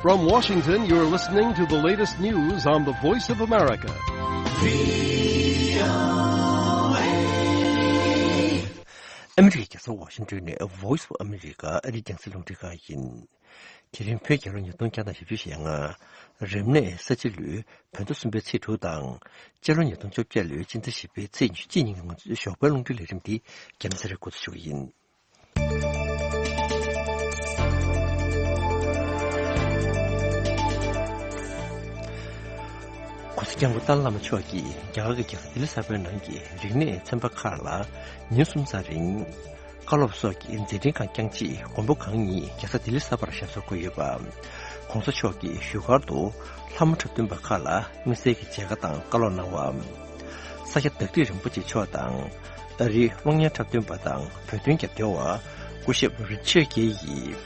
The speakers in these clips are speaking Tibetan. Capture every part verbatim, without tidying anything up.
From Washington, you're listening to the latest news on the Voice of America. ཨ་མི་རི་ཀའི་རྒྱལ་ས་ཝ་ཤིང་ཏོན་ནས་Voice of America ཨ་རིའི་རྒྱང་སྲིང་རླུང་འཕྲིན་ཁང་ཡིན། དེ་རིང་བོད་རྒྱལ་ལོ་ཉིས་སྟོང་བརྒྱ་དང་བཞི་བཅུ་ཞེ་ལྔ། རབ་གནས་ས་བྱི་ལོའི་བོད་ཟླ་གསུམ་པའི་ཚེས་དྲུག་དང་། སྤྱི་ལོ་ཉིས་སྟོང་བཅོ་བརྒྱད་ལོའི་སྤྱི་ཟླ་བཞི་པའི་ཚེས་ཉི་ཤུ་གཅིག་ཉིན་གྱི་ང་ཚོའི་ཞོགས་པའི་རླུང་འཕྲིན་ལས་རིམ་འདི་རྒྱལ་ས་རུ་འགོ་འཛུགས་ཞུ་གི་ཡིན། ༸གོང་ས་༸སྐྱབས་མགོན་ཏཱ་ལའི་བླ་མ་མཆོག་གིས་རྒྱ་གར་གྱི་རྒྱལ་ས་ལྡི་ལི་གསར་པའི་ནང་གི་རིག་གནས་ཚན་པ་ཁག་ལ་ཉིན་གསུམ་ཙམ་རིང་བཀའ་སློབ་སོགས་ཀྱི་མཛད་འཕྲིན་ཁག་བསྐྱངས་རྗེས། མགོན་པོ་གང་ཉིད་རྒྱལ་ས་ལྡི་ལི་གསར་པར་ཞབས་སོར་འཁོད་ཡོད་པ། ༸གོང་ས་མཆོག་གིས་བཞུགས་སྒར་དུ་ལྷ་མོ་འཁྲབ་སྟོན་པ་ཁག་ལ་དམིགས་བསལ་གྱི་མཇལ་ཁ་དང་བཀའ་སློབ་གནང་བ། ས་སྐྱ་བདག་ཁྲི་རིན་པོ་ཆེ་མཆོག་དང་། ཨ་རིའི་གློག་བརྙན་འཁྲབ་སྟོན་པ་དང་བོད་དོན་རྒྱབ་སྐྱོར་བ་སྐུ་ཞབས་རི་ཆར་གྷེ་ཡིས་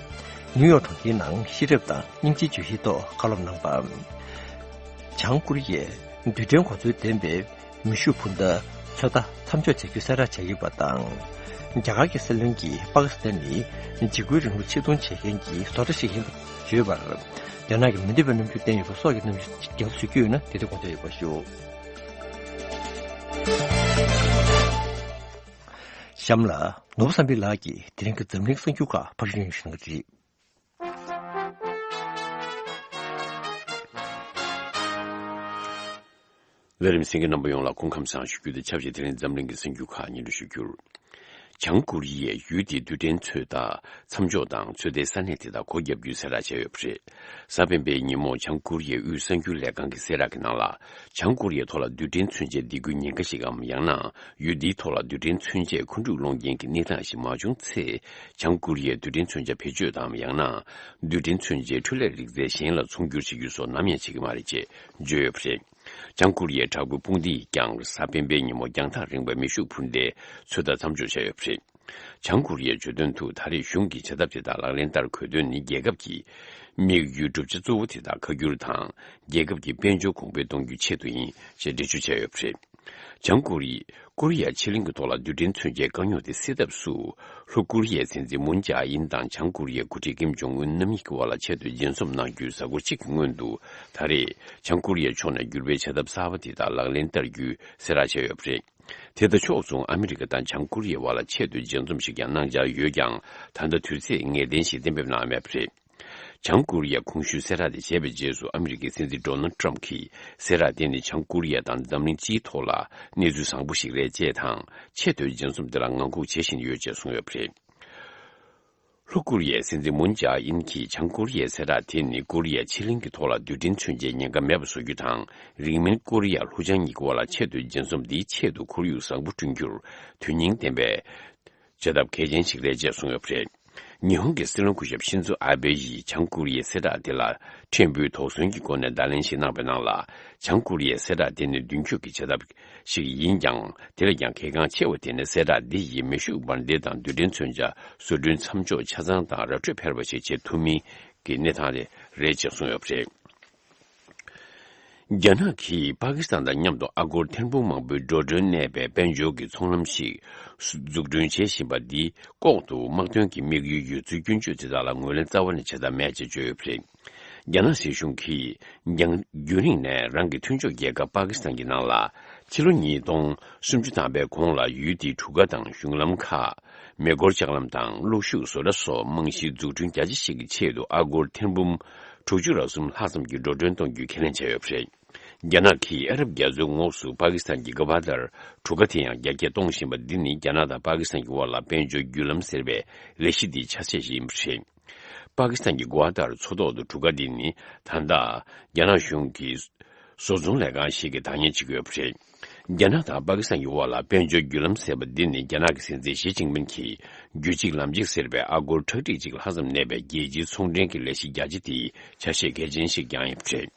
ནིའུ་ཡོག་གྲོང་ཁྱེར་ནང་ཤེས་རབ་དང་སྙིང་རྗེའི་བརྗོད་གཞིའི་ཐོག་བཀའ་སློབ་གནང་བ། བྱང་ཀོ་རི་ཡས་རྡུལ་ཕྲན་གོ་མཚོན་ལྡན་པའི་མེ་ཤུགས་འཕུར་མདའ་ཚོད་ལྟ་མཚམས་འཇོག་བྱ་རྒྱུ་གསལ་བསྒྲགས་བྱས་ཡོད་པ་དང་། རྒྱ་གར་གྱི་སྲིད་བློན་གྱིས་པ་ཀི་སི་ཐན་ནི་འཇིགས་སྐུལ་རིང་ལུགས་ཆེད་རྡུང་བྱེད་མཁན་གྱི་བཟོ་གྲྭ་ཞིག་ཡིན་པར་བརྗོད་པར། རྒྱ་ནག་གིས་མི་འདོད་པའི་རྣམ་འགྱུར་བསྟན་ཡོད་པ་སོགས་ཀྱི་རྣམ་འགྱུར་རྒྱང་བསྒྲགས་བྱེད་ཀྱི་ཡོད་ན། དེ་དུས་དགོངས་འཇགས་ཡོད་པ་ཞུ། གཤམ་ལ་ནོར་བུ་བསམ་འཕེལ་ལགས་ཀྱིས་དེ་རིང་གི་འཛམ་གླིང་གསར་འགྱུར་ཁག་ཕར་ཞུ་ཞུ་གནང་གི་རེད། ལས་རིམ་གསན་མཁན་རྣམ་པ་ཡོངས་ལ་སྐུ་ཁམས་བཟང་ཞུ་རྒྱུ་དང་ཆབས་ཅིག་དེ་རིང་འཛམ་གླིང་གི་གསར་འགྱུར་ཁག་སྙན་སྒྲོན་ཞུ་རྒྱུར། བྱང་ཀོ་རི་ཡས་ཡུལ་དེའི་རྡུལ་ཕྲན་ཚོད་ལྟ་མཚམས་འཇོག་དང་ཚོད་ལྟའི་ས་གནས་དེ་དག་སྒོ་བརྒྱབ་རྒྱུའི་གསལ་བསྒྲགས་བྱས་ཡོད་པ་རེད། གཟའ་སྤེན་པའི་ཉིན་མོ་བྱང་ཀོ་རི་ཡའི་དབུས་གསར་འགྱུར་ལས་ཁང་གི་གསལ་བསྒྲགས་ཀྱི་ནང་ལ། བྱང་ཀོ་རི་ཡའི་ཐོག་ལ་རྡུལ་ཕྲན་མཚོན་ཆའི་སྡིགས་སྐུལ་ཉེན་ཁ་ཞིག་གམ། ཡང་ན་ཡུལ་འདིའི་ཐོག་ལ་རྡུལ་ཕྲན་མཚོན་ཆས་འཁོན་འཁྲུག་སློང་རྐྱེན་གྱི་གནས་སྟངས་ཤིག་མ་བྱུང་ཚེ། བྱང་ཀོ་རི་ཡས་རྡུལ་ཕྲན་མཚོན་ཆ་བེད་སྤྱོད་དམ། ཡང་ན་རྡུལ་ཕྲན་མཚོན་ཆའི་འཕྲུལ་ལས་རིག་རྩལ་གཞན་ལ་ཚོང་སྒྱུར་བྱེད་རྒྱུ་སོགས་ནམ་ཡང་བྱེད་ཀྱི་མ་རེད་ཅེས་བརྗོད་ཡོད་པ་རེད། བྱང་ཀོ་རི་ཡའི་དྲག་པོའི་དཔུང་སྡེ་ཡིས་ཀྱང་གཟའ་སྤེན་པའི་ཉིན་མོ་རྒྱང་ཐག་རིང་བའི་མེ་ཤུགས་འཕུར་མདའི་ཚོད་ལྟ་མཚམས་འཇོག་བྱས་ཡོད་པ་རེད། བྱང་ཀོ་རི་ཡས་བརྗོད་དོན་དུ། ད་རེས་གཞུང་གིས་བྱ་ཐབས་དེ་དག་ལག་ལེན་བསྟར་དགོས་དོན་ནི། རྒྱལ་ཁབ་ཀྱི་དམིགས་ཡུལ་བསྒྲུབ་བྱ་གཙོ་བོ་དེ་དག་ཁ་བསྒྱུར་དང་། རྒྱལ་ཁབ་ཀྱི་དཔལ་འབྱོར་གོང་འཕེལ་གཏོང་རྒྱུའི་ཆེད་དུ་ཡིན་ཞེས་འགྲེལ་བརྗོད་བྱས་ཡོད་པ་རེད། བྱང་ཀོ་རི། ཀོ་རི་ཡ་ཕྱེད་གླིང་གི་ཐོག་ལ་རྡུལ་ཕྲན་མཚོན་ཆའི་དཀའ་རྙོག་དེ་སེལ་ཐབས་སུ། ལྷོ་ཀོ་རི་ཡའི་སྲིད་འཛིན་མུན་ཇཱ་ཨིན་དང་བྱང་ཀོ་རི་ཡའི་འགོ་ཁྲིད་ཀིམ་ཇོང་ཨུན་རྣམ་གཉིས་ཀྱི་དབར་ལ་ཆེད་དུ་མཇལ་འཛོམས་གནང་རྒྱུའི་གཟའ་འཁོར་གཅིག་གི་སྔོན་དུ། ད་རེས་བྱང་ཀོ་རི་ཡའི་ཕྱོགས་ནས་འགྱུར་བའི་བྱ་ཐབས་གསར་པ་དེ་དག་ལག་ལེན་བསྟར་རྒྱུའི་གསལ་བསྒྲགས་བྱས་ཡོད་པ་རེད། དེ་དང་ཕྱོགས་མཚུངས། ཨ་མི་རི་ཀ་དང་བྱང་ཀོ་རི་ཡའི་དབར་ལ་ཆེད་དུ་མཇལ་འཛོམས་ཤིག་ཀྱང་གནང་འཆར་ཡོད་ཀྱང་། ད་ལྟ་དུས་ཚོད་ངེས་གཏན་ཞིག་གཏན་འབེབས་གནང་མེད་པ་རེད། བྱང་ཀོ་རི་ཡས་གོང་ཞུས་གསལ་བསྒྲགས་དེ་བྱས་པའི་རྗེས་སུ། ཨ་མི་རི་ཀའི་སྲིད་འཛིན་ཌོ་ནལ་ཊམ་གྱིས་གསལ་བསྒྲགས་དེ་ནི་བྱང་ཀོ་རི་ཡ་དང་འཛམ་གླིང་སྤྱིའི་ཐོག་ལ་གནས་ཚུལ་བཟང་པོ་ཞིག་རེད་ཅེས་དང་། ཆེས་མཐོའི་མཇལ་འཛོམས་དེ་ལ་ངང་སྒུག་བྱེད་བཞིན་ཡོད་ཅེས་གསུངས་ཡོད་པ་རེད། ལྷོ་ཀོ་རི་ཡའི་སྲིད་འཛིན་མུན་ཇཱ་ཨིན་གྱིས་བྱང་ཀོ་རི་ཡའི་གསལ་བསྒྲགས་དེ་ནི་ཀོ་རི་ཡ་ཕྱེད་གླིང་གི་ཐོག་ལ་རྡུལ་ཕྲན་མཚོན་ཆའི་ཉེན་ཁ་མེད་པ་བཟོ་རྒྱུ་དང་། རིང་མིན་ཀོ་རི་ཡ་ལྷོ་བྱང་གཉིས་ཀྱི་དབར་ལ་ཆེད་དུ་མཇལ་འཛོམས་འདིའི་ཆེད་དུ་ཁོར་ཡུག་བཟང་པོ་བསྐྲུན་རྒྱུར་དོན་སྙིང་ལྡན་པའི་བྱ་ཐབས་གལ་ཆེན་ཞིག་རེད་ཅེས་གསུངས་ཡོད་པ་རེད། ཉི་ཧོང་གི་སྲིད་བློན་སྐུ་ཞབས་ཤིན་ཛོ་ཨ་བྷེ་ཡིས་བྱང་ཀོ་རི་ཡའི་གསལ་བསྒྲགས་དེ་ལ་ཕྲན་བུ་དོགས་ཟོན་གྱི་སྒོ་ནས་བརྡ་ལན་ཞིག་གནང་པའི་ནང་ལ། བྱང་ཀོ་རི་ཡའི་གསལ་བསྒྲགས་དེ་ནི་མདུན་སྐྱོད་ཀྱི་བྱ་ཐབས་ཤིག་ཡིན་ཀྱང་། དེ་ལས་ཀྱང་གལ་འགངས་ཆེ་བ་དེ་ནི་གསལ་བསྒྲགས་འདི་ཡིས་མེ་ཤུགས་འབར་མདེལ་དང་རྡུལ་ཕྲན་མཚོན་ཆ་བཟོ་སྐྲུན་མཚམས་འཇོག་ཆ་ཚང་དང་ར་སྤྲོད་འཕེར་བ་ཞིག་བྱེད་ཐུབ་མིན་གྱི་གནས་སྟངས་རེད་ཅེས་གསུངས་ཡོད་པ་རེད། རྒྱ་ནག་གིས་པ་ཀི་སི་ཐན་དང་མཉམ་དུ་ཨ་སྒོར་ཐེར་འབུམ་མང་པོའི་འགྲོ་གྲོན་གནས་པའི་དཔལ་འབྱོར་གྱི་ཚོང་ལམ་ཞིག་འཛུགས་སྐྲུན་བྱེད་བཞིན་པ་འདི་ལྐོག་ཏུ་དམག་དོན་གྱི་དམིགས་ཡུལ་ཡོད་ཚུལ་སྐྱོན་བརྗོད་དེ་དག་ལ་ངོས་ལེན་རྩ་བ་ནས་བྱེད་ཐབས་མེད་ཅེས་བརྗོད་ཡོད་པ་རེད། རྒྱ་ནག་སྲིད་གཞུང་གིས་རྒྱང་རྒྱུན་རིང་ནས་རང་གི་མཐུན་ཕྱོགས་རྒྱལ་ཁབ་པ་ཀི་སི་ཐན་གྱི་ནང་ལ་ཕྱི་ལོ་ཉིས་སྟོང་སུམ་ཅུ་ཐམ་པའི་གོང་ལ་ཡུལ་དེའི་གྲུ་ཁ་དང་གཞུང་ལམ་ཁག་མེ་འཁོར་ལྕགས་ལམ་དང་གློག་ཤུགས་བཟོ་གྲྭ་སོགས་རྨང་གཞིའི་འཛུགས་སྐྲུན་རྒྱ་ཆེ་ཞིག་གི་ཆེད་དུ་ཨ་སྒོར་ཐེར་འབུམ་དྲུག་ཅུ་རེ་གསུམ་ལྷག་ཙམ་གྱི་འགྲོ་གྲོན་གཏོང་རྒྱུའི་ཁས་ལེན་བྱས་ཡོད་པ་རེད། རྒྱ་ནག་གིས་ཨ་རབ་རྒྱ་མཚོའི་ངོགས་སུ་པ་ཀི་སི་ཐན་གྱི་གྷ་ཝ་དར་གྲུ་ཁ་དེ་ཡང་རྒྱ་སྐྱེད་གཏོང་བཞིན་པ་འདི་ནི་རྒྱ་ནག་དང་པ་ཀི་སི་ཐན་གྱི་དབར་ལ་དཔལ་འབྱོར་བརྒྱུད་ལམ་ཟེར་བའི་ལས་གཞི་འདིའི་ཆ་ཤས་ཤིག་ཡིན་པ་རེད། པ་ཀི་སི་ཐན་གྱི་གྷ་ཝ་དར་མཚོ་ཐོག་ཏུ་གྲུ་ཁ་འདི་ནི་ད་ལྟ་རྒྱ་ནག་གཞུང་གི་བཟོ་ཚོང་ལས་ཁང་ཞིག་གིས་བདག་གཉེར་བྱེད་ཀྱི་ཡོད་པ་རེད། རྒྱ་ནག་དང་པ་ཀི་སི་ཐན་གྱི་དབར་ལ་དཔལ་འབྱོར་བརྒྱུད་ལམ་ཟེར་བ་འདི་ནི་རྒྱ་ནག་གི་སྲིད་འཛིན་ཞི་ཅིན་ཕིན་གྱིས་རྒྱུད་གཅིག་ལམ་གཅིག་ཟེར་བའི་ཨ་སྒོར་ཁྲག་ཁྲིག་གཅིག་ལྷག་ཙམ་གནས་པའི་རྒྱལ་སྤྱིའི་ཚོང་འབྲེལ་གྱི་ལས་གཞི་རྒྱ་ཆེ་དེའི་ཆ་ཤས་གལ་ཆེན་ཞིག་ཀྱང་ཡིན་པ་རེད།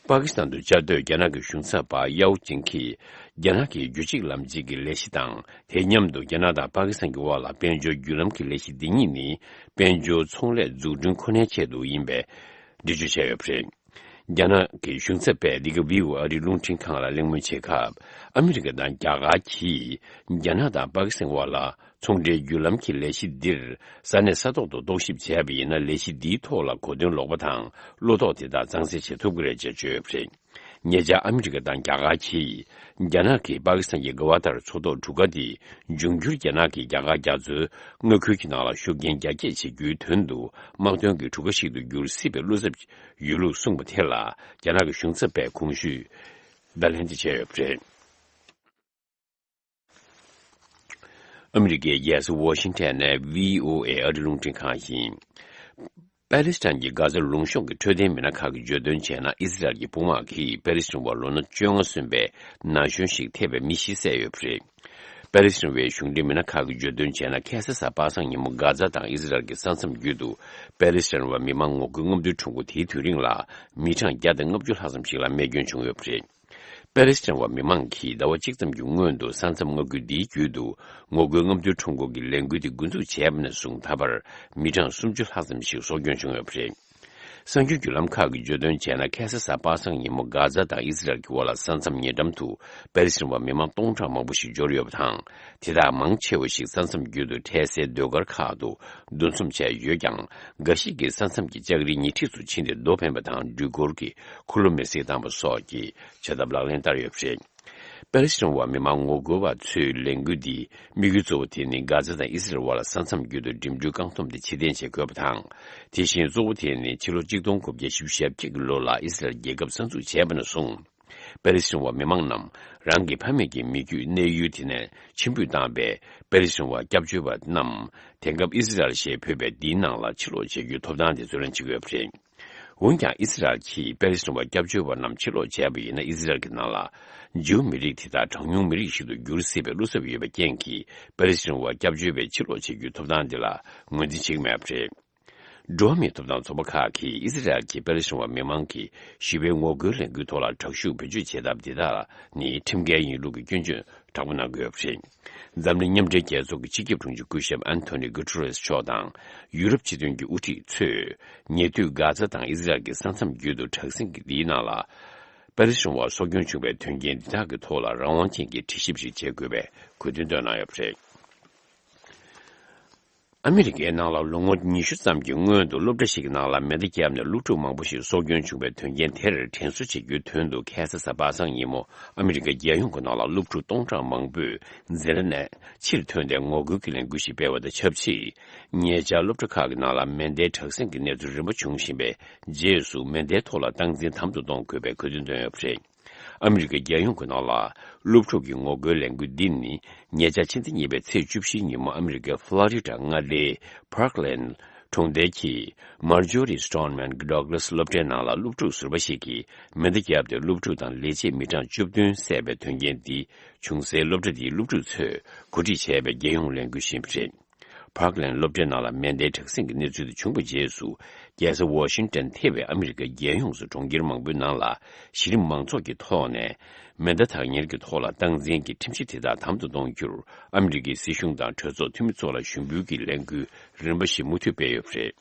པ་ཀི་སི་ཐན་དུ་བཅའ་སྡོད་རྒྱ་ནག་གི་གཞུང་ཚབ་པ་ཡའོ་ཅིང་གིས་རྒྱ་ནག་གི་རྒྱུད་གཅིག་ལམ་གཅིག་གི་ལས་གཞི་དང་། དེ་མཉམ་དུ་རྒྱ་ནག་དང་པ་ཀི་སི་ཐན་གྱི་དབར་ལ་དཔལ་འབྱོར་བརྒྱུད་ལམ་གྱི་ལས་གཞི་འདི་གཉིས་ནི་དཔལ་འབྱོར་ཚོང་ལས་འཛུགས་སྐྲུན་ཁོ་ནའི་ཆེད་དུ་ཡིན་པའི་འགྲེལ་བརྗོད་བྱས་ཡོད་པ་རེད། རྒྱ་ནག་གི་གཞུང་ཚབ་པས་འདི་ག་བྷི་ཨོ་ཨེ་ཨ་རིའི་རླུང་འཕྲིན་ཁང་ལ་གླེང་མོལ་བྱེད་སྐབས། ཨ་མི་རི་ཀ་དང་རྒྱ་གར་གྱིས་རྒྱ་ནག་དང་པ་ཀི་སི་ཐན་དབར་ལ་ ཚོང་འབྲེལ་བརྒྱུད་ལམ་གྱི་ལས་གཞི་འདིར་ས་གནས་ས་ཐོག་ཏུ་རྟོག་ཞིབ་བྱས་པ་ཡིན་ན། ལས་གཞི་འདིའི་ཐོག་ལ་གོ་དོན་ལོག་པ་དང་བློ་དོགས་དེ་དག་གཙང་སེལ་བྱེད་ཐུབ་ཀྱི་རེད་ཅེས་བརྗོད་ཡོད་པ་རེད། ཉེ་ཆར་ཨ་མི་རི་ཀ་དང་རྒྱ་གར་གྱིས། རྒྱ་ནག་གིས་པ་ཀི་སི་ཐན་གྱི་གྷ་ཝ་ཏར་མཚོ་ཐོག་གྲུ་ཁ་འདི་འབྱུང་འགྱུར་རྒྱ་ནག་གིས་རྒྱ་གར་རྒྱ་མཚོའི་མངའ་ཁུལ་གྱི་ནང་ལ་ཤུགས་རྐྱེན་རྒྱ་སྐྱེད་བྱེད་རྒྱུའི་དོན་དུ་དམག་དོན་གྱི་གྲུ་ཁ་ཞིག་ཏུ་འགྱུར་སྲིད་པའི་བློ་འཚབ་ཡོད་ལུགས་གསུངས་པ་དེ་ལ། རྒྱ་ནག་གི་གཞུང་ཚབ་པས་གོང་ཞུས་བརྡ་ལན་དེ་བྱས་ཡོད་པ་རེད། ཨ་མི་རི་ཀའི་རྒྱལ་ས་ཝ་ཤིང་ཊོན་ནས་བྷི་ཨོ་ཨེ་ཨ་རིའི་རླུང་འཕྲིན་ཁང་ཡིན། པ་ལི་སི་ཐན་གྱི་གྷ་ཛ་ལུང་གཤོང་གི་འཕྲོད་བསྟེན་མི་སྣ་ཁག་གིས་བརྗོད་དོན་བྱས་ན། ཨི་སི་རལ་གྱི་དཔུང་དམག་གིས་པ་ལི་སི་ཐན་བར་ལོ་ན་བཅོ་ལྔ་སོན་པའི་ན་གཞོན་ཞིག་ཐེ་བའི་མི་བཞི་བསད་ཡོད་པ་རེད། པ་ལི་སི་ཐན་བའི་གཞུང་འབྲེལ་མི་སྣ་ཁག་གིས་བརྗོད་དོན་བྱས་ན། ཁ་སང་གཟའ་པ་སངས་ཉིན་མོ་གྷ་ཛ་དང་ཨི་སི་རལ་གྱི་ས་མཚམས་བརྒྱུད་དུ་པ་ལི་སི་ཐན་བ་མི་མང་ངོ་རྒོལ་རྔམ་སྟོན་ཁྲོམ་སྐོར་དེའི་དུས་རིང་ལ་མི་གྲངས་བརྒྱ་དང་ལྔ་བཅུ་ལྷག་ཙམ་ཞིག་ལ་རྨས་སྐྱོན་བྱུང་ཡོད་པ་རེད། པ་ལི་སི་ཐན་བ་མི་མང་གིས་ཟླ་བ་གཅིག་ཙམ་གྱི་སྔོན་དུ་ས་མཚམས་མངའ་ཁུལ་འདིའི་རྒྱུད་དུ་ངོ་རྒོལ་རྔམ་སྟོན་ཁྲོམ་སྐོར་གྱི་ལས་འགུལ་དེ་འགོ་འཛུགས་བྱས་པ་ནས་བཟུང་ད་བར་མི་གྲངས་སུམ་ཅུ་ལྷག་ཙམ་ཞིག་སྲོག་སྐྱོན་བྱུང་ཡོད་པ་རེད། གསར་འགྱུར་བརྒྱུད་ལམ་ཁག་གིས་བརྗོད་དོན་བྱས་ན། ཁ་སང་གཟའ་པ་སངས་ཉིན་མོ་གྷ་ཛ་དང་ཨི་སི་རལ་གྱི་དབར་ལ་ས་མཚམས་ཉེ་འགྲམ་དུ་པ་ལི་སི་ཐན་བ་མི་མང་སྟོང་ཕྲག་མང་པོ་ཞིག་འབྱོར་ཡོད་པ་དང་། དེ་དག་མང་ཆེ་བ་ཞིག་ས་མཚམས་བརྒྱུད་དུ་འཕྲལ་སེལ་ཟློས་གར་ཁག་ཏུ་འདུ་འཛོམས་བྱས་ཡོད་ཀྱང་། འགའ་ཞིག་གིས་ས་མཚམས་ཀྱི་ལྕགས་རིའི་ཉེ་འཁྲིས་སུ་ཕྱིན་ཏེ་རྡོ་འཕེན་པ་དང་འགྲུལ་འཁོར་གྱི་འཁོར་ལོ་མེར་སྲེག་བཏང་བ་སོགས་ཀྱི་བྱ་ཐབས་ལག་ལེན་བསྟར་ཡོད་པ་རེད། པ་ལི་སི་ཐན་བ་མི་མང་ངོ་རྒོལ་བ་ཚོའི་ལས་འགུལ་འདིའི་དམིགས་ཡུལ་གཙོ་བོ་དེ་ནི་གྷ་ཛ་དང་ཨི་སི་རལ་བར་ས་མཚམས་བརྒྱུད་དུ་འགྲིམ་འགྲུལ་བཀག་སྡོམ་དེ་ཕྱིར་འཐེན་བྱེད་དགོས་པ་དང་། དེ་བཞིན་གཙོ་བོ་དེ་ནི་ཕྱི་ལོ་གཅིག་སྟོང་དགུ་བརྒྱ་བཞི་བཅུ་ཞེ་གཅིག་གི་ལོ་ལ་ཨི་སི་རལ་རྒྱལ་ཁབ་གསར་འཛུགས་བྱས་པ་ནས་བཟུང་། པ་ལི་སི་ཐན་བ་མི་མང་རྣམས་རང་གི་ཕ་མེས་ཀྱི་མི་རྒྱུད་གནས་ཡུལ་དེ་ནས་ཕྱིར་འབུད་བཏང་བའི་པ་ལི་སི་ཐན་བ་སྐྱབས་བཅོལ་བ་རྣམས་དེང་སྐབས་ཨི་སི་རལ་ཞེས་འབོད་པའི་འདིའི་ནང་ལ་ཕྱིར་ལོག་བྱེད་རྒྱུའི་ཐོབ་ཐང་དེ་རྩོད་ལེན་བྱེད་ཀྱི་ཡོད་པ་རེད། འོན་ཀྱང་ཨི་སི་རལ་གྱིས་པ་ལི་སི་ཐན་བ་སྐྱབས་བཅོལ་བ་རྣམས་ཕྱིར་ལོག་བྱས་པ་ཡིན་ན། ཨི་སི་རལ་གྱི་ནང་ལ་ཇིའུ་མི་རིགས་དེ་དག་གྲངས་ཉུང་མི་རིགས་ཤིག་ཏུ་འགྱུར་སྲིད་པའི་བློ་འཚབ་ཡོད་པའི་རྐྱེན་གྱིས། པ་ལི་སི་ཐན་བ་སྐྱབས་བཅོལ་བའི་ཕྱིར་ལོག་བྱེད་རྒྱུའི་ཐོབ་ཐང་དེ་ལ་ངོས་འཛིན་བྱེད་ཀྱི་མེད་པ་རེད། འགྲོ་བ་མིའི་ཐོབ་ཐང་ཚོགས་པ་ཁག་གིས་ཨི་སི་རལ་གྱིས་པ་ལི་སི་ཐན་བ་མི་མང་གི་ཞི་བའི་ངོ་རྒོལ་ལས་འགུལ་ཐོག་ལ་དྲག་ཤུགས་བེད་སྤྱོད་བྱེད་ཐབས་འདི་དག་ནི་ཁྲིམས་འགལ་ཡིན་ལུགས་ཀྱི་སྐྱོན་བརྗོད་དྲག་པོ་གནང་གི་ཡོད་པ་རེད། འཛམ་གླིང་མཉམ་འབྲེལ་རྒྱལ་ཚོགས་ཀྱི་སྤྱི་ཁྱབ་དྲུང་ཆེ་སྐུ་ཞབས་ཨན་ཐོ་ནི་གུ་ཏུ་རེས་མཆོག་དང་། ཡུ་རོབ་སྤྱི་མཐུན་གྱི་དབུ་ཁྲིད་ཚོས། ཉེ་དུས་གྷ་ཛ་དང་ཨི་སི་རལ་གྱི་ས་མཚམས་བརྒྱུད་དུ་དྲག་ཟིང་གི་འདིའི་ནང་ལ། པ་ལི་སི་ཐན་བ་སྲོག་སྐྱོན་བྱུང་བའི་དོན་རྐྱེན་འདི་དག་གི་ཐོག་ལ་རང་དབང་ཅན་གྱི་དྲི་ཞིབ་ཞིག་བྱེད་དགོས་པའི་དགོས་འདུན་བཏོན་གནང་ཡོད་པ་རེད། ཨ་མི་རི་ཀའི་ནང་ལ་ལོ་ངོ་ཉི་ཤུ་ཙམ་གྱི་སྔོན་དུ་སློབ་གྲྭ་ཞིག་གི་ནང་ལ་མེ་མདའ་བརྒྱབ་ནས་སློབ་ཕྲུག་མང་པོ་ཞིག་སྲོག་སྐྱོན་བྱུང་བའི་དོན་རྐྱེན་དེར་དྲན་གསོ་བྱེད་རྒྱུའི་དོན་དུ། ཁ་སང་གཟའ་པ་སངས་ཉིན་མོ་ཨ་མི་རི་ཀ་རྒྱལ་ཡོངས་ཀྱི་ནང་ལ་སློབ་ཕྲུག་སྟོང་ཕྲག་མང་པོས་འཛིན་གྲྭ་ནས་ཕྱིར་ཐོན་ཏེ་ངོ་རྒོལ་གྱི་ལས་འགུལ་ཞིག་སྤེལ་བ་དང་ཆབས་ཅིག་ཉེ་ཆར་སློབ་གྲྭ་ཁག་གི་ནང་ལ་མེ་མདའི་དྲག་ཟིང་གི་གནས་ཚུལ་རིམ་པ་བྱུང་བཞིན་པའི་རྗེས་སུ། མེ་མདའི་ཐོག་ལ་སྟངས་འཛིན་དམ་དུ་གཏོང་དགོས་པའི་དགོས་འདུན་བཏོན་ཡོད་པ་རེད། ཨ་མི་རི་ཀའི་རྒྱལ་ཡོངས་ཀྱི་ནང་ལ་སློབ་ཕྲུག་གི་ངོ་རྒོལ་ལས་འགུལ་འདི་ནི། ཉེ་ཆར་ཕྱི་ཚེས་གཉིས་པའི་ཚེས་བཅུ་བཞི་ཉིན་མོ་ཨ་མི་རི་ཀའི་ཕློ་རི་ཌ་མངའ་སྡེའི་Parkland གྲོང་རྡལ་གྱི་Marjory Stoneman Douglas སློབ་གྲྭའི་ནང་ལ་སློབ་ཕྲུག་ཟུར་པ་ཞིག་གིས་མེ་མདའ་བརྒྱབ་སྟེ། སློབ་ཕྲུག་དང་ལས་བྱེད་མི་གྲངས་བཅུ་བདུན་བསད་པའི་དོན་རྐྱེན་འདི་བྱུང་སའི་སློབ་གྲྭ་འདིའི་སློབ་ཕྲུག་ཚོས་གོ་སྒྲིག་བྱས་པའི་རྒྱལ་ཡོངས་ལས་འགུལ་ཞིག་ཡིན་པ་རེད། Parkland སློབ་གྲྭའི་ནང་ལ་མེ་མདའི་དྲག་ཟིང་གི་གནས་ཚུལ་དེ་བྱུང་བའི་རྗེས་སུ། རྒྱལ་ས་ཝ་ཤིང་ཊོན་ཐེ་བའི་ཨ་མི་རི་ཀའི་རྒྱལ་ཡོངས་སུ་གྲོང་ཁྱེར་མང་པོའི་ནང་ལ་གཞི་རིམ་མང་ཚོགས་ཀྱི་ཐོག་ནས་མེ་མདའ་བདག་གཉེར་གྱི་ཐོག་ལ་སྟངས་འཛིན་གྱི་ཁྲིམས་གཞི་དེ་དག་དམ་དུ་གཏོང་རྒྱུར་ཨ་མི་རི་ཀའི་སྲིད་གཞུང་དང་གྲོས་ཚོགས་འཐུས་མི་ཚོ་ལ་ཞུ་འབུལ་གྱི་ལས་འགུལ་རིམ་པ་ཞིག་མུ་མཐུད་སྤེལ་ཡོད་པ་རེད།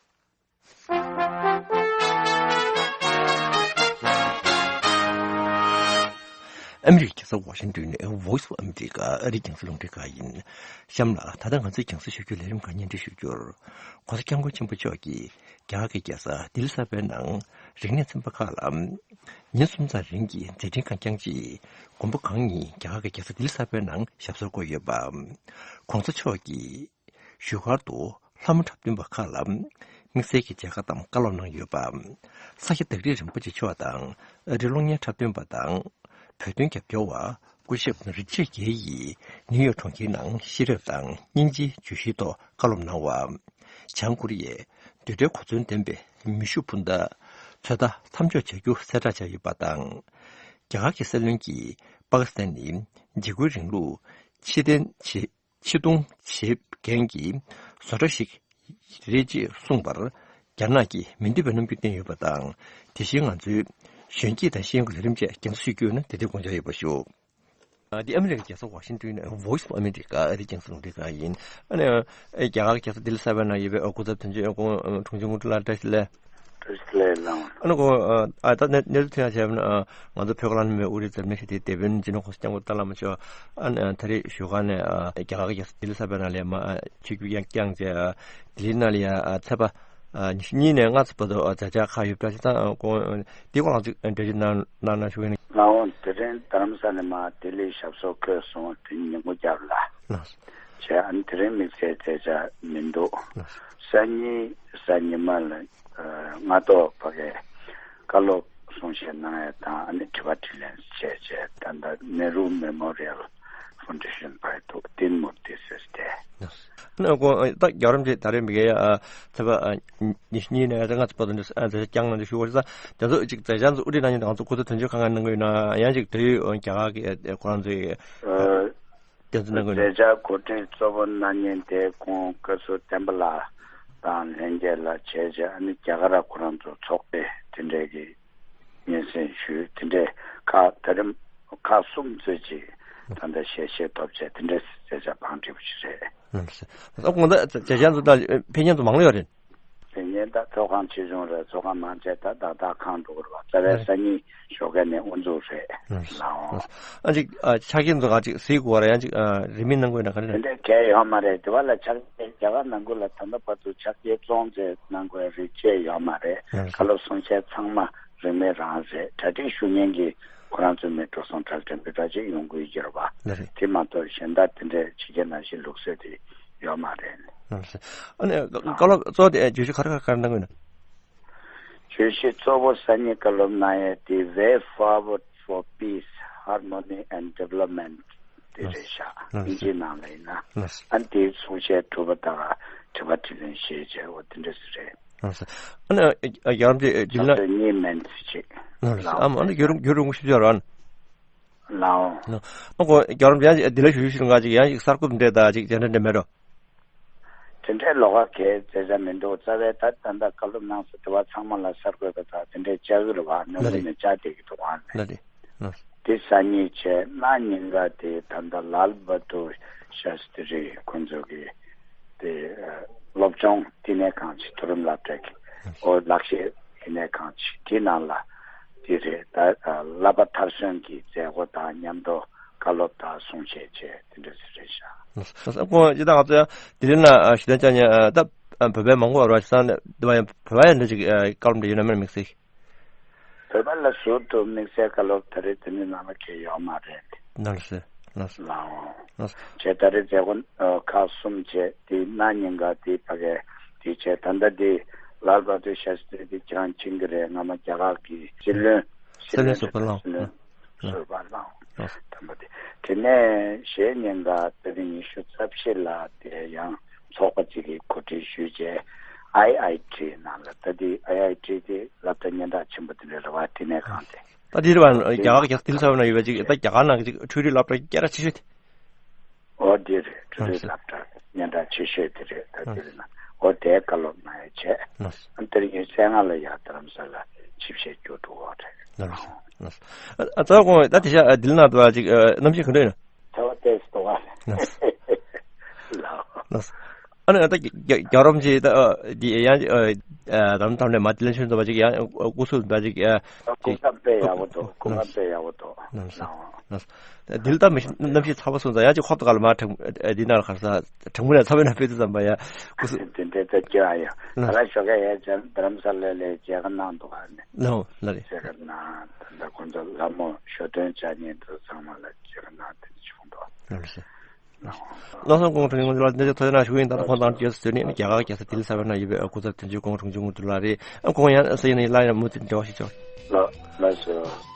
ཨ་མི་རི་ཀའི་རྒྱལ་ས་ཝ་ཤིང་ཏོན་ནས་Voice of America ཨ་རིའི་རྒྱང་སྲིང་རླུང་འཕྲིན་ཁང་ཡིན། གཤམ་ལ་ད་ལྟ་ང་ཚོའི་རྒྱང་སྲིང་ཞུ་རྒྱུའི་ལས་རིམ་ཁག་སྙན་སྒྲོན་ཞུ་རྒྱུར། ༸གོང་ས་༸སྐྱབས་མགོན་ཆེན་པོ་མཆོག་གིས་རྒྱ་གར་གྱི་རྒྱལ་ས་ལྡི་ལི་གསར་པའི་ནང་རིག་གནས་ཚན་པ་ཁག་ལ་ཉིན་གསུམ་ཙམ་རིང་གི་མཛད་འཕྲིན་ཁག་བསྐྱངས་རྗེས། མགོན་པོ་གང་ཉིད་རྒྱ་གར་གྱི་རྒྱལ་ས་ལྡི་ལི་གསར་པའི་ནང་ཞབས་སོར་བཀོད་ཡོད་པ། ༸གོང་ས་མཆོག་གིས་བཞུགས་སྒར་དུ་ལྷ་མོ་འཁྲབ་སྟོན་པ་ཁག་ལ་དམིགས་བསལ་གྱི་མཇལ་ཁ་དང་བཀའ་སློབ་གནང་ཡོད་པ། ས་སྐྱ་བདག་ཁྲི་རིན་པོ་ཆེ་མཆོག་དང་ཨ་རིའི་གློག་བརྙན་འཁྲབ་སྟོན་པ་དང་བོད་དོན་རྒྱབ་སྐྱོར་བ་སྐུ་ཞབས་རི་ཅར་གྷེ་ཡིས་ནིའུ་ཡོག་གྲོང་ཁྱེར་ནང་ཤེས་རབ་དང་སྙིང་རྗེའི་བརྗོད་གཞིའི་ཐོག་བཀའ་སློབ་གནང་བ། བྱང་ཀོ་རི་ཡས་འདུས་གྲྭའི་གོ་མཚོན་ལྡན་པའི་མེ་ཤུགས་འཕུར་མདའ་ཚོད་ལྟ་མཚམས་འཇོག་བྱ་རྒྱུ་གསལ་བསྒྲགས་བྱས་ཡོད་པ་དང་། རྒྱ་གར་གྱི་སྲིད་བློན་གྱིས་པ་ཀི་སི་ཐན་ནི་འཇིགས་སྐུལ་རིང་ལུགས་ཕྱིར་འཐེན་བྱེད། ཕྱིར་གཏོང་བྱེད་མཁན་གྱི་བཟོ་གྲྭ་ཞིག་རེད་ཅེས་གསུངས་པར། རྒྱ་ནག་གིས་མི་འདོད་པའི་རྣམ་འགྱུར་བསྟན་ཡོད་པ་དང་། དེ་བཞིན་ང་ཚོའི་གཞོན་སྐྱེས་དང་ཤེས་ཡོན་གྱི་ལས་རིམ་བཅས་རྒྱང་སྲིང་ཞུ་རྒྱུ་ཡོད་ན་དེ་དུས་དགོངས་འཇགས་ཡོད་པ་ཞུ། འདི་ཨ་མི་རི་ཀའི་རྒྱལ་ས་ཝ་ཤིང་ཏོན་ནས་Voice of America ཨ་རིའི་རྒྱང་སྲིང་རླུང་འཕྲིན་ཁང་ཡིན། ཨ་ནི་རྒྱ་གར་རྒྱལ་ས་ལྡི་ལི་གསར་པའི་ནང་ཡོད་པའི་སྐུ་ཚབ་དོན་གཅོད་ཨ་ཁུ་དྲུང་ཆེ་དངོས་གྲུབ་ལགས་བཀྲ་ཤིས་བདེ་ལེགས། བཀྲ་ཤིས་ ལས་ལངས། ཨ་ནི་ཁོ་ཨ་ད་གནས་གནས་ཚུལ་ཐོན་ཡ་བྱས་པ་ན་ཨ་ང་ཚོ་བོད་ཁ་ལག་ནས་མེད་ཨུ་རི་འཛམ་གླིང་ཞི་བདེའི་དེད་དཔོན་སྤྱི་ནོར་གོང་ས་སྐྱབས་མགོན་ཏཱ་ལའི་བླ་མ་མཆོག་ཨ་ནི་ད་རེས་བཞུགས་སྒར་ནས་ཨ་རྒྱ་གར་གྱི་ལྡི་ལི་གསར་པའི་ནང་ལ་མ་ཨ་ཆིབས་བསྒྱུར་བསྐྱངས་བྱས་ཨ་ལྡི་ལི་ནང་ལ་ཡ་ཨ་ཚེས་པ་ཨ་ཉི་ཤུ་གཉིས་ནས་ལྔ་ཚོ་བར་དུ་ཨ་མཛད་འཆར་ཁག་ཡོད་པ་འདྲ་ཞིག་དང་ཨ་ཁོང་འདི་སྐོར་ལ་ཅིག་འགྲེལ་བརྗོད་གནང་གནང་གནང་ཞུ་གི་ཡིན། ལགས་འོང་། དེ་རིང་རྡ་རམ་ས་ལ་མ་ལྡི་ལི་ཞབས་སོར་འཁོད་སོང་། དེ་ཉིན་གུང་རྒྱབ་ལ་ལགས། བྱས་ཨ་ནི་དེ་རིང་དམིགས་བསལ་མཛད་འཆར་མི་འདུག་ལགས། སང་ཉིན་གཟའ་ཉི་མ་ལ་ཨ་སྔ་ཐོག་ཕ་གིར་བཀའ་སློབ་གསུང་བཤད་གནང་ཡ་དང་ཨ་ནི་དྲི་བ་དྲིས་ལན་བྱས་བྱས་ད་ལྟ་ནེ་རུ་མེ་མོ་རི་ཡལ་ཕའུན་ཌེ་ཤན་པར་འདུག་ཏིན་མུར་ཏི་ཟེར་ཏེ། ཨ་ཁོང་ད་རྒྱལ་བ་རིན་པོ་ཆེ་ད་རེས་མི་སྐྱེལ་ཡ་ཚེས་པ་ཉི་ཤུ་གཉིས་ནས་ལྔ་ཚོ་བར་དུ་མཛད་འཆར་བསྐྱངས་གནང་འདུག་ཞུ་བ་རེད། ད་ཚོ་ཅིག་མཛད་འཆར་ཚོ་དབུ་ཁྲིད་གནང་མཁན་ང་ཚོ་སྐུ་ཚབ་དོན་གཅོད་ཁང་ནང་གནང་གི་ཡོད་ན་ཡང་ཅིག་དེ་ཡོད་རྒྱ་གར་གྱི་ཁོ་རང་ཚོའི་ཨ། བསྟན་འཛིན་གནང་དགོས་ན། མཛད་འཆར་གོ་སྒྲིག་གཙོ་བོ་གནང་མཁན་དེ་ཁོང་བཀའ་ཟུར་བསྟན་པ་ལགས་དང་ལྷན་རྒྱས་ལ་བྱས་རྗེས་ཨ་ནི་རྒྱ་གར་ཁོ་རང་ཚོ་ཚོགས་པས་དེ་འདྲའི་གི་སྙན་སེང་ཞུས། དེ་འདྲའི་ཁག་ད་རིང་ཁག་གསུམ་ཙམ་ཅིག་ད་ལྟ་ཞལ་བཞེས་ཐོབ་བྱས་དེ་འདྲའི་མཛད་འཆར་བང་སྒྲིག་པ་ཞིག་རེད། ཨ་དགོངས་དག་མཛད་འཆར་ཚོ་ད་ཕེབས་མཁན་ཚོ་མང་ལོས་ཡོད་རེད། དེ་ཉིན་ད་ཚོགས་ཁང་ཆེ་ཆུང་རེད། ཚོགས་ཁང་མང་ཆེ་ད་བདག་བདག་ཁང་འགྲོ་གི་རེད་བ། རྩ་བའི་སང་ཉིན་ཞོགས་ཀས་ནས་དབུ་འཛུགས་རེད། ལགས་འོང་། ཨ་ཅིག་ཨ་ཆ་རྐྱེན་ཚོ་ག་ཅིག་གཟིགས་དགོས་རེད། ཡང་ཅིག་ཨ་རིན་མེད་གནང་དགོས་ན་ག་རེ་དེ་རེད། འདྲ་གལ་ཡོད་མ་རེད། དེ་བ་ལ་ཆ་རྐྱེན་རྒྱ་གར་ནང་ཁུལ་ལ་ད་ལྟ་བར་དུ་ཆ་རྐྱེན་བཙོང་བྱས་གནང་དགོས་རིགས་བཅས་ཡོད་མ་རེད། ལགས་སོ། བཀའ་སློབ་གསུང་བཤད་ཚང་མ་རིན་མེད་རང་རེད། གྲ་སྒྲིག་ཞུ་མཁན་གྱི་ཁོ་རང་ཚོའི་མི་འགྲོ་སོང་གྲལ་དྲན་པའི་གྲ་ཅིག་ཡོང་དགོས་ཀྱི་རེད་བ། ལགས་རེད། དེ་མ་གཏོགས་གཞན་དག་དེ་འདྲའི་ཕྱི་རྒྱལ་ནང་བཞིན་ལུགས་སྲོལ་དེ་ཡོད་མ་རེད། ཨ་ནི་བཀའ་སློབ་གཙོ་བོ་དེ་བརྗོད་གཞི་ག་རེ་ག་རེ་གནང་གི་ཡོད་ན། བརྗོད་གཞི་གཙོ་བོ་སང་ཉིན་བཀའ་སློབ་གནང་ཡས་དེ་Way Forward for Peace, Harmony and Development དེ་རེད་ཤག་ཨིན་ཇིའི་ནང་ལ་ཡིན་ན། ཨ་ནི་དེའི་གསུང་བཤད་གྲུབ་པ་དང་དྲི་བ་དྲིས་ལན་བྱས་བྱས་འོ་དེ་འདྲ་ཞིག་རེད། ཨ་ནི་རྒྱལ་བ་རིན་པོ་ཆེ་འདི་ལ་ཆབ་སྲིད་གཉིས་མིན་ཅིག་ཨ་ནི་རྒྱལ་བ་རིན་པོ་ཆེ་ཡོད་རེད་བ། ལའོ། ཨ་ཁོ་རྒྱལ་བ་རིན་པོ་ཆེ་ཡང་འདི་ལ་བཞུགས་བཞུགས་ང་ཅིག་ཡང་ཅིག་གསར་འགོད་འདྲ་དང་ཅིག་མཇལ་འཕྲད་འདྲ་མེད་འགྲོ། དེ་འདྲའི་ལོགས་ཀ་གའི་མཛད་འཆར་མི་འདུག་རྩ་བའི་ད་ད་ལྟ་བཀའ་སློབ་གནང་ས་དེ་བ་ཚང་མ་ལ་གསར་འགོད་པ་དང་དེ་འདྲའི་བཅར་གི་རེད་བ། ནང་ལ་ནས་བཅར་བསྡད་ཀྱི་འདུག་ཨ་ནི། ལ་རེད། ལ། དེ་སང་ཉིན་བྱས་གནངས་ཉིན་ཀ་དེ་ད་ལྟ་ལཱལ་བྷ་དུར་ཤཱ་སྟི་རི་ཁོང་ཚོ་གི་དེ་ཨ་སློབ་སྦྱོང་བསྟི་གནས་ཁང་ཅིག་མཐོ་རིམ་སློབ་གྲྭ་གི་ཨོ་ལག་ཤེས་བསྟི་གནས་ཁང་ཅིག་དེ་ནང་ལ་དེ་རེད་ད། ཨ་བསླབ་པ་མཐར་སོན་གྱི་མཛད་སྒོ་དང་མཉམ་དུ་བཀའ་སློབ་དང་གསུང་བཤད་བྱས་དེ་འདྲ་ཞིག་རེད་ཤག་ཨ་ཁོང་ཅི་ད་ང་ཚོ་ཡང་དེ་རིང་ལ་ཨ་གཞི་རྟེན་བཅའ་ཉེ་ཨ་ད་ཨ་བོད་པའི་མང་པོ་བར་བ་ཞིག་སང་ནས་དེ་བ་ཡང་བོད་པ་ཡང་འདྲ་ཅིག་ཨ་བཀའ་སློབ་འདྲ་ཡོད་ན་མེད་ན་དམིགས་བསལ། བོད་པ་ལ་ཟུར་དུ་དམིགས་བསལ་བཀའ་སློབ་ད་རེས་དེ་ནི་ནང་ལ་གལ་ཡོད་མ་རེད། ནར་སེ་ནར་སེ་ལའོ། ནར་སེ་བྱས་ད་རེས་མཛད་སྒོ་ཨ་ཁག་གསུམ་བྱས་དེ་གནངས་ཉིན་ཀ་དེ་ཕ་གའི་དེ་བྱས་ད་ལྟ་དེ་ལཱལ་བྷ་དུར་ཤཱ་སྟི་རི་དེ་ཁྱེད་རང་མཁྱེན་གྱི་རེད། སྔ་མ་རྒྱ་གར་གྱི་སྲིད་བློན་སྲིད་བློན་ཟུར་པ་ལའོ། སྲིད་བློན་ཟུར་པ་ལའོ། དམ་པ་དེ་དེ་ནས་གཞེས་ཉིན་ཀ་ཏ་རིག་ཉི་ཤུ་རྩ་བཞི་ལ་དེ་ཡང་ཚོགས་པ་གཅིག་གིས་གོ་སྒྲིག་ཞུས་རྗེས་ཨའི་ཨའི་ཊི་ནང་ལ་ད་དེ་ཨའི་ཨའི་ཊི་དེ་སློབ་གྲྭ་སྙན་གྲགས་ཆེན་པོ་དེ་འདྲ་རེད་བ། བསྟི་གནས་ཁང་དེ། ད་དེ་རེད་བ། རྒྱ་གར་རྒྱ་ལྡི་ལི་ཚ་བོ་ན་ཡོད་པ་ཅིག་ད་རྒྱ་གར་ནང་གི་ཅིག་འཕྲུལ་རིག་སློབ་གྲྭ་སྐད་གྲགས་ཆེ་ཤོས་དེ། འོ་དེ་རེད། འཕྲུལ་རིག་སློབ་གྲྭ་སྙན་གྲགས་ཆེ་ཤོས་དེ་རེད། ད་དེ་རེད་ན་འོ་དེའི་བཀའ་སློབ་གནང་ཡ་བྱས། ཨ་ཏ་རིག་ཉི་ཤུ་རྩ་ལྔ་ལ་ཡར་རྡ་རམ་ས་ལ་ཆིབས་ཞལ་བསྒྱུར་འགྲོ་གི་རེད། ཨ་ཙག་ཁོང་ད་དེ་ཤ་དེ་ལ་ན་དུ་བ་ཅིག་གནམ་གཤིས་ག་འདྲ་ཡིན་ན། ཐ་བ་ཏེས་ཏོ་བ། ལགས། ཨ་ནི་ད་རྒྱ་རྒྱ་རོམ་ཅིག་ད་འདི་ཡང་ད་དམ་དམ་ནས་མ་དེ་ལན་ཆུན་དུ་བ་ཅིག་ཡང་སྐུ་གཟུགས་ད་ཅིག་གོ་སྐབས་དཔེ་ཡག་པོ་འདུག་གོ་སྐབས་དཔེ་ཡག་པོ་འདུག་ལགས་སོ། ལགས་སོ། འདི་ལ་ད་མི་གནམ་གཤིས་ཚ་བ་སོང་ཙང་ཡང་ཅིག་ཁོག་ཏུ་ག་ལ་མ་གྲང་འདི་ན་ལ་ཁར་ས་གྲང་མོ་ནས་ཚ་བའི་ནང་ཕེབས་དུས་ཙམ་པ་ཡ་སྐུ་གཟུགས། དེ་འདྲའི་ད་སྐྱོ་ཨ་ཡ། ད་ལ་ཞོགས་ཀ་ཡ་ཅན་རྡ་རམ་ས་ལ་ལས་མཇལ་ཁ་གནང་འདུག་ག་ནས། ལགས་ལགས་རེད། མཇལ་ཁ་གནང་ད་ལྟ་ཁོང་ཚོ་ལྷ་མོ་ཞོ་སྟོན་བཅའ་ཉིན་དུ་ཚང་མ་ལ་མཇལ་ཁ་གནང་དེ་འདྲ་བྱུང་འདུག་ལགས་སོ། ལགས་སོ། ཁོང་ཁྲོ་ཉུང་ལ་འདི་ཐོས་ན་ཞུ་ཡིན། ད་ལྟ་ཁོང་དང་བཅས་སུ་ནི་རྒྱ་གར་རྒྱལ་ས་ལྡི་ལི་གསར་པའི་ནང་ཡོད་པའི་སྐུ་ཚབ་དོན་གཅོད་སྐུ་ངོ་དྲུང་ཆེ་དངོས་གྲུབ་ལགས་རེད། ཁོང་ཡང་ས་ཡིན་ན་ཡིན་ལ་ཡང་མུ་མཐུད་འབྲེལ་བ་ཞིག་ཆོག་ལགས་ལགས་སོ།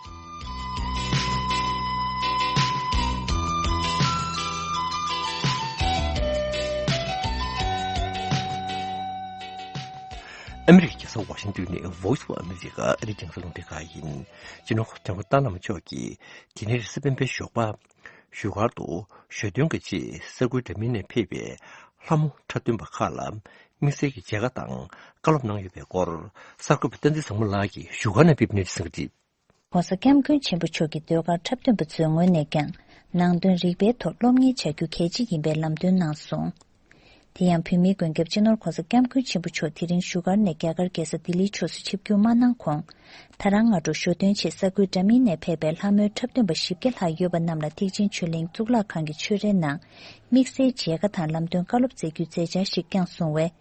ཨ་མི་རི་ཀའི་རྒྱལ་ས་ཝ་ཤིང་ཏོན་ནས་Voice of America ཨ་རིའི་རྒྱང་སྲིང་རླུང་འཕྲིན་ཁང་ཡིན། སྤྱི་ནོར་གོང་ས་སྐྱབས་མགོན་ཏཱ་ལའི་བླ་མ་མཆོག་གིས་དེ་རིང་རེས་གཟའ་སྤེན་པའི་ཞོགས་པ། བཞུགས་སྒར་དུ་ཞོ་སྟོན་གྱི་ཆེད་ས་ཁུལ་འདྲ་མིན་ནས་ཕེབས་པའི་ལྷ་མོ་འཁྲབ་སྟོན་པ་ཁག་ལ་དམིགས་བསལ་གྱི་མཇལ་ཁ་དང་བཀའ་སློབ་གནང་ཡོད་པའི་སྐོར་གསར་འགོད་པ་བསྟན་འཛིན་བཟང་མོ་ལགས་ཀྱིས་བཞུགས་སྒར་ནས་ཕེབས་པའི་གནས་ཚུལ་གསན་གྱི་འདུག ྋགོང་ས་ྋསྐྱབས་མགོན་ཆེན་པོ་མཆོག་གིས་ཟློས་གར་འཁྲབ་སྟོན་པ་ཚོའི་ངོས་ནས་ཀྱང་ནང་དོན་རིག་པའི་ཐོག་སློབ་གཉེར་བྱ་རྒྱུ་གལ་ཆེ་ཡིན་པའི་ལམ་སྟོན་གནང་སོང་། དེ་ཡང་བོད་མིའི་མགོན་སྐྱབས་སྤྱི་ནོར་༧གོང་ས་༧སྐྱབས་མགོན་ཆེན་པོ་མཆོག་དེ་རིང་བཞུགས་སྒར་ནས་རྒྱ་གར་རྒྱལ་ས་ལྡི་ལིའི་ཕྱོགས་སུ་ཆིབས་བསྒྱུར་མ་གནང་གོང་། ད་རང་སྔ་དྲོ་ཞོ་སྟོན་ཆེད་ས་ཁུལ་འདྲ་མིན་ནས་ཕེབས་པའི་ལྷ་མོའི་འཁྲབ་སྟོན་པ་བཞི་བརྒྱ་ལྷག་ཡོད་པ་རྣམས་ལ་ཐེག་ཆེན་ཆོས་གླིང་གཙུག་ལག་ཁང་གི་ཆོས་རའི་ནང་དམིགས་བསལ་མཇལ་ཁ་དང་ལམ་སྟོན་བཀའ་སློབ་སྩལ་རྒྱུའི་མཛད་འཆར་ཞིག་བསྐྱངས་སོང་བས།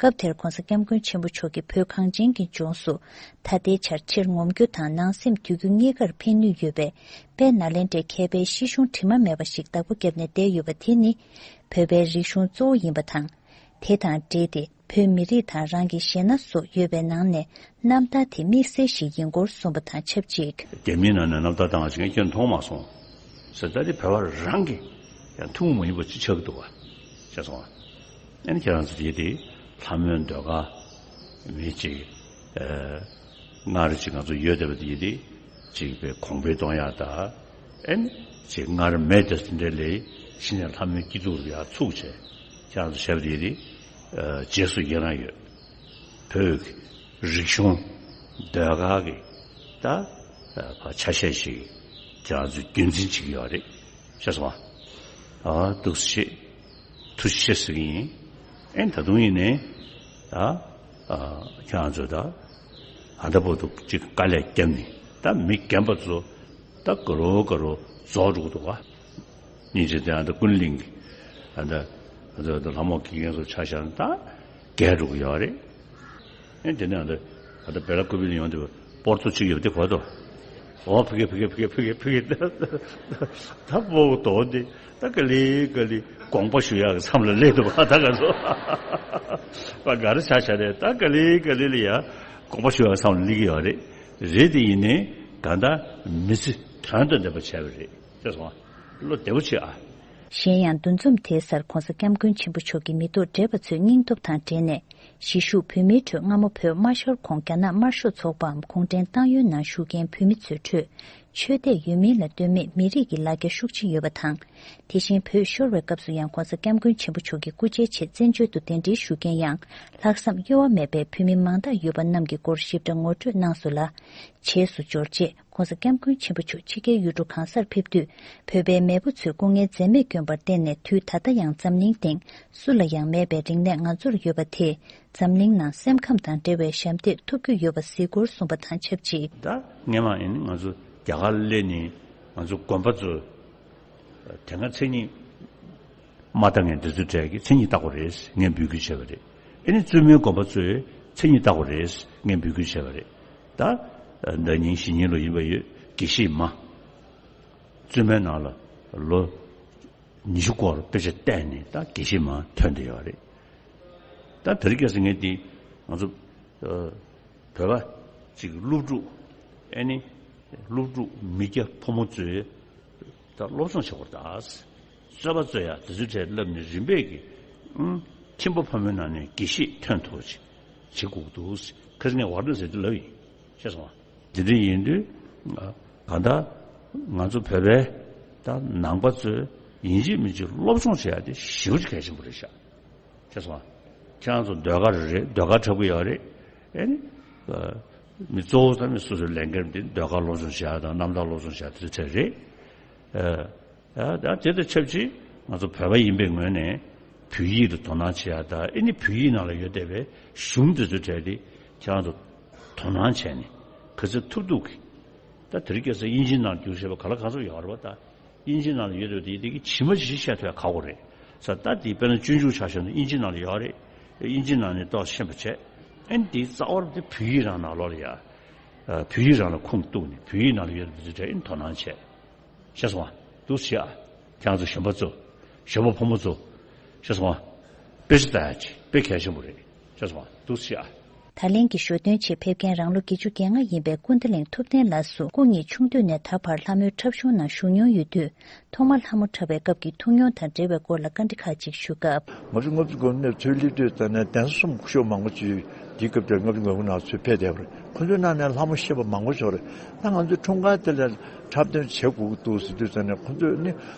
སྐབས་དེར་༧གོང་ས་༧སྐྱབས་མགོན་ཆེན་པོ་མཆོག་གིས་བོད་གངས་ཅན་གྱི་ལྗོངས་སུ་ད་ལྟའི་ཆར་ཕྱིར་ངོམ་རྒྱུ་དང་ནང་སེམས་དུས་རྒྱུན་གཉིས་ཀར་ཕན་ནུས་ཡོད་པའི་དཔལ་ནཱ་ལེནྡྲའི་མཁས་པའི་ཤེས་གཞུང་དྲི་མ་མེད་པ་ཞིག་བདག་པོ་བརྒྱབ་ནས་བསྡད་ཡོད་པ་དེ་ནི་བོད་པའི་རིག་གཞུང་གཙོ་བོ་ཡིན་པ་དང་། དེ་དང་འབྲེལ་ཏེ་བོད་མི་རིགས་དང་རང་གི་གཞས་སྣ་སོགས་ཡོད་པའི་ནང་ནས་རྣམ་ཐར་དེ་དམིགས་བསལ་ཞིག་ཡིན་སྐོར་གསུངས་པ་དང་ཆབས་ཅིག་རྒྱ་མིའི་ནང་ནས་རྣམ་ཐར་བཏང་བ་ཞིག་ངས་ཁྱོན་མཐོང་མ་སོང་ཟེར། ད་དེ་བོད་པ་རང་གི་ཡང་ཐུན་མོང་མ་ཡིན་པ་ཅིག་ཆགས་ཀྱི་འདུག་བ། ཤེས་སོང་བ། ཨ་ནི་ཁྱེད་རང་ཚོ་དེ་དེ་ལྷ་མོའི་ཟློས་གར་མི་ཅིག་ཨ་སྔར་ཅིག་ང་ཚོ་ཡོད་བསྡད་པ་དེ་དེ་ཅིག་པའི་གོང་འཕེལ་གཏོང་ཡག་དང་། ཨ་ནི་ཅིག་སྔར་མེད་དེ་འདྲ་ལས་གཞི་ནས་ལྷ་མོའི་སྐྱིད་སྡུག་ཡར་ཚུགས་བྱས། ཁྱེད་རང་ཚོ་བྱས་པ་དེ་དེ་ཨ་རྗེས་སུ་ཡི་རང་ཡོད། བོད་ཀྱི་རིག་གཞུང་ཟློས་གར་གྱི་ད་ཨ་ཆ་ཤས་ཤིག་ཁྱེད་རང་ཚོས་རྒྱུན་འཛིན་བྱེད་ཀྱི་ཡོད་རེད། ཤེས་སོང་ཨ། ཨ་འདུག་སེ་བྱེད། ཐུགས་རྗེ་ཆེ་ཟེར་གྱི་ཡིན། ཨེ་ད་དུང་ཡིན་ནའི་ད་ཨ་ཁྱེད་རང་ཚོ་ད་ཨ་ད་བར་དུ་ཅིག་དཀའ་ལས་བརྒྱབ་ནས་ད་མི་རྒན་པ་ཚོ་ད་དགའ་རོ་དགའ་རོ་རྫོགས་འགྲོ་གི་འདུག་ག་སྙིང་རྗེ་དེ་ཨ་ད་ཀུན་གླིང་གི་ཨ་ད་ཨ་ད་ཨ་ད་ལྷ་མོ་དགེ་རྒན་ཚོ་ཆ་བཞག་ན་ད་རྒས་འགྲོ་གི་ཡོད་རེད། ཨེ་དེ་ནས་ཨ་ད་ཨ་ད་བེ་ལ་ཀུ་པི་ལ་ཡོང་དུས་པོར་ཏོ་གཅིག་ཡོད་པ་དེ་གོ་ཏོ། འོ་ཕ་གི་ཕ་གི་ཕ་གི་ཕ་གི་ཕ་གི་ད་པོ་ཏོ་འདི་ད་ག་ལེ་ག་ལེ་དགོངས་པ་ཞུ་ཡག་གི་མཚམས་ལ་སླེབས་འདུག་བ། ད་ག་ཚོ་པ་ག་རེ་ཆ་བཞག་རེད། ད་ག་ལེ་ག་ལེ་ལ་ཡ་དགོངས་པ་ཞུ་ཡག་གི་མཚམས་ལ་སླེབས་ཀྱི་ཡོད་རེད། རེད་དེ་ཡིན་ནའི་གང་ལྟར་མི་ཚེ་དོན་དང་ལྡན་པ་བྱས་པ་རེད། ཤེས་སོང་ཨ། བློ་བདེ་པོ་བྱེད་ཨ། གཞན་ཡང་འདུ་འཛོམས་དེའི་སར་༧གོང་ས་༧སྐྱབས་མགོན་ཆེན་པོ་མཆོག་གི་མི་ཐོག་བགྲེས་པ་ཚོའི་སྙིང་སྟོབས་དང་འབྲེལ་ནས་གཞིས་བཞུགས་བོད་མིའི་ཁྲོད་སྔ་མོ་བོད་དམར་ཤོར་གོང་རྒྱ་ནག་དམར་ཤོག་ཚོགས་པའམ་གུང་ཁྲན་ཏང་ཡོན་ནང་བཞུགས་མཁན་བོད་མི་ཚོའི་ཁྲོད་ཆོས་དད་ཡོད་མིན་ལ་ལྟོས་མེད་མི་རིགས་ཀྱི་ལ་རྒྱ་ཤུགས་ཆེ་ཡོད་པ་དང་། དེ་བཞིན་བོད་ཤོར་བའི་སྐབས་སུ་ཡང་༧གོང་ས་༧སྐྱབས་མགོན་ཆེན་པོ་མཆོག་གི་སྐུ་ཕྱྭའི་ཆེད་བཙན་བྱོལ་དུ་གདན་འདྲེན་ཞུ་མཁན་ཡང་ལྷག་བསམ་གཡོ་བ་མེད་པའི་བོད་མི་མང་དག་ཡོད་པ་རྣམས་ཀྱི་སྐོར་ཞིབ་ཕྲ་ངོ་སྤྲོད་གནང་སོང་ལ། རྗེས་སུ་འབྱོར་རྗེས་༧གོང་ས་༧སྐྱབས་མགོན་ཆེན་པོ་མཆོག་ཕྱི་རྒྱལ་ཡུལ་གྲུ་གང་སར་ཕེབས་དུས་བོད་པའི་མེས་པོ་ཚོས་སྐུ་ངལ་འཛེམས་མེད་བསྐྱོན་པར་བརྟེན་ནས་དུས་ད་ལྟ་ཡང་འཛམ་གླིང་སྟེང་སུ་ལ་ཡང་མེད་པའི་རིག་གནས་ང་ཚོར་ཡོད་པ་དེས་འཛམ་གླིང་ནང་སེམས་ཁམས་དང་འབྲེལ་བའི་ཞབས་འདེགས་ཐོབ་རྒྱུ་ཡོད་པ་གཟིགས་སྐོར་གསུངས་པ་དང་ཆབས་ཅིག་ད་སྔས་མ་ཡིན་ང་ཚོ་རྒྱ་གར་སླེབས་ནས་ང་ཚོ་དགོན་པ་ཚོ་དེ་སྔ་མཚན་ཉིད་མ་བཏགས་མཁན་དེ་ཚོའི་གྲས་ཀྱིས་མཚན་ཉིད་བཏགས་པ་རེད་ངས་འབོད་སྐུལ་བྱས་པ་རེད། ཨ་ནི་བཙུན་མོའི་དགོན་པ་ཚོས་མཚན་ཉིད་བཏགས་པ་རེད་ངས་འབོད་སྐུལ་བྱས་པ་རེད། ད་ཟླ་ཉིན་གཞེས་ནིང་ལོ་ཡིན་པ་ཡོད་དགེ་བཤེས་མ། བཙུན་མའི་ནང་ལ་ལོ་ཉི་ཤུ་སྐོར་དཔེ་ཆ་བལྟས་ནས་ད་དགེ་བཤེས་མ་ཐོན་བསྡད་ཡོད་རེད། ད་དེ་རིང་ཁ་སང་ངས་འདི་ང་ཚོ་ཨ་བོད་པ་ཅིག་སློབ་ཕྲུག་ཨ་ནི་སློབ་ཕྲུག་མི་སྐྱ་ཕོ་མོ་ཚོས་ད་སློབ་སྦྱོང་བྱེད་དགོས་རེད་ད། རྩོད་པ་རྩོད་ཡ་དེ་ཚོའི་གྲས་བསླབས་ནས་རིམ་པས་ཀྱི་ཨང་ཁྱིམ་པ་ཕ་མའི་ནང་ནས་དགེ་བཤེས་ཐོན་ཐུབ་པ་ཅིག་བྱེད་དགོས་ཀྱི་འདུག་ཁ་སང་ངས་ཝར་ཌན་ཟེར་དུས་ལབ་ཡིན། ཤེས་སོང་ང་། དེ་འདྲ་ཡིན་དུས་གང་ལྟར་ང་ཚོ་བོད་པའི་ད་ནང་པ་ཚོས་ཡིན་གཅིག་མིན་གཅིག་སློབ་སྦྱོང་བྱེད་ཡ་དེ་ཞེ་པོ་ཅིག་གལ་ཆེན་པོ་རེད་ཤག་ཤེས་སོང་ང་། ཁྱེད་རང་ཚོ་ཟློས་གར་རེད་ཟློས་གར་འཁྲབ་ཀྱི་ཡོད་རེད། ཨེ་ནི། མི་གཙོ་བོ་དང་མི་སོ་སོའི་ལས་འགན་དེ་ཟློས་གར་སློབ་སྦྱོང་བྱེད་ཡ་དང་རྣམ་ཐར་སློབ་སྦྱོང་བྱེད་ཡ་དེ་ཚོ་གྲས་རེད། ཨ་ཨ་དེ་དང་ཆབས་ཅིག་ང་ཚོ་བོད་པ་ཡིན་པའི་ངོས་ནས་བོད་ཡིག་ལ་དོ་སྣང་བྱེད་ཡ་དང་ཨེ་ནི་བོད་ཡིག་ནང་ལ་ཡོད་བསྡད་པའི་གཞུང་དེ་ཚོའི་གྲས་དེ་ཁྱེད་རང་ཚོ་དོ་སྣང་བྱས་ནས་ག་ཚོད་ཐུབ་ཐུབ་ཀྱིས་ད་དེ་རིང་ཁ་སང་དབྱིན་ཇིའི་ནང་བསྒྱུར་བྱས་པ་ག་ལ་གང་འཚམ་ཡོད་རེད་པ་ད། དབྱིན་ཇི་ནང་ལ་ཡོད་པའི་དེ་དེ་གི་ཇི་མ་ཇི་བཤད་ཐུབ་ཡ་ཁག་པོ་རེད། ས་ད་དེ་དཔེར་ན་སྤྱོད་འཇུག་ཆ་བཞག་ན་དབྱིན་ཇི་ནང་ལ་ཡོད་རེད། དབྱིན་ཇི་ནང་ནས་ཏོག་ཤེས་པ་བྱས། ཨན་དེ་རྩ་བར་དེ་བོད་ཡིག་རང་ནང་ལོགས་ལ་ཡ། བོད་ཡིག་རང་ལ་ཁུངས་གཏུགས་ནས་བོད་ཡིག་ནང་ལ་ཡོད་པའི་དེ་ཚོ་ཨན་དོ་སྣང་བྱས། ཤེས་སོང་ང་། འདུག་སེ་བྱེད་ཨ། ཁྱེད་རང་ཚོ་གཞོན་པ་ཚོ། གཞོན་པ་ཕོ་མོ་ཚོ། ཤེས་སོང་ང་། དཔེ་ཆ་ལྟ་ཡ་ཅིག་དཔེ་གལ་ཆེན་པོ་རེད། ཤེས་སོང་ང་། འདུག་སེ་བྱེད་ཨ། ད་ལན་གྱི་ཞོ་སྟོན་ཆེད་ཕེབས་མཁན་རང་ལོ་བརྒྱད་ཅུ་གྱ་ལྔ་ཡིན་པའི་ཀུན་བདེ་གླིང་ཐུབ་བསྟན་ལགས་སུ་སྐུ་ཉིད་ཆུང་དུས་ནས་ད་བར་ལྷ་མོའི་འཁྲབ་གཞུང་ནང་ཞུགས་མྱོང་ཡོད་དུས་ཐོག་མར་ལྷ་མོ་འཁྲབ་པའི་སྐབས་ཀྱི་ཐུགས་མྱོང་དང་འབྲེལ་བའི་སྐོར་ལ་བཀའ་འདྲི་ཁག་ཅིག་ཞུ་སྐབས། ང་ཚོ་ལྔ་བཅུ་ང་དགུ་ནས་ཚུར་སླེབས་དུས་ཙམ་ནས་གདན་ས་གསུམ་ཤོག་མང་པོ་ཅིག་དེའི་སྐབས་དེར་ལྔ་བཅུ་ང་དགུ་ནང་ཚུར་ཕེབས་བསྡད་པ་རེད། ཁོ་ཚོའི་ནང་ནས་ལྷ་མོ་ཤེས་པ་མང་པོ་ཞིག་རེད། ད་ང་ཚོའི་འཁྲུངས་སྐར་དེ་ལ་འཁྲབ་སྟོན་བྱེད་དགོས་ཀྱི་འདུག་ཟེར་དུས་ཙམ་ནས། ཁོ་ཚོས་ནི་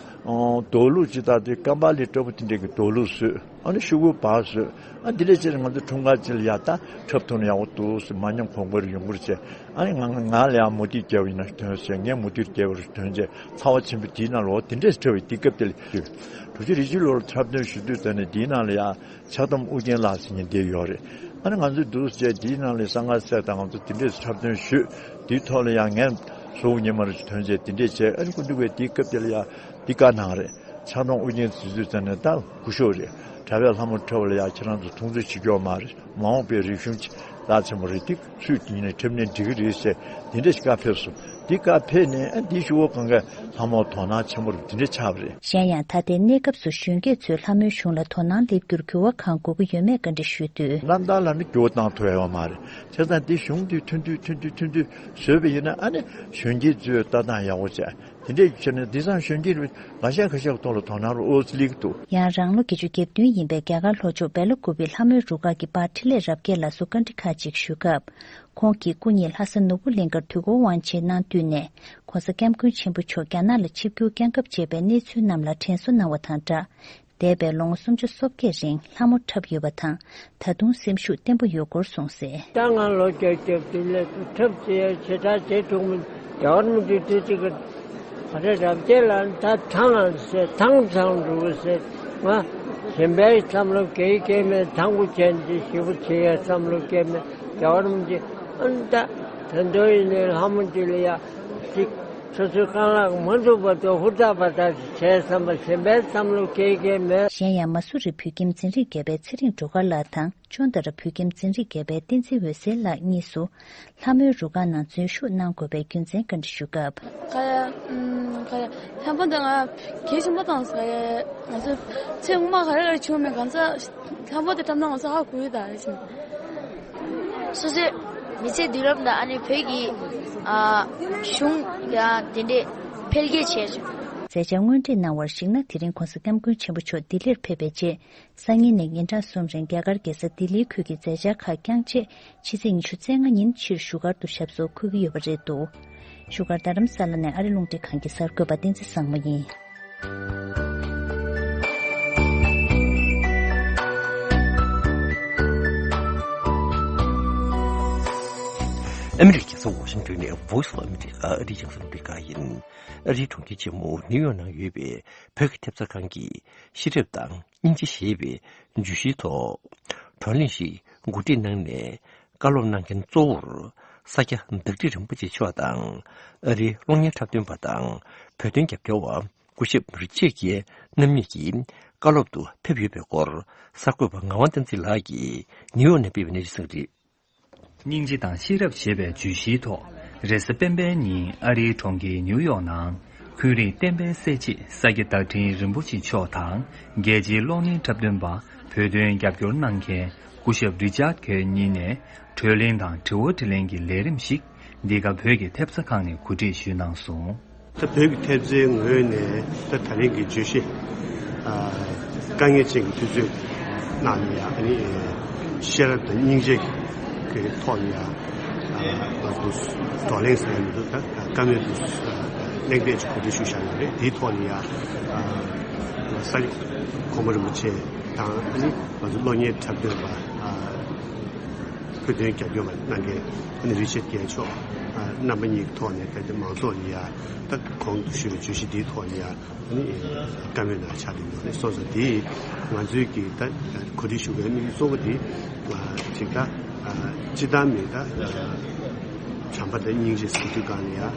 ཨོ་འདོགས་ལུག་ཅིག་བཏགས་ཏེ། ཀམ་པ་ལི་འདྲ་པོ་དེ་འདྲས་ཀྱི་འདོགས་ལུག་བཟོས། ཨ་ནི་ཤོག་གུ་བག་བཟོས། ཨ་འདི་འདྲས་བྱས་ནས་ང་ཚོའི་འཁྲུངས་སྐར་ཅིག་ལ་ཡ་ད་འཁྲབ་ཐུབ་ན་ཡག་པོ་འདུག་ཟེར། མ་ཉམས་གོང་འཕེལ་ཡོང་གི་རེད་ཟེར། ཨ་ནི་ང་ང་ང་ལ་ཡང་མུ་ཏིག་རྒྱབ་ཡིན་ན་ཐོན་ཟེར། ངས་མུ་ཏིག་རྒྱབ་པར་ཐོན་ཟེར། ཚ་བ་ཆེན་པོ་དེའི་ནང་ལོགས་དེ་འདྲས་འཁྲབ་པའི་དུས་སྐབས་དེ་ལ། དྲུག་ཅུ་རེ་གཅིག་ལོར་འཁྲབ་སྟོན་ཞུ་དུས་ཙམ་ནས་དེའི་ནང་ལ་ཡ། ཆགས་གཏམ་ཨུ་རྒྱན་ལགས་ཟེར་མཁན་དེ་ཡོད་རེད། ཨ་ནི་ང་ཚོས་འདུག་སེ་བྱས། དེའི་ནང་ལ་གསང་སྔགས་གསེར་དང་ང་ཚོ་དེ་འདྲས་འཁྲབ་སྟོན་ཞུས། དེའི་ཐོག་ལ་ཡང་ངས་ཟུར་ཉི་མ་རེ་ཐོན་བྱས་དེ་འདྲས་བྱས། ཨ་ནི་སྐུ་མདུན་པས་དེའི་སྐབས་དེ་ལ་ཡང་འདི་བཀའ་གནང་རེད། ཆགས་གཏམ་ཨུ་རྒྱན་ཟེར་དུས་ཙམ་ནས་ད་སྐུ་ཞབས་རེད། གྲྭ་པས་ལྷ་མོ་འཁྲབ་པ་ལ་ཡང་ཁྱེད་རང་ཚོ་མཐོང་ཆུང་བྱེད་རྒྱུ་མ་རེད། མ་འོངས་པའི་རིག་གཞུང་རླབས་ཆེན་པོ་རེད། དེ་ཚུལ་དེ་ཡིན་ནའི་འཁྲབ་ནས་འགྲིག་གི་རེད་ཟེར། དེ་འདྲ་ཞིག་བཀའ་ཕེབས་སོང་། དེ་བཀའ་ཕེབས་ནས་ཨ་འདི་ཤོག་གུ་གང་ག་ལྷ་མོར་དོ་སྣང་ཆེན་པོ་རུ་དེ་འདྲ་ཆགས་པ་རེད། གཞན་ཡང་ད་ལྟའི་གནས་སྐབས་སུ་གཞོན་སྐྱེས་ཚོས་ལྷ་མོའི་གཞུང་ལ་དོ་སྣང་སླེབས་རྒྱུར་འགྱུར་བ་གང་དགོས་ཀྱི་ཡོད་མེད་བཀའ་འདྲི་ཞུས་དུས། རྣམ་ཐར་ལ་ནི་འགྱུར་བ་བཏང་ཐུབ་ཡོད་མ་རེད། བྱས་ཙང་དེ་གཞུང་དེ་ཐུང་ཐུང་ཐུང་ཐུང་ཐུང་ཐུང་བཟོས་པ་ཡིན་ན། ཨ་ནི་གཞོན་སྐྱེས་ཚོས་ལྟ་སྟངས་ཡག་པོ་བྱས། དེ་འདྲས་བྱས་ནས་དེང་སང་གཞོན་སྐྱེས་ལ་ཁ་ཤས་ཁ་ཤས་ཀྱི་ཐོག་ལ་དོ་སྣང་རུ་ཨོ་ཙི་ལིག་འདུག་ཡང་རང་ལོ་བརྒྱད་ཅུ་གྱ་བདུན་ཡིན་པའི་རྒྱ་གར་ལྷོ་ཕྱོགས་སྦེ་ལ་ཀུ་པའི་ལྷ་མོའི་རུ་ཁག་གི་པ་འཕྲིན་ལས་རབ་རྒྱས་ལགས་སུ་བཀའ་འདྲི་ཁག་ཅིག་ཞུས་སྐབས། ཁོང་གིས་སྐུ་ཉིད་ལྷ་ས་ནོར་བུ་གླིང་ཁར་དུས་འཁོར་དབང་ཆེན་གནང་དུས་ནས་༸གོང་ས་༸སྐྱབས་མགོན་ཆེན་པོ་མཆོག་རྒྱ་ནག་ལ་ཆིབས་བསྒྱུར་བསྐྱངས་སྐབས་བྱས་པའི་གནས་ཚུལ་རྣམས་ལ་དྲན་གསོ་གནང་བ་དང་སྦྲགས། འདས་པའི་ལོ་ངོ་སུམ་ཅུ་སོ་བརྒྱད་རིང་ལྷ་མོ་འཁྲབ་ཡོད་པ་དང་། ད་དུང་སེམས་ཤུགས་བརྟན་པོ་ཡོད་སྐོར་གསུངས་གསལ། ད་ང་ལོ་བརྒྱད་ཅུ་དེ་ལས་འཁྲབ་བྱེད་ཡ་ཆེ་དྲག་བྱེད་ཐུབ་མི། རྒྱ་གར་མི་འདུག་དུས་ཅིག་གི་ཨ་རེ་རབ་རྒྱས་ལ་ད་ཐང་ཨ་ཟེར། ཐང་ཐང་འགྲོ་གི་ཟེར། ང་གཞན་པའི་བསམ་བློ་གས་གས་མེད། ཐང་པོ་ཅན་དེ་ཞེ་པོ་བྱེད་ཡ་བསམ་བློ་གས་མེད། རྒྱ་གར་མི་འདུག་ཨ་ནི་ད་ད་འདོད་ཡིན་ནའི་ལྷ་མོ་དེ་ལ་ཡ་ཅིག་སོ་སོའི་རྐང་ལག་མ་འགྲུབ་བར་དུ་ཧུར་ཐག་འབད་ཐག་ཅིག་བྱས་བསམ་པ་གཞན་པའི་བསམ་བློ་གས་གས་མེད། གཞན་ཡང་མ་སུ་རི་བོད་ཁྱིམ་འཛིན་རིམ་བརྒྱད་པའི་ཚེ་རིང་སྒྲོལ་དཀར་ལགས་དང་། ཅོན་ཏ་ར་བོད་ཁྱིམ་འཛིན་རིམ་བརྒྱད་པའི་བསྟན་འཛིན་འོད་ཟེར་ལགས་གཉིས་སུ་ལྷ་མོའི་རུ་ཁག་ནང་འཛུལ་ཞུགས་གནང་དགོས་པའི་རྒྱུ་མཚན་བཀའ་འདྲི་ཞུ་སྐབས། ག་ཡ། ཨམ། ག་ཡ། ལྷ་མོ་དང་ང་གལ་ཆེན་པོ་དང་། ག་ཡ། ང་ཚོ་ཚེ་སྔོན་མ་ག་རེ་ག་རེ་བྱུང་མེད། གང་ཚ་ལྷ་མོ་དེ་འཁྲབ་ན་ང་ཚོ་ཧ་གོ་ཡོད་ད་རེད་ཟེར། སོ་སོའི་མི་ཚེ་དུས་རབས་དང་ཨ་ནི་བོད་ཀྱི་ཨ་གཞུང་ཡང་དེ་འདྲས་འཕེལ་རྒྱས་བྱས་བྱུང་། མཛད་འཆར་དངོས་འབྲེལ་གནང་བར་གཞིགས་ན། དེ་རིང་༸གོང་ས་༸སྐྱབས་མགོན་ཆེན་པོ་མཆོག་ལྡི་ལིར་ཕེབས་པའི་རྗེས། སང་ཉིན་ནས་ཉིན་གྲངས་གསུམ་རིང་རྒྱ་གར་རྒྱལ་ས་ལྡི་ལིའི་ཁུལ་གྱི་མཛད་འཆར་ཁག་བསྐྱངས་རྗེས། ཕྱི་ཚེས་ཉི་ཤུ་རྩ་ལྔ་ཉིན་ཕྱིར་བཞུགས་སྒར་དུ་ཞབས་སོར་འཁོད་ཀྱི་ཡོད་པ་རེད་འདུག་བཞུགས་སྒར་རྡ་རམ་ས་ལ་ནས་ཨ་རི་རླུང་འཕྲིན་ཁང་གི་གསར་འགོད་པ་བསྟན་འཛིན་བཟང་མོ་ཡིན། ཨ་མི་རི་ཀའི་རྒྱལ་ས་ཝ་ཤིང་ཏོན་ནས་Voice of America ཨ་རིའི་རྒྱང་སྲིང་རླུང་འཕྲིན་ཁང་ཡིན། ཨ་རིའི་གྲོང་ཁྱེར་ཆེན་མོ་ནིའུ་ཡོག་ནང་ཡོད་པའི་བོད་ཀྱི་ཐེབས་རྩ་ཁང་གིས་ཤེས་རབ་དང་སྙིང་རྗེ་ཞེས་པའི་བརྗོད་གཞིའི་ཐོག་བགྲོ་གླེང་ཞིག་གོ་སྒྲིག་གནང་ནས། བཀའ་སློབ་གནང་མཁན་གཙོ་བོར་ས་སྐྱ་བདག་ཁྲི་རིན་པོ་ཆེ་མཆོག་དང་། ཨ་རིའི་གློག་བརྙན་འཁྲབ་སྟོན་པ་དང་བོད་དོན་རྒྱབ་སྐྱོར་བ་སྐུ་ཞབས་རི་ཆེ་གིས་རྣམ་གཉིས་ཀྱིས་བཀའ་སློབ་ཏུ་ཕེབས་ཡོད་པའི་སྐོར། གསར་འགོད་པ་ངག་དབང་བསྟན་འཛིན་ལགས་ཀྱིས་ནིའུ་ཡོག་ནས་སྤེལ་བའི་གནས་ཚུལ་གསན་གྱི་རེད། སྙིང་རྗེ་དང་ཤེས་རབ་ཞེས་པའི་བརྗོད་གཞིའི་ཐོག་རེས་གཟའ་སྤེན་པའི་ཉིན་ཨ་རིའི་གྲོང་ཁྱེར་ཉིའུ་ཡོག་ནང་ཁུལ་རིགས་བསྟན་པའི་སྲས་བཅས་ས་སྐྱ་བདག་ཁྲི་རིན་པོ་ཆེ་མཆོག་དང་། རྒྱལ་སྤྱིའི་གློག་བརྙན་འཁྲབ་སྟོན་པ། བོད་དོན་རྒྱབ་སྐྱོར་གནང་མཁན་སྐུ་ཞབས་རི་ཅར་གྷེ་གཉིས་ནས་བགྲོ་གླེང་དང་དྲི་བ་དྲིས་ལན་གྱི་ལས་རིམ་ཞིག་འདི་ག་བོད་ཀྱི་ཐེབས་རྩ་ཁང་ནས་གོ་སྒྲིག་ཞུས་གནང་སོང་། ད་བོད་ཀྱི་ཐེབས་རྩའི་ངོས་ནས་ད་ད་རིང་གི་བརྗོད་གཞི། ཨ། དཀའ་ངལ་ཅན་གྱི་དུས་ཚོད་ནང་ནས་ཡང་ཨ་ནི་ཤེས་རབ་དང་སྙིང་རྗེ་གི་ཐོག་ནས་ཡང་ང་ཚོ་བགྲོ་གླེང་ཟེར་ཡ་མི་འདུག་ད་བཀའ་མོལ་དུ་གླེང་སྟེགས་ཅིག་གོ་སྒྲིག་ཞུས་བཞག་ཡོད་རེད། དེའི་ཐོག་ནས་ཡང་ས་སྐྱ་གོང་མ་རིན་པོ་ཆེ་དང་ཨ་ནི་ང་ཚོ་གློག་བརྙན་འཁྲབ་སྟོན་པ། བོད་དོན་རྒྱབ་སྐྱོར་བ་གནང་མཁན་ཨ་ནི་རི་ཅར་གྷེ་མཆོག་རྣམ་པ་གཉིས་ཀྱི་ཐོག་ནས་ད་ལྟ་མང་ཚོགས་ལ་ཡ་ད་གོང་དུ་ཞུས་པའི་བརྗོད་གཞི་འདིའི་ཐོག་ནས་ཡ་ཨ་ནི་བཀའ་མོལ་གནང་ཆགས་བསྡད་ཡོད་རེད། སོང་ཙང་དེ་ང་ཚོའི་གི་ད་གོ་སྒྲིག་ཞུ་མཁན་དམིགས་ཡུལ་གཙོ་བོ་དེ་ཅིག་ད་སྤྱིར་བཏང་མི་ད་བྱམས་པ་དང་སྙིང་རྗེ་ཟེར་དུས་གང་ལ་ཡ་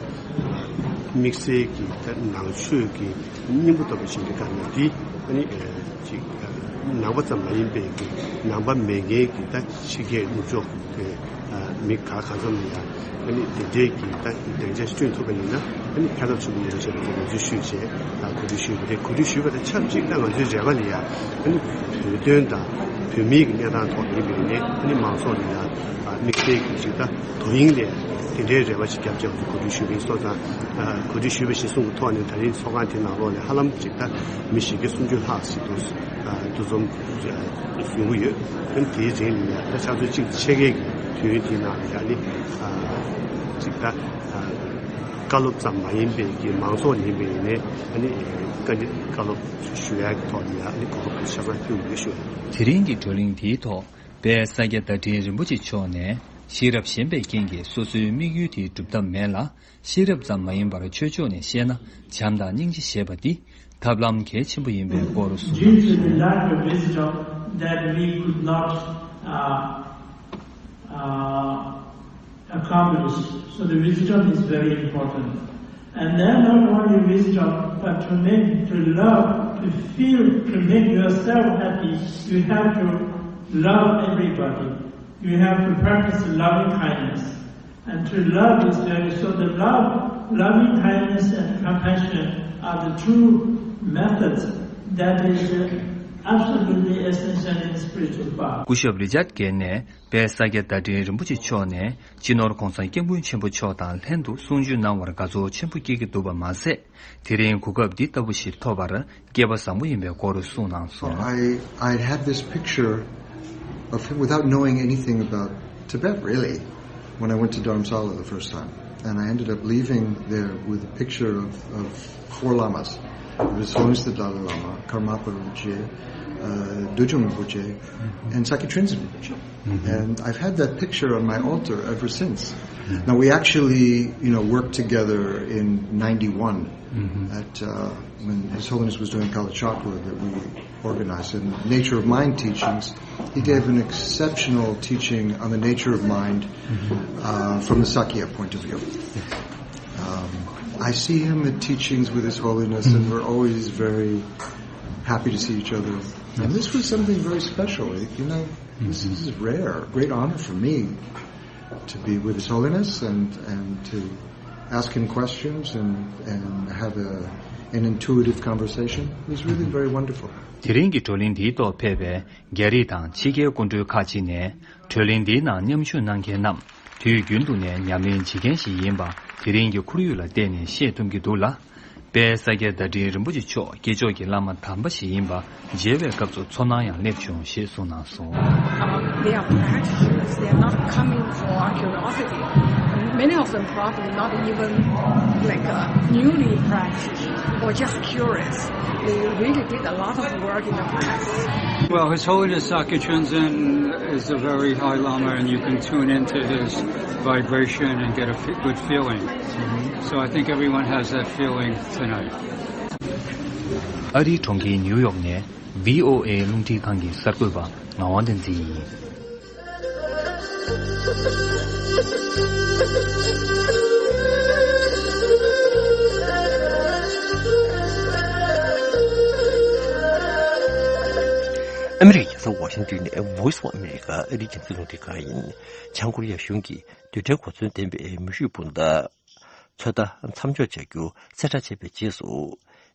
དམིགས་བསལ་གྱི་ད་ནང་ཆོས་ཀྱི་སྙིང་པོ་ལྟ་བུ་ཞིག་གི་སྒང་ནས་འདི་ཨ་ནི་ཅིག་ནང་པ་ཙམ་མ་ཡིན་པའི་གི་ནང་པ་མེད་མཁན་གྱི་ད་ཕྱི་རྒྱལ་ནུབ་ཕྱོགས་ཀྱི་མི་ག་ག་ཚོད་ལ་ཡང་ཨ་ནི་དེ་འདྲའི་གི་ད་སྡིངས་ཆ་ཞིག་བསྐྲུན་ཐུབ་པ་ཡིན་ན་ཨ་ནི་ཕན་ཐོགས་ཆེན་པོ་ཡོང་ཞེས་པ་ཚོ་ང་ཚོས་ཞུས་བྱས་ད་གོ་སྒྲིག་ཞུས་པ་རེད། གོ་སྒྲིག་ཞུས་པ་དང་ཆབས་ཅིག་ད་ང་ཚོའི་རེ་བ་ལ་ཡང་ཨ་ནི་བོད་དོན་དང་བོད་མིའི་གི་གནས་སྟངས་ཐོག་ཡིན་པ་ཡིན་ནའི་ཨ་ནི་མང་ཚོགས་ལ་ཡང་དམིགས་བསལ་གྱི་ཅིག་ད་དོ་དབྱིངས་ལས་དེ་འདྲའི་རེ་བ་ཞིག་བརྒྱབ་བྱས་ང་ཚོ་གོ་སྒྲིག་ཞུས་པ་ཡིན། སོང་ཙང་གོ་སྒྲིག་ཞུས་པ་གཞིར་བཟུང་གི་ཐོག་ནས་ད་རེས་ཚོགས་ཁང་དེ་ནང་ལོགས་ལ་ཧ་ལམ་ཅིག་ད་མི་བཞི་བརྒྱ་སུམ་ཅུ་ལྷག་ཞིག་འདུ་འདུ་འཛོམས་ཡོང་གི་ཡོད། ཨ་ནི་དེའི་རིང་ལ་ཡང་ད་ཆུ་ཚོད་གཅིག་ཕྱེད་ཀའི་གི་ དུས་ཡུན་དེའི་ནང་ནས་ཨ་ནི་ཨ་ཅིག་ད་ཨ་བཀའ་སློབ་ཙམ་མ་ཡིན་པའི་གི་མང་ཚོགས་ཡིན་པ་ཡིན་ནའི་ཨ་ནི་བཀའ་བཀའ་སློབ་ཞུ་ཡག་གི་ཐོག་ནས་ཨ་ནི་གོ་སྐབས་ཆ་ཚང་ཕུལ་ཡོད་ཞུ། དེ་རིང་གི་བགྲོ་གླེང་དེའི་ཐོག་དཔལ་ས་སྐྱ་བརྡ་འཕྲིན་རིན་པོ་ཆེ་མཆོག་ནས་ཤེས་རབ་ཞན་པའི་རྐྱེན་གྱིས་སོ་སོའི་དམིགས་ཡུལ་དེ་སྒྲུབ་ཐབས་མེད་ལ། ཤེས་རབ་ཙམ་མ་ཡིན་པར་ཆོས་ཕྱོགས་ནས་བཤད་ན་བྱམས་དང་སྙིང་རྗེ་ཞེས་པ་འདི་ཐབས་ལམ་གལ་ཆེན་པོ་ཡིན་པའི་སྐོར་གསུངས། Due to the lack of wisdom, that we could not uh, uh, accomplish. So the wisdom is very important. And then not only wisdom, but to make, to love, to feel, to make yourself happy, you have to love everybody. You have to practice loving kindness. And to love is very, so the love, loving kindness and compassion are the two methods that is uh, absolutely essential in spiritual path. སྐུ་ཞབས་རི་ཅར་གེ་ནས་དཔལ་ས་སྐྱ་བརྡ་འཕྲིན་རིན་པོ་ཆེ་མཆོག་ནས་སྤྱི་ནོར་༸གོང་ས་༸སྐྱབས་མགོན་ཆེན་པོ་མཆོག་དང་ལྷན་དུ་གསུང་ཆོས་གནང་བར་དགའ་ཚོར་ཆེན་པོ་སྐྱེ་གི་འདུག་པ་མ་ཟད། དེ་རིང་གོ་སྐབས་འདི་ལྟ་བུ་ཞིག་ཐོབ་པར་སྐལ་པ་བཟང་པོ་ཡིན་པའི་སྐོར་གསུངས་གནང་སོང་། I, I had this picture of him without knowing anything about Tibet, really, when I went to Dharamsala the first time. And I ended up leaving there with a picture of, of four lamas. It was His Holiness the Dalai Lama, Karmapa Rinpoche, uh, Dudjom Rinpoche, and Sakya Trinzin Rinpoche. And I've had that picture on my altar ever since. Now, we actually, you know, worked together in ninety-one at, uh, when His Holiness was doing Kalachakra that we organized in Nature of Mind teachings. He gave an exceptional teaching on the nature of mind uh, from the Sakya point of view. Um, I see him at teachings with His Holiness, and we're always very happy to see each other. And this was something very special. You know, this is rare. Great honor for me to be with His Holiness and, and to ask him questions and, and have a, an intuitive conversation. It was really very wonderful. དེ་རིང་གི་བགྲོ་གླེང་འདིའི་ཐོག་ཕེབས་པའི་རྒྱ་རིགས་དང་ཕྱི་རྒྱལ་སྐུ་མགྲོན་ཁག་ཅིག་ནས་བགྲོ་གླེང་འདིའི་ནང་མཉམ་ཞུགས་གནང་མཁན་རྣམས་དུས་རྒྱུན་དུ་ནས་ཉམས་ལེན་བྱེད་མཁན་ཞིག་ཡིན་པ་དེ་རིང་གི་ཁོར་ཡུག་ལ་བལྟས་ནས་ཤེས་ཐུབ་ཀྱི་འདུག་ལ། དཔལ་ས་སྐྱ་བརྡ་འཕྲིན་རིན་པོ་ཆེ་མཆོག་སྐྱེས་མཆོག་གི་བླ་མ་དམ་པ་ཞིག་ཡིན་པ་མཇལ་བའི་སྐབས་སུ་ཚོར་སྣང་ཡང་སླེབས་བྱུང་ཞེས་གསུངས་གནང་སོང་། Um, they are practitioners. They are not coming for curiosity. Many of them probably not even like uh, newly practiced or just curious. They really did a lot of work in the past. Well, His Holiness Sakya Trinzin is a very high Lama, and you can tune into his vibration and get a f- good feeling. So I think everyone has that feeling tonight. ཨ་རིའི་གྲོང་ཁྱེར་ནིའུ་ཡོག་ནས་བྷི་ཨོ་ཨེ་རླུང་འཕྲིན་ཁང་གི་གསར་འགོད་པ་ངག་དབང་བསྟན་འཛིན་ཡིན། ཨ་མི་རི་ཀའི་རྒྱལ་ས་ཝ་ཤིང་ཏོན་ནས་Voice of America ཨ་རིའི་རྒྱང་སྲིང་རླུང་འཕྲིན་ཁང་ཡིན། བྱང་ཀོ་རི་ཡ་གཞུང་གིས་རྡུལ་ཕྲན་གོ་མཚོན་ལྡན་པའི་མེ་ཤུགས་འཕུར་མདའ་ཚོད་ལྟ་མཚམས་འཇོག་བྱ་རྒྱུ་གསལ་བསྒྲགས་བྱས་པའི་རྗེས་སུ།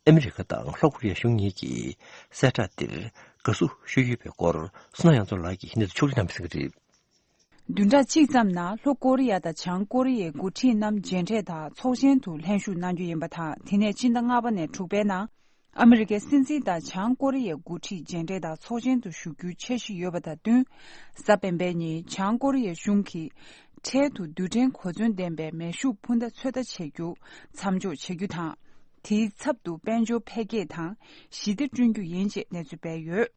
ཨ་མི་རི་ཀ་དང་ལྷོ་ཀོ་རི་ཡ་གཞུང་གཉིས་ཀྱིས་གསལ་བསྒྲགས་འདིར་དགའ་བསུ་ཞུས་ཡོད་པའི་སྐོར་བསོད་ནམས་དབྱངས་མཚོ་ལགས་ཀྱིས་གནས་ཚུལ་ཕྱོགས་སྒྲིག་གནང་པ་གསན་གྱི་རེད། བདུན་ཕྲག་གཅིག་ཙམ་ནང་ལྷོ་ཀོ་རི་ཡ་དང་བྱང་ཀོ་རི་ཡའི་འགོ་ཁྲིད་རྣམས་མཇལ་འཕྲད་དང་ཚོགས་ཆེན་དུ་ལྷན་ཞུགས་གནང་རྒྱུ་ཡིན་པ་དང་། དེ་ནས་སྤྱི་ཟླ་ལྔ་པ་ནས་དྲུག་པའི་ནང་ཨ་མི་རི་ཀའི་སྲིད་འཛིན་དང་བྱང་ཀོ་རི་ཡའི་འགོ་ཁྲིད་མཇལ་འཕྲད་དང་ཚོགས་ཆེན་དུ་ཞུགས་རྒྱུའི་འཆར་གཞི་ཡོད་པ་དང་བསྟུན། གཟའ་སྤེན་པའི་ཉིན་བྱང་ཀོ་རི་ཡའི་གཞུང་གིས་འཕྲལ་དུ་རྡུལ་ཕྲན་གོ་མཚོན་ལྡན་པའི་མེ་ཤུགས་འཕུར་མདའ་ཚོད་ལྟ་བྱེད་རྒྱུ་མཚམས་འཇོག་བྱེད་རྒྱུ་དང་། དེའི་ཚབ་ཏུ་དཔལ་འབྱོར་འཕེལ་རྒྱས་དང་ཞི་བདེ་བསྐྲུན་རྒྱུ་ཡིན་ཅེས་གནས་ཚུལ་སྤེལ་ཡོད།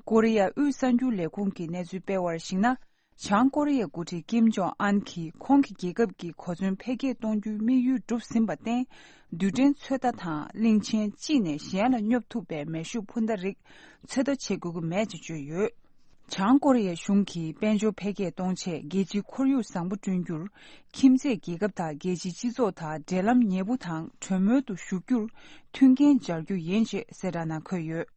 ཀོ་རི་ཡ་དབུས་གསར་འགྱུར་ལས་ཁུངས་ཀྱིས་གནས་ཚུལ་སྤེལ་བར་གཞིགས་ན། བྱང་ཀོ་རི་ཡའི་འགོ་ཁྲིད་ཀིམ་ཇོང་ཨན་གྱིས་ཁོང་གི་རྒྱལ་ཁབ་ཀྱི་གོ་མཚོན་འཕེལ་རྒྱས་གཏོང་རྒྱུའི་དམིགས་ཡུལ་འགྲུབ་ཟིན་པར་བརྟེན། རྡུལ་ཕྲན་ཚོད་ལྟ་དང་གླིང་ཆེན་གཅིག་ནས་གཞན་ལ་སྙོབ་ཐུབ་པའི་མེ་ཤུགས་འཕུར་མདའ་རིགས་ཚོད་ལྟ་བྱེད་དགོས་ཀྱི་མེད་ཅེས་བརྗོད་ཡོད། བྱང་ཀོ་རི་ཡའི་གཞུང་གིས་དཔལ་འབྱོར་འཕེལ་རྒྱས་གཏོང་ཆེད་རྒྱལ་སྤྱིའི་ཁོར་ཡུག་བཟང་པོ་བསྐྲུན་རྒྱུར། ཁྱིམ་མཚེས་རྒྱལ་ཁབ་དང་རྒྱལ་སྤྱིའི་སྤྱི་ཚོགས་དང་འབྲེལ་ལམ་ཉེ་པོ་དང་གྲོས་མོལ་དུ་ཞུགས་རྒྱུར་མཐུན་རྐྱེན་སྦྱར་རྒྱུ་ཡིན་ཅེས་གསལ་བསྒྲགས་ནང་འཁོད་ཡོད།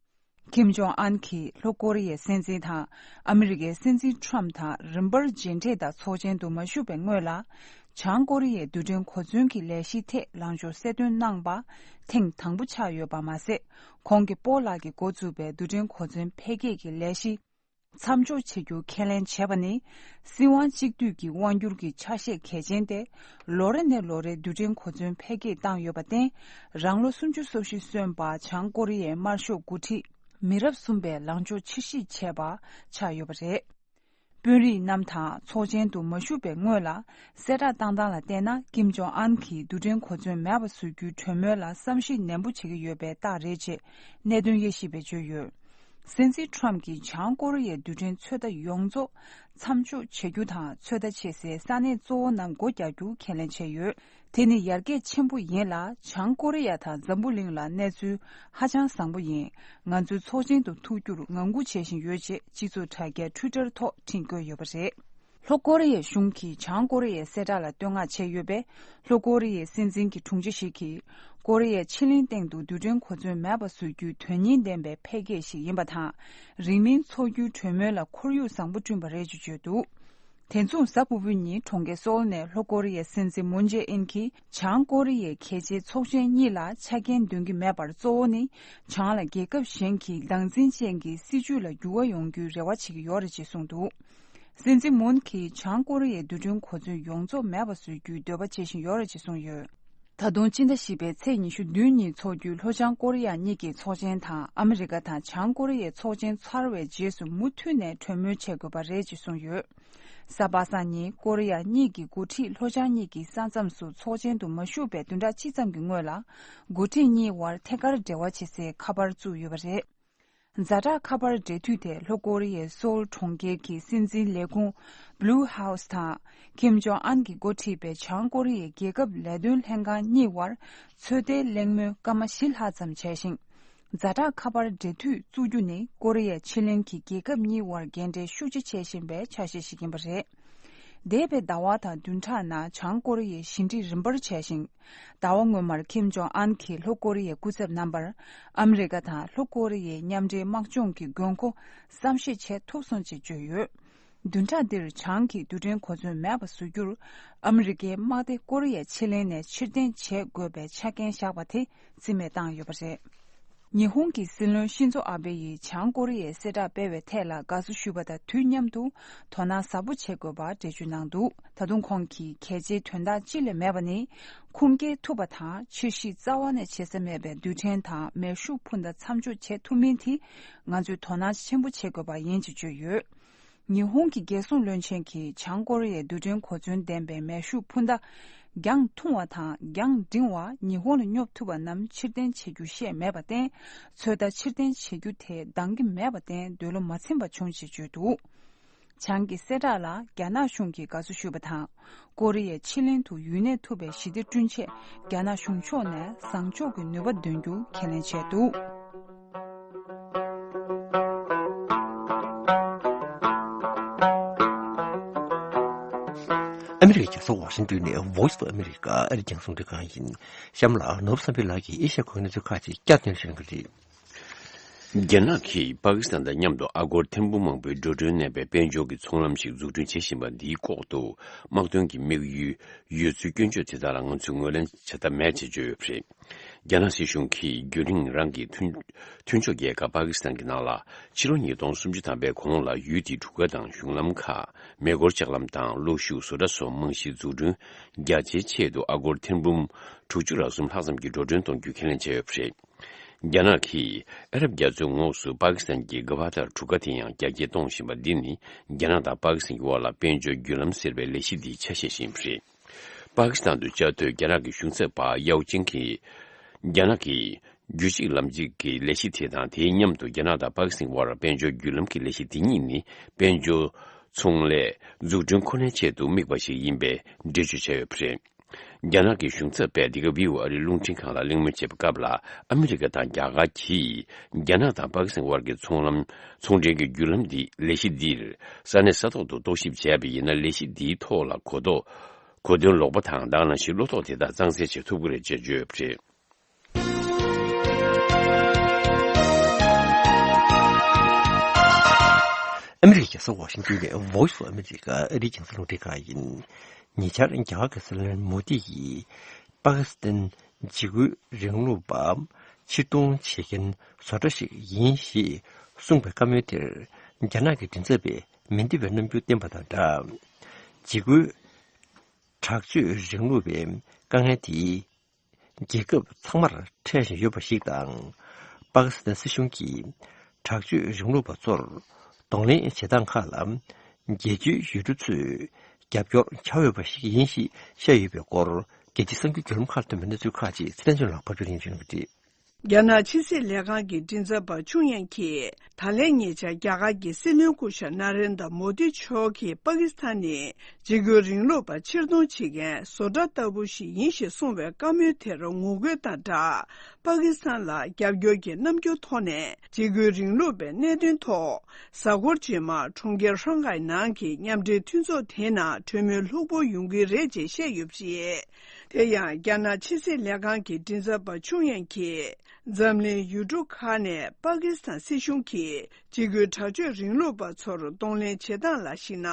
ཁིམ་ཇོང་ཨན་གྱིས་ལྷོ་ཀོ་རི་ཡའི་སྲིད་འཛིན་དང་ཨ་མི་རི་ཀའི་སྲིད་འཛིན་ཁྲོམ་དང་རིམ་པར་མཇལ་འཕྲད་དང་ཚོགས་ཆེན་དུ་མ་ཞུགས་པའི་སྔོན་ལ། བྱང་ཀོ་རི་ཡའི་རྡུལ་ཕྲན་གོ་མཚོན་གྱི་ལས་གཞིའི་ཐད་ལངས་ཕྱོགས་གསལ་སྟོན་གནང་པ་ཐེངས་དང་པོ་ཆགས་ཡོད་པ་མ་ཟད། ཁོང་གིས་སྤོ་ལགས་ཀྱིས་འགོ་བཙུགས་པའི་རྡུལ་ཕྲན་གོ་མཚོན་འཕེལ་རྒྱས་ཀྱི་ལས་གཞི་མཚམས་འཇོག་བྱེད་རྒྱུ་ཁས་ལེན་བྱས་པ་ནི། སྲིད་དབང་གཅིག་སྡུད་ཀྱི་དབང་སྒྱུར་གྱི་ཆ་ཤས་གལ་ཆེན་ཏེ། ལོ་རེ་ནས་ལོ་རེར་རྡུལ་ཕྲན་གོ་མཚོན་འཕེལ་རྒྱས་བཏང་ཡོད་པར་བརྟེན། རང་ལོ་སུམ་ཅུ་སོ་བཞི་སོན་པ་བྱང་ཀོ་རི་ཡའི་དམར་ཤོག་འགོ་ཁྲིད་མི་རབས་གསུམ་པས་ལངས་ཕྱོགས་ཕྱིར་བཤིག་བྱས་པ་ཆགས་ཡོད་པ་རེད། དཔོན་རིགས་རྣམས་དང་ཚོགས་ཆེན་དུ་མ་ཞུགས་པའི་སྔོན་ལ། གསལ་བསྒྲགས་བཏང་སྟངས་ལ་བལྟས་ན། ཀིམ་ཇོང་ཨན་གྱིས་རྡུལ་ཕྲན་གོ་མཚོན་མེད་པ་བཟོ་རྒྱུའི་གྲོས་མོལ་ལ་བསམ་གཞིག་ནན་པོ་བྱེད་ཀྱི་ཡོད་པའི་རྟགས་རེད་ཅེས་གནད་དོན་དབྱེ་ཞིབ་པས་བརྗོད་ཡོད། སྲིད་འཛིན་ཁྲོམ་གྱིས་བྱང་ཀོ་རི་ཡའི་རྡུལ་ཕྲན་ཚོད་ལྟ་ཡོངས་རྫོགས་མཚམས་འཇོག་བྱ་རྒྱུ་དང་། ཚོད་ལྟ་བྱེད་སའི་ས་གནས་གཙོ་བོ་རྣམས་སྒོ་རྒྱག་རྒྱུ་ཁས་ལེན་བྱས་ཡོད། དེ་ནི་ཡར་རྒྱས་ཆེན་པོ་ཡིན་ལ། བྱང་ཀོ་རི་ཡ་དང་འཛམ་བུ་གླིང་ལ་གནས་ཚུལ་ཧ་ཅང་བཟང་པོ་ཡིན། ང་ཚོས་ཚོགས་ཆེན་དུ་ཐུག་རྒྱུར་ངང་སྒུག་བྱེད་བཞིན་ཡོད་ཅེས་སྤྱི་ཚོགས་དྲ་རྒྱའི་ཊུའི་ཊར་ཐོག་འཕྲིན་བཀོད་ཡོད་པ་རེད། ལྷོ་ཀོ་རི་ཡའི་གཞུང་གིས་བྱང་ཀོ་རི་ཡའི་གསལ་བསྒྲགས་ལ་བསྟོད་བསྔགས་བྱས་ཡོད་པས། ལྷོ་ཀོ་རི་ཡའི་སྲིད་འཛིན་གྱི་དྲུང་ཆེ་ཞིག་གིས། ཀོ་རི་ཡའི་ཕྱེད་གླིང་སྟེང་དུ་རྡུལ་ཕྲན་གོ་མཚོན་མེད་པ་བཟོ་རྒྱུའི་དོན་སྙིང་ལྡན་པའི་འཕེལ་རྒྱས་ཤིག་ཡིན་པ་དང་། རིང་མིན་འཚོགས་རྒྱུའི་གྲོས་མོལ་ལ་ཁོར་ཡུག་བཟང་པོ་བསྐྲུན་པ་རེད་ཅེས་བརྗོད་འདུག་དེ་མཚུངས། གཟའ་ཕུར་བུའི་ཉིན་གྲོང་ཁྱེར་སོལ་ནས་ལྷོ་ཀོ་རི་ཡའི་སྲིད་འཛིན་མུན་ཇེ་ཨིན་གྱིས། བྱང་ཀོ་རི་ཡའི་གལ་ཆེའི་ཚོགས་ཆེན་གཉིས་ལ་ཆ་རྐྱེན་འདོན་གྱི་མེད་པར། གཙོ་བོ་ནི་བྱང་ལ་རྒྱལ་ཁབ་གཞན་གྱི་སྡང་འཛིན་ཅན་གྱི་སྲིད་བྱུས་ལ་འགྱུར་བ་ཡོང་རྒྱུའི་རེ་བ་བྱེད་ཀྱི་ཡོད་རེད་ཅེས་གསུངས་འདུག་སྲིད་འཛིན་མུན་གྱིས་བྱང་ཀོ་རི་ཡའི་རྡུལ་ཕྲན་གོ་མཚོན་ཡོངས་རྫོགས་མེད་པ་བཟོ་རྒྱུའི་འདོད་པ་བྱེད་བཞིན་ཡོད་རེད་ཅེས་གསུངས་ཡོད། ད་དུང་སྤྱི་ཟླ་བཞི་པའི་ཚེས་ཉི་ཤུ་བདུན་ཉིན་འཚོགས་རྒྱུའི་ལྷོ་བྱང་ཀོ་རི་ཡ་གཉིས་ཀྱི་ཚོགས་ཆེན་དང་། ཨ་མི་རི་ཀ་དང་བྱང་ཀོ་རི་ཡའི་ཚོགས་ཆེན་ཚར་བའི་རྗེས་སུ་མུ་མཐུད་ནས་གྲོས་མོལ་བྱེད་དགོས་པ་རེད་ཅེས་གསུངས་ཡོད། གཟའ་པ་སངས་ཉིན་ཀོ་རི་ཡ་གཉིས་ཀྱི་འགོ་ཁྲིད་ལྷོ་བྱང་གཉིས་ཀྱི་ས་མཚམས་སུ་ཚོགས་ཆེན་དུ་མ་ཞུགས་པའི་བདུན་ཕྲག་གཅིག་ཙམ་གྱི་སྔོན་ལ། འགོ་ཁྲིད་གཉིས་དབར་ཐད་ཀར་འབྲེལ་བ་བྱེད་སའི་ཁ་པར་བཙུགས་ཡོད་པ་རེད། ཛ་དྲག་ཁ་པར་འབྲེལ་མཐུད་དེ་ལྷོ་ཀོ་རི་ཡའི་སོལ་གྲོང་ཁྱེར་གྱི་སྲིད་འཛིན་ལས་ཁུངས་Blue House དང་། ཀིམ་ཇོང་ཨན་གྱིས་འགོ་ཁྲིད་པའི་བྱང་ཀོ་རི་ཡའི་རྒྱལ་ཁབ་ལས་དོན་ལྷན་ཁང་གཉིས་དབར་ཚོད་ལྟའི་གླེང་མོལ་སྐར་མ་བཞི་ལྷག་ཙམ་བྱས་ཤིང་། ཛ་དྲག་ཁ་པར་འབྲེལ་མཐུད་བཙུགས་རྒྱུ་ནི་ཀོ་རི་ཡའི་ཕྱེད་གླིང་གི་རྒྱལ་ཁབ་གཉིས་དབར་འགལ་འབྲེལ་ཤུགས་ཆེ་བྱེད་བཞིན་པའི་ཆ་ཤས་ཤིག་ཡིན་པ་རེད། འདས་པའི་ཟླ་བ་དང་བདུན་ཕྲག་ནང་བྱང་ཀོ་རི་ཡས་ཞི་འགྲིག་རིམ་པར་བྱས་ཤིང་། ཟླ་བ་སྔོན་མར་ཀིམ་ཇོང་ཨན་གྱིས་ལྷོ་ཀོ་རི་ཡའི་སྐུ་ཚབ་རྣམ་པར། ཨ་མི་རི་ཀ་དང་ལྷོ་ཀོ་རི་ཡའི་མཉམ་འབྲེལ་དམག་སྦྱོང་གི་དགོས་མཁོ་བསམ་ཤེས་བྱེད་ཐུབ་སོང་ཅེས་བརྗོད་ཡོད། བདུན་ཕྲག་འདིར་བྱང་གིས་རྡུལ་ཕྲན་གོ་མཚོན་མེད་པ་བཟོ་རྒྱུར། ཨ་མི་རི་ཀའི་དམག་སྡེ་ཀོ་རི་ཡའི་ཕྱེད་གླིང་ནས་ཕྱིར་འཐེན་བྱེད་དགོས་པའི་ཆ་རྐྱེན་བཞག་པ་དེ་རྩིས་མེད་བཏང་ཡོད་པ་རེད། ཉི་ཧོང་གི་སྲིད་བློན་ཤིན་ཛོ་ཨ་བེ་ཡིས་བྱང་ཀོ་རི་ཡའི་གསལ་བསྒྲགས་སྤེལ་བའི་ཐད་ལ་དགའ་བསུ་ཞུས་པ་དང་དུས་མཉམ་དུ་དོ་སྣང་ཟབ་པོ་བྱེད་དགོས་པ་འགྲེལ་བརྗོད་གནང་འདུག་ད་དུང་ཁོང་གིས་གལ་ཆེའི་དོན་དག་ཅིག་ལས་མེད་པ་ནི། ཁུངས་སྐྱེལ་ཐུབ་པ་དང་ཕྱིར་བཤིག་རྩ་བ་ནས་བྱེད་ས་མེད་པའི་རྡུལ་ཕྲན་དང་མེ་ཤུགས་འཕུར་མདའ་མཚམས་འཇོག་བྱེད་ཐུབ་མིན་དེ་ང་ཚོས་དོ་སྣང་ཆེན་པོ་བྱེད་དགོས་པ་ཡིན་ཅེས་བརྗོད་ཡོད། ཉི་ཧོང་གི་རྒྱལ་སྲུང་བློན་ཆེན་གྱིས་བྱང་ཀོ་རི་ཡའི་རྡུལ་ཕྲན་གོ་མཚོན་ལྡན་པའི་མེ་ཤུགས་འཕུར་མདའ་རྒྱང་ཐུང་བ་དང་རྒྱང་འབྲིང་བ་ཉི་ཧོང་ལ་སྙོབ་ཐུབ་པ་རྣམས་ཕྱིར་འཐེན་བྱེད་རྒྱུ་བཤད་མེད་པར་བརྟེན། ཚོད་ལྟ་ཕྱིར་འཐེན་བྱེད་རྒྱུ་དེ་འདང་གི་མེད་པར་བརྟེན་འདོད་བློ་མ་ཚིམ་པ་བྱུང་ཞེས་བརྗོད་འདུག་བྱང་གི་གསལ་བསྒྲགས་ལ་རྒྱ་ནག་གཞུང་གིས་དགའ་བསུ་ཞུས་པ་དང་། ཀོ་རི་ཡའི་ཕྱེད་གླིང་དུ་ཡུན་གནས་ཐུབ་པའི་ཞི་བདེ་བསྐྲུན་ཆེད་རྒྱ་ནག་གཞུང་ཕྱོགས་ནས་བཟང་ཕྱོགས་ཀྱི་ནུས་པ་འདོན་རྒྱུ་ཁས་ལེན་བྱས་འདུག་ཨ་མི་རི་ཀའི་རྒྱལ་ས་ཝ་ཤིང་ཏོན་ནས་Voice of America ཨ་རིའི་རྒྱང་སྲིང་རླུང་འཕྲིན་ཁང་ཡིན། གཤམ་ལ་ནོར་བུ་བསམ་འཕེལ་ལགས་ཀྱིས་ཨེ་ཤ་ཡའི་གནས་ཚུལ་ཁག་ཅིག་བསྐྱར་ཟློས་ཞུ་གནང་གི་རེད། རྒྱ་ནག་གིས་པ་ཀི་སི་ཐན་དང་མཉམ་དུ་ཨ་སྒོར་ཐེར་འབུམ་མང་པོའི་འགྲོ་གྲོན་གནས་པའི་དཔལ་འབྱོར་གྱི་ཚོང་ལམ་ཞིག་འཛུགས་སྐྲུན་བྱེད་བཞིན་པ་འདིའི་ལྐོག་ཏུ་དམག་དོན་གྱི་དམིགས་ཡུལ་ཡོད་ཚུལ་སྐྱོན་བརྗོད་དེ་དག་ལ་ང་ཚོས་ངོས་ལེན་བྱ་ཐབས་མེད་ཅེས་བརྗོད་ཡོད་པ་རེད། རྒྱ་ནག་སྲིད་གཞུང་གིས་རྒྱུན་རིང་རང་གི་མཐུན་མཐུན་ཕྱོགས་རྒྱལ་ཁབ་པ་ཀི་སི་ཐན་གྱི་ནང་ལ་ཕྱི་ལོ་ཉིས་སྟོང་སུམ་ཅུ་ཐམ་པའི་གོང་ལ་ཡུལ་དེའི་གྲུ་ཁ་དང་གཞུང་ལམ་ཁག་མེ་འཁོར་ལྕགས་ལམ་དང་གློག་ཤུགས་བཟོ་གྲྭ་སོགས་རྨང་གཞི་འཛུགས་སྐྲུན་རྒྱ་ཆེའི་ཆེད་དུ་ཨ་སྒོར་ཐེར་འབུམ་དྲུག་ཅུ་རེ་གསུམ་ལྷག་ཙམ་གྱི་འགྲོ་གྲོན་གཏོང་རྒྱུ་ཁས་ལེན་བྱས་ཡོད་པ་རེད། རྒྱ་ནག་གིས་ཨ་རབ་རྒྱ་མཚོའི་ངོགས་སུ་པ་ཀི་སི་ཐན་གྱི་གྷ་ཝ་ཏར་གྲུ་ཁ་དེ་ཡང་རྒྱ་སྐྱེད་གཏོང་བཞིན་པ་འདི་ནི་རྒྱ་ནག་དང་པ་ཀི་སི་ཐན་གྱི་དབར་ལ་དཔལ་འབྱོར་བརྒྱུད་ལམ་ཟེར་བའི་ལས་གཞི་འདིའི་ཆ་ཤས་ཤིག་ཡིན་པ་རེད། པ་ཀི་སི་ཐན་དུ་བཅའ་སྡོད་རྒྱ་ནག་གི་གཞུང་ཚབ་པ་ཡའོ་ཅིང་གིས། རྒྱ་ནག་གིས་རྒྱུད་གཅིག་ལམ་གཅིག་གི་ལས་གཞི་དེ་དང་། དེའི་མཉམ་དུ་རྒྱ་ནག་དང་པ་ཀི་སི་ཐན་དབར་དཔལ་འབྱོར་བརྒྱུད་ལམ་གྱི་ལས་གཞི་དེ་གཉིས་ནི་དཔལ་འབྱོར་ཚོང་ལས་འཛུགས་སྐྲུན་ཁོ་ནའི་ཆེད་དུ་དམིགས་པ་ཞིག་ཡིན་པའི་འགྲེལ་བརྗོད་བྱས་ཡོད་པ་རེད། རྒྱ་ནག་གི་གཞུང་ཚབ་པས་འདི་ག་བྷི་ཨོ་ཨེ་ཨ་རིའི་རླུང་འཕྲིན་ཁང་ལ་གླེང་མོལ་བྱས་པའི་སྐབས་ལ། ཨ་མི་རི་ཀ་དང་རྒྱ་གར་གྱིས་རྒྱ་ནག་དང་པ་ཀི་སི་ཐན་དབར་གྱི་ཚོང་ལམ་ཚོང་འབྲེལ་གྱི་བརྒྱུད་ལམ་འདི་ལས་གཞི་འདིར་ས་གནས་ས་ཐོག་ཏུ་རྟོག་ཞིབ་བྱས་པ་ཡིན་ན། ལས་གཞི་འདིའི་ཐོག་ལ་གོ་རྟོགས། གོ་དོན་ལོག་པ་དང་དེ་ནང་བཞིན་བློ་དོགས་དེ་དག་གཙང་སེལ་བྱེད་ཐུབ་ཀྱི་རེད་ཅེས་བརྗོད་ཡོད་པ་རེད། ཨ་མི་རི་ཀའི་རྒྱལ་ས་ཝ་ཤིང་ཏོན་ནས་Voice of America ཨ་རིའི་རྒྱང་སྲིང་རླུང་འཕྲིན་ཁང་ཡིན། ཉེ་ཆར་རྒྱ་གར་གྱི་སྲིད་བློན་མོ་དི་ཡིས་པ་ཀི་སི་ཐན་འཇིགས་སྐུལ་རིང་ལུགས་པ་ཕྱིར་གཏོང་བྱེད་མཁན་བཟོ་གྲྭ་ཞིག་ཡིན་ཞེས་གསུངས་པའི་བཀའ་མོལ་དེར་རྒྱ་ནག་གི་མགྲིན་ཚབ་པས་མི་འདོད་པའི་རྣམ་འགྱུར་བསྟན་པ་དང་སྦྲགས། འཇིགས་སྐུལ་དྲག་སྤྱོད་རིང་ལུགས་པའི་དཀའ་ངལ་དེ་རྒྱལ་ཁབ་ཚང་མར་འཕྲད་བཞིན་ཡོད་པ་ཞིག་དང་། པ་ཀི་སི་ཐན་སྲིད་གཞུང་གིས་དྲག་སྤྱོད་རིང་ལུགས་པ་ཚོར་གདོང་ལེན་བྱེད་སྟངས་ཁག་ལ་ རྒྱལ་སྤྱིའི་ཡུལ་གྲུ་ཚོས་རྒྱབ་སྐྱོར་བྱ་འོས་པ་ཞིག་ཡིན་ཞེས་བཤད་ཡོད་པའི་སྐོར། རྒྱལ་སྤྱིའི་གསར་འགྱུར་བརྒྱུད་ལམ་ཁག་ཐོན་པའི་གནས་ཚུལ་ཁག་ཅིག་ཚེ་བརྟན་ལྗོངས་ལགས་ཕབ་སྒྱུར་ཡིན་ཞུ་གནང་གི་རེད། རྒྱ་ནག་ཕྱི་སྲིད་ལས་ཁང་གི་མགྲིན་ཚབ་པ་ཆུང་ཡན་གྱིས། ད་ལན་ཉེ་ཆར་རྒྱ་གར་གྱི་སྲིད་བློན་སྐུ་ཞབས་ན་རེན་དྲ་མོ་དི་མཆོག་གིས་པ་ཀི་སི་ཐན་ནི་འཇིགས་སྐུལ་རིང་ལུགས་པ་ཕྱིར་གཏོང་བྱེད་མཁན་བཟོ་གྲྭ་ལྟ་བུ་ཞིག་ཡིན་ཞེས་གསུངས་པའི་བཀའ་མོལ་དེར་ངོ་རྒོལ་དང་སྦྲགས། པ་ཀི་སི་ཐན་ལ་རྒྱབ་སྐྱོར་གྱི་རྣམ་འགྱུར་ཐོག་ནས་འཇིགས་སྐུལ་རིང་ལུགས་པའི་གནད་དོན་ཐོག་གཟའ་འཁོར་རྗེས་མར་གྲོང་ཁྱེར་ཧྲང་ཧའེ་ནང་གི་མཉམ་འབྲེལ་མཐུན་ཚོགས་དེའི་ནང་གྲོས་མོལ་ལྷུག་པོ་ཡོང་གི་རེད་ཅེས་བཤད་ཡོད་པ་རེད། དེ་ཡང་རྒྱ་ནག་ཕྱི་སྲིད་ལས་ཁང་གི་མགྲིན་ཚབ་པ་ཆུང་ཡན་གྱིས། འཛམ་གླིང་ཡུལ་གྲུ་ཁག་ནས་པ་ཀི་སི་ཐན་སྲིད་གཞུང་གིས་འཇིགས་སྐུལ་དྲག་སྤྱོད་རིང་ལུགས་པ་ཚོར་གདོང་ལེན་བྱེད་སྟངས་ལ་གཞིགས་ན།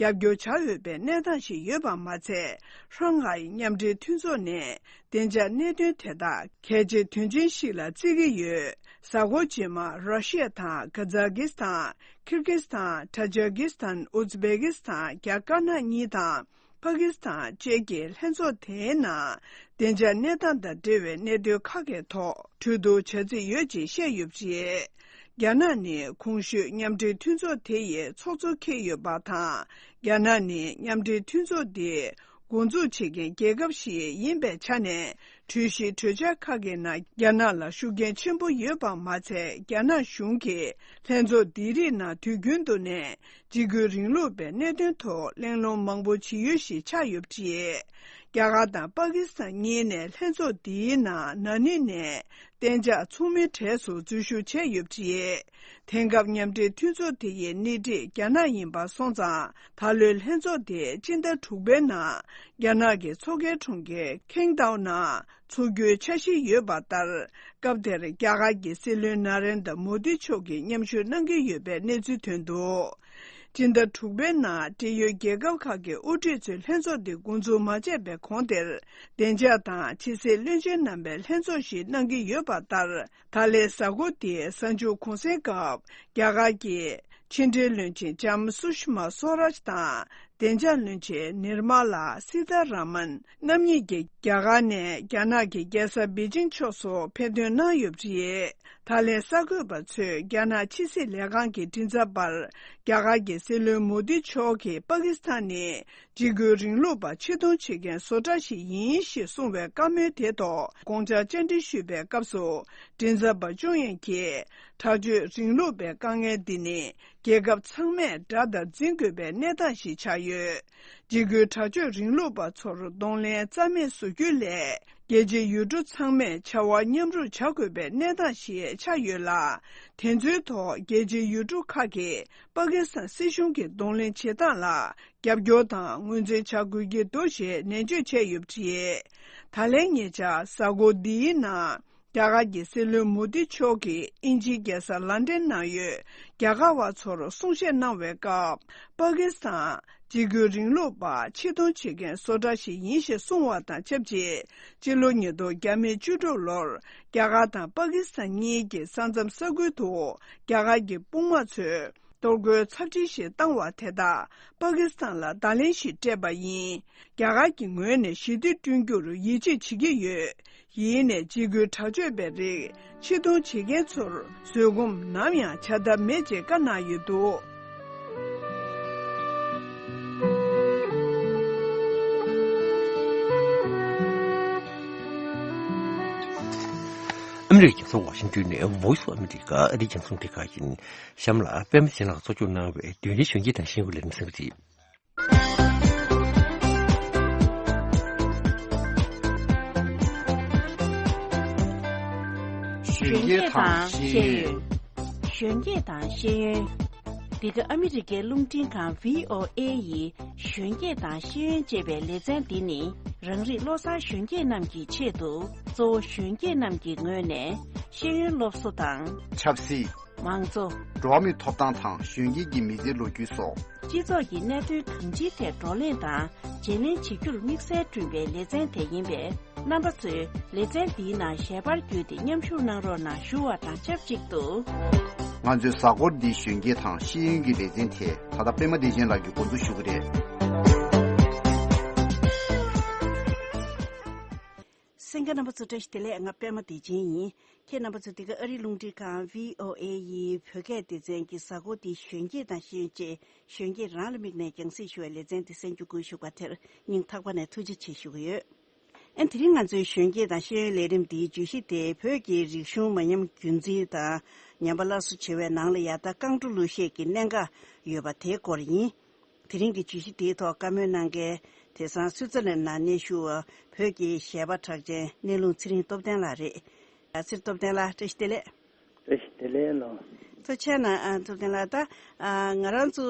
རྒྱབ་སྐྱོར་བྱ་འོས་པའི་གནས་སྟངས་ཤིག་ཡོད་པ་མ་ཚད། ཧྲང་ཧའེ་མཉམ་འབྲེལ་མཐུན་ཚོགས་ནས་བདེ་འཇགས་གནད་དོན་དེ་དག་གལ་ཆེ་དོན་ཆེན་ཞིག་ལ་བརྩི་གི་ཡོད། གཟའ་འཁོར་རྗེས་མར་ར་ཤི་ཡ་དང་ཀ་ཛ་ཀི་སི་ཐན། ཁིར་ཀི་སི་ཐན། ཏཱ་ཇ་ཀི་སི་ཐན། ཨུ་ཛི་བེ་ཀི་སི་ཐན། རྒྱ་དཀར་ནག་གཉིས་དང་། པ་ཀི་སི་ཐན་བཅས་ཀྱི་ལྷན་ཚོགས་དེའི་ནང་བདེ་འཇགས་གནས་སྟངས་དང་འབྲེལ་བའི་གནད་དོན་ཁག་གི་ཐོག་གྲོས་བསྡུར་བྱ་རྩིས་ཡོད་ཅེས་བཤད་ཡོད་པ་རེད། རྒྱ་ནག་ནི་གོང་ཞུས་མཉམ་འབྲེལ་མཐུན་ཚོགས་དེ་ཡི་ཚོགས་གཙོ་འཁྱེར་ཡོད་པ་དང་། རྒྱ་ནག་ནི་མཉམ་འབྲེལ་མཐུན་ཚོགས་འདི་འགོ་འཛུགས་བྱེད་མཁན་རྒྱལ་ཁབ་ཞིག་ཡིན་པའི་ཆ་ནས། གྲོས་གཞི་གྲོས་འཆར་ཁག་གི་ནང་རྒྱ་ནག་ལ་ཤུགས་རྐྱེན་ཆེན་པོ་ཡོད་པ་མ་ཚད། རྒྱ་ནག་གཞུང་གིས་ལྷན་ཚོགས་འདིའི་རིགས་ནང་དུས་རྒྱུན་དུ་ནས། འཇིགས་སྐུལ་རིང་ལུགས་པའི་གནད་དོན་ཐོག་གླེང་སློང་མང་པོ་བྱེད་ཡུལ་ཞིག་ཆགས་ཡོད་པ་རེད། རྒྱ་གར་དང་པ་ཀི་སི་ཐན་གཉིས་ནས་ལྷན་ཚོགས་འདིའི་ནང་ན་ནིང་ནས་གཏན་འཇགས་ཚོགས་མིའི་གྲས་སུ་འཛུལ་ཞུགས་བྱས་ཡོད་པ་རེད། དེང་སྐབས་མཉམ་འབྲེལ་མཐུན་ཚོགས་དེ་ཡི་སྣེ་ཁྲིད་རྒྱ་ནག་ཡིན་པ་སོང་ཙང་། ད་ལོའི་ལྷན་ཚོགས་དེ་སྤྱི་ཟླ་དྲུག་པའི་ནང་རྒྱ་ནག་གི་མཚོ་ཁའི་གྲོང་ཁྱེར་ཁེང་ཏའོ་ནང་འཚོགས་རྒྱུའི་འཆར་གཞི་ཡོད་པ་ལྟར། སྐབས་དེར་རྒྱ་གར་གྱི་སྲིད་བློན་ན་རེན་དྲ་མོ་དི་མཆོག་གིས་མཉམ་ཞུགས་གནང་གི་ཡོད་པའི་གནས་ཚུལ་ཐོན་འདུག་སྤྱི་ཟླ་དྲུག་པའི་ནང་འབྲེལ་ཡོད་རྒྱལ་ཁབ་ཁག་གི་དབུ་ཁྲིད་ཚོས་ལྷན་ཚོགས་འདི་འགོ་འཛུགས་མ་བྱས་པའི་གོང་དེར། བདེ་འཇགས་དང་ཕྱི་སྲིད་བློན་ཆེན་རྣམ་པའི་ལྷན་ཚོགས་ཤིག་གནང་གི་ཡོད་པ་ལྟར། ད་ལན་གཟའ་འཁོར་འདིའི་གཟའ་མཇུག་གུང་སེང་སྐབས། རྒྱ་གར་གྱི་ཕྱི་འབྲེལ་བློན་ཆེན་ལྕམ་སུ་ཤི་མ་སོ་རཱཇ་དང་། བདེ་འཇགས་བློན་ཆེན་ནིར་མ་ལ་སི་ཐ་ར་མན་རྣམ་གཉིས་ཀྱིས་རྒྱ་གར་ནས་རྒྱ་ནག་གི་རྒྱལ་ས་པེ་ཅིང་ཕྱོགས་སུ་ཕེབས་ཐོན་གནང་ཡོད་པ་རེད། ད་ལན་གསར་འགོད་པ་ཚོས་རྒྱ་ནག་ཕྱི་སྲིད་ལས་ཁང་གི་མགྲིན་ཚབ་པར། རྒྱ་གར་གྱི་སྲིད་བློན་མོ་དི་མཆོག་གིས་པ་ཀི་སི་ཐན་ནི། འཇིགས་སྐུལ་རིང་ལུགས་པ་ཕྱིར་གཏོང་བྱེད་མཁན་བཟོ་གྲྭ་ཞིག་ཡིན་ཞེས་གསུངས་པའི་བཀའ་མོལ་དེ་ཐོག་དགོངས་འཆར་བཅར་འདྲི་ཞུས་པའི་སྐབས་སུ། མགྲིན་ཚབ་པ་ཅུང་ཡན་གྱིས། དྲག་སྤྱོད་རིང་ལུགས་པའི་དཀའ་ངལ་འདི་ནི། རྒྱལ་ཁབ་ཚང་མས་དགྲ་ལྟར་འཛིན་དགོས་པའི་གནས་སྟངས་ཤིག་ཆགས་ཡོད། འཇིགས་སྐུལ་དྲག་སྤྱོད་རིང་ལུགས་པ་ཚོར་གདོང་ལེན་རྩ་མེད་བཟོ་རྒྱུ་ལས། རྒྱལ་སྤྱིའི་ཡུལ་གྲུ་ཚང་མས་བྱ་བ་མཉམ་རུབ་བྱ་དགོས་པའི་གནས་སྟངས་ཤིག་ཆགས་ཡོད་ལ། དེ་ཚོའི་ཐོག་རྒྱལ་སྤྱིའི་ཡུལ་གྲུ་ཁག་གིས་པ་ཀི་སི་ཐན་སྲིད་གཞུང་གི་གདོང་ལེན་བྱེད་སྟངས་ལ། རྒྱབ་སྐྱོར་དང་ངོས་འཛིན་བྱ་དགོས་ཀྱི་འདུག་ཞེས་ནན་བརྗོད་བྱས་ཡོད་པ་རེད། ད་ལན་ཉེ་ཆར་གཟའ་འཁོར་འདིའི་ནང་རྒྱ་གར་གྱི་སྲིད་བློན་མོ་དི་མཆོག་གིས་དབྱིན་ཇིའི་རྒྱལ་ས་ལན་ཌན་ནང་ཡོད་རྒྱ་གར་བ་ཚོར་གསུང་བཤད་གནང་བའི་སྐབས། པ་ཀི་སི་ཐན་འཇིགས་སྐུལ་རིང་ལུགས་པ་ཕྱིར་གཏོང་བྱེད་མཁན་བཟོ་གྲྭ་ཞིག་ཡིན་ཞེས་གསུངས་པ་དང་ཆབས་ཅིག་སྤྱི་ལོ་ཉིས་སྟོང་བཅུ་དྲུག་ལོར་རྒྱ་གར་དང་པ་ཀི་སི་ཐན་གཉིས་ཀྱི་ས་མཚམས་ས་ཁུལ་དུ་རྒྱ་གར་གྱི་དཔུང་དམག་ཚོས། གཏོར་རྒོལ་ཚབས་ཆེ་ཞིག་བཏང་བ་དེ་དག་པ་ཀི་སི་ཐན་ལ་བརྡ་ལན་ཞིག་སྤྲད་པ་ཡིན། རྒྱ་གར་གྱི་ངོས་ནས་ཞི་བདེ་བསྐྲུན་རྒྱུར་ཡིད་ཆེས་བྱེད་ཀྱི་ཡོད། ཡིན་ནའི་འཇིགས་སྐུལ་དྲག་སྤྱོད་པའི་རིགས་ཕྱིར་གཏོང་བྱེད་མཁན་ཚོར་བཟོད་སྒོམ་ནམ་ཡང་བྱ་ཐབས་མེད་ཅེས་བཀའ་གནང་ཡོད་འདུག་ཨ་མི་རི་ཀའི་རྒྱལ་ས་ཝ་ཤིང་ཏོན་ནས་Voice of America ཨ་རིའི་རྒྱང་སྲིང་རླུང་འཕྲིན་ཁང་ཡིན། གཤམ་ལ་པད་མ་ཆེ་ལགས་གཙོ་སྐྱོང་གནང་བའི་བདུན་རེའི་གཞོན་སྐྱེས་དང་ཤེས་ཡོན་ལས་རིམ་གསན་པ་རེད། གཞོན་སྐྱེས་དང་ཤེས་ཡོན། གཞོན་སྐྱེས་དང་ཤེས་ཡོན། འདི་ག་ཨ་མི་རི་ཀའི་རླུང་འཕྲིན་ཁང་V O A ཡི་གཞོན་སྐྱེས་དང་ཤེས་ཡོན་ཅེས་པའི་ལེ་ཚན་འདི་ནི། རང་རིགས་བློ་གསར་གཞོན་སྐྱེས་རྣམས་ཀྱི་ཆེད་དུ། གཙོ་བོ་གཞོན་སྐྱེས་རྣམས་ཀྱི་ངོས་ནས་ཤེས་ཡོན་སློབ་གསོ་དང་། ཆབ་སྲིད། མང་གཙོ། འགྲོ་བ་མིའི་ཐོབ་ཐང་དང་གཞོན་སྐྱེས་ཀྱི་མི་ཚེའི་ལོ་རྒྱུས་སོགས། སྤྱི་ཚོགས་ཀྱི་གནད་དོན་གང་ཅིའི་ཐད་བགྲོ་གླེང་དང་བརྗེ་ལེན་བྱེད་རྒྱུར་དམིགས་བསལ་བསྐྲུན་པའི་ལེ་ཚན་དེ་ཡིན་པས། རྣམ་པ་ཚོས་ལེ་ཚན་འདིའི་ནང་ཞལ་པར་བརྒྱུད་དེ་མཉམ་ཞུགས་གནང་རོགས་གནང་ཞུ་བ་དང་ཆབས་ཅིག་ཏུ། ང་ཚོའི་གཟའ་འཁོར་འདིའི་གཞོན་སྐྱེས་དང་ཤེས་ཡོན་གྱི་ལེ་ཚན་དེ་ད་ལྟ་པད་མ་བདེ་ཆེན་ལགས་ཀྱིས་འགོ་འཛུགས་ཞུ་གི་རེད། གསན་མཁན་རྣམ་པ་ཚོ་བཀྲ་ཤིས་བདེ་ལེགས། ང་པད་མ་བདེ་ཆེན་ཡིན། ཁྱེད་རྣམ་པ་ཚོ་འདི་ག་ཨ་རིའི་རླུང་འཕྲིན་ཁང་བྷི་ཨོ་ཨེ་ཡི་བོད་སྐད་སྡེ་ཚན་གྱི་གཟའ་འཁོར་འདིའི་གཞོན་སྐྱེས་དང་ཤེས་ཡོན་ཅན་གཞོན་སྐྱེས་རང་ལ་དམིགས་ནས་རྒྱང་སྲིང་ཞུ་བའི་ལེ་ཚན་འདི་གསན་རྒྱུ་སྒུག་བཞུགས་པ་དེར་སྙིང་ཐག་པ་ནས་ཐུགས་རྗེ་ཆེ་ཞུ་གི་ཡོད། ཨན་དེ་རིང་ང་ཚོའི་གཞོན་སྐྱེས་དང་ཤེས་ཡོན་ལས་རིམ་འདིའི་བརྗོད་གཞི་དེ་བོད་ཀྱི་རིག་གཞུང་མ་ཉམས་རྒྱུན་འཛིན་དང་ཉམས་པ་སླར་གསོ་བྱེད་པའི་ནང་ལ་ཡང་ད་རྐང་བྲོ་གླུ་གཞས་ཀྱི་གནད་འགག་ཡོད་པ་དེའི་སྐོར་ཡིན། དེ་རིང་གི་བརྗོད་གཞི་དེའི་ཐོག་བཀའ་མོལ་གནང་མཁན་དེང་སང་སུའི་ཙི་ལན་ནང་གནས་བཞུགས་པ་བོད་ཀྱི་གཞས་པ་གྲགས་ཅན་གནས་ལུང་ཚེ་རིང་སྟོབས་ལྡན་ལགས་རེད། ཚེ་རིང་སྟོབས་ལྡན་ལགས་བཀྲ་ཤིས་བདེ་ལེགས། བཀྲ་ཤིས་བདེ་ལེགས་ལགས། ཐུགས་རྗེ་གནང་། ཨ། སྟོབས་ལྡན་ལགས། ད་ཨ་ང་རང་ཚོ་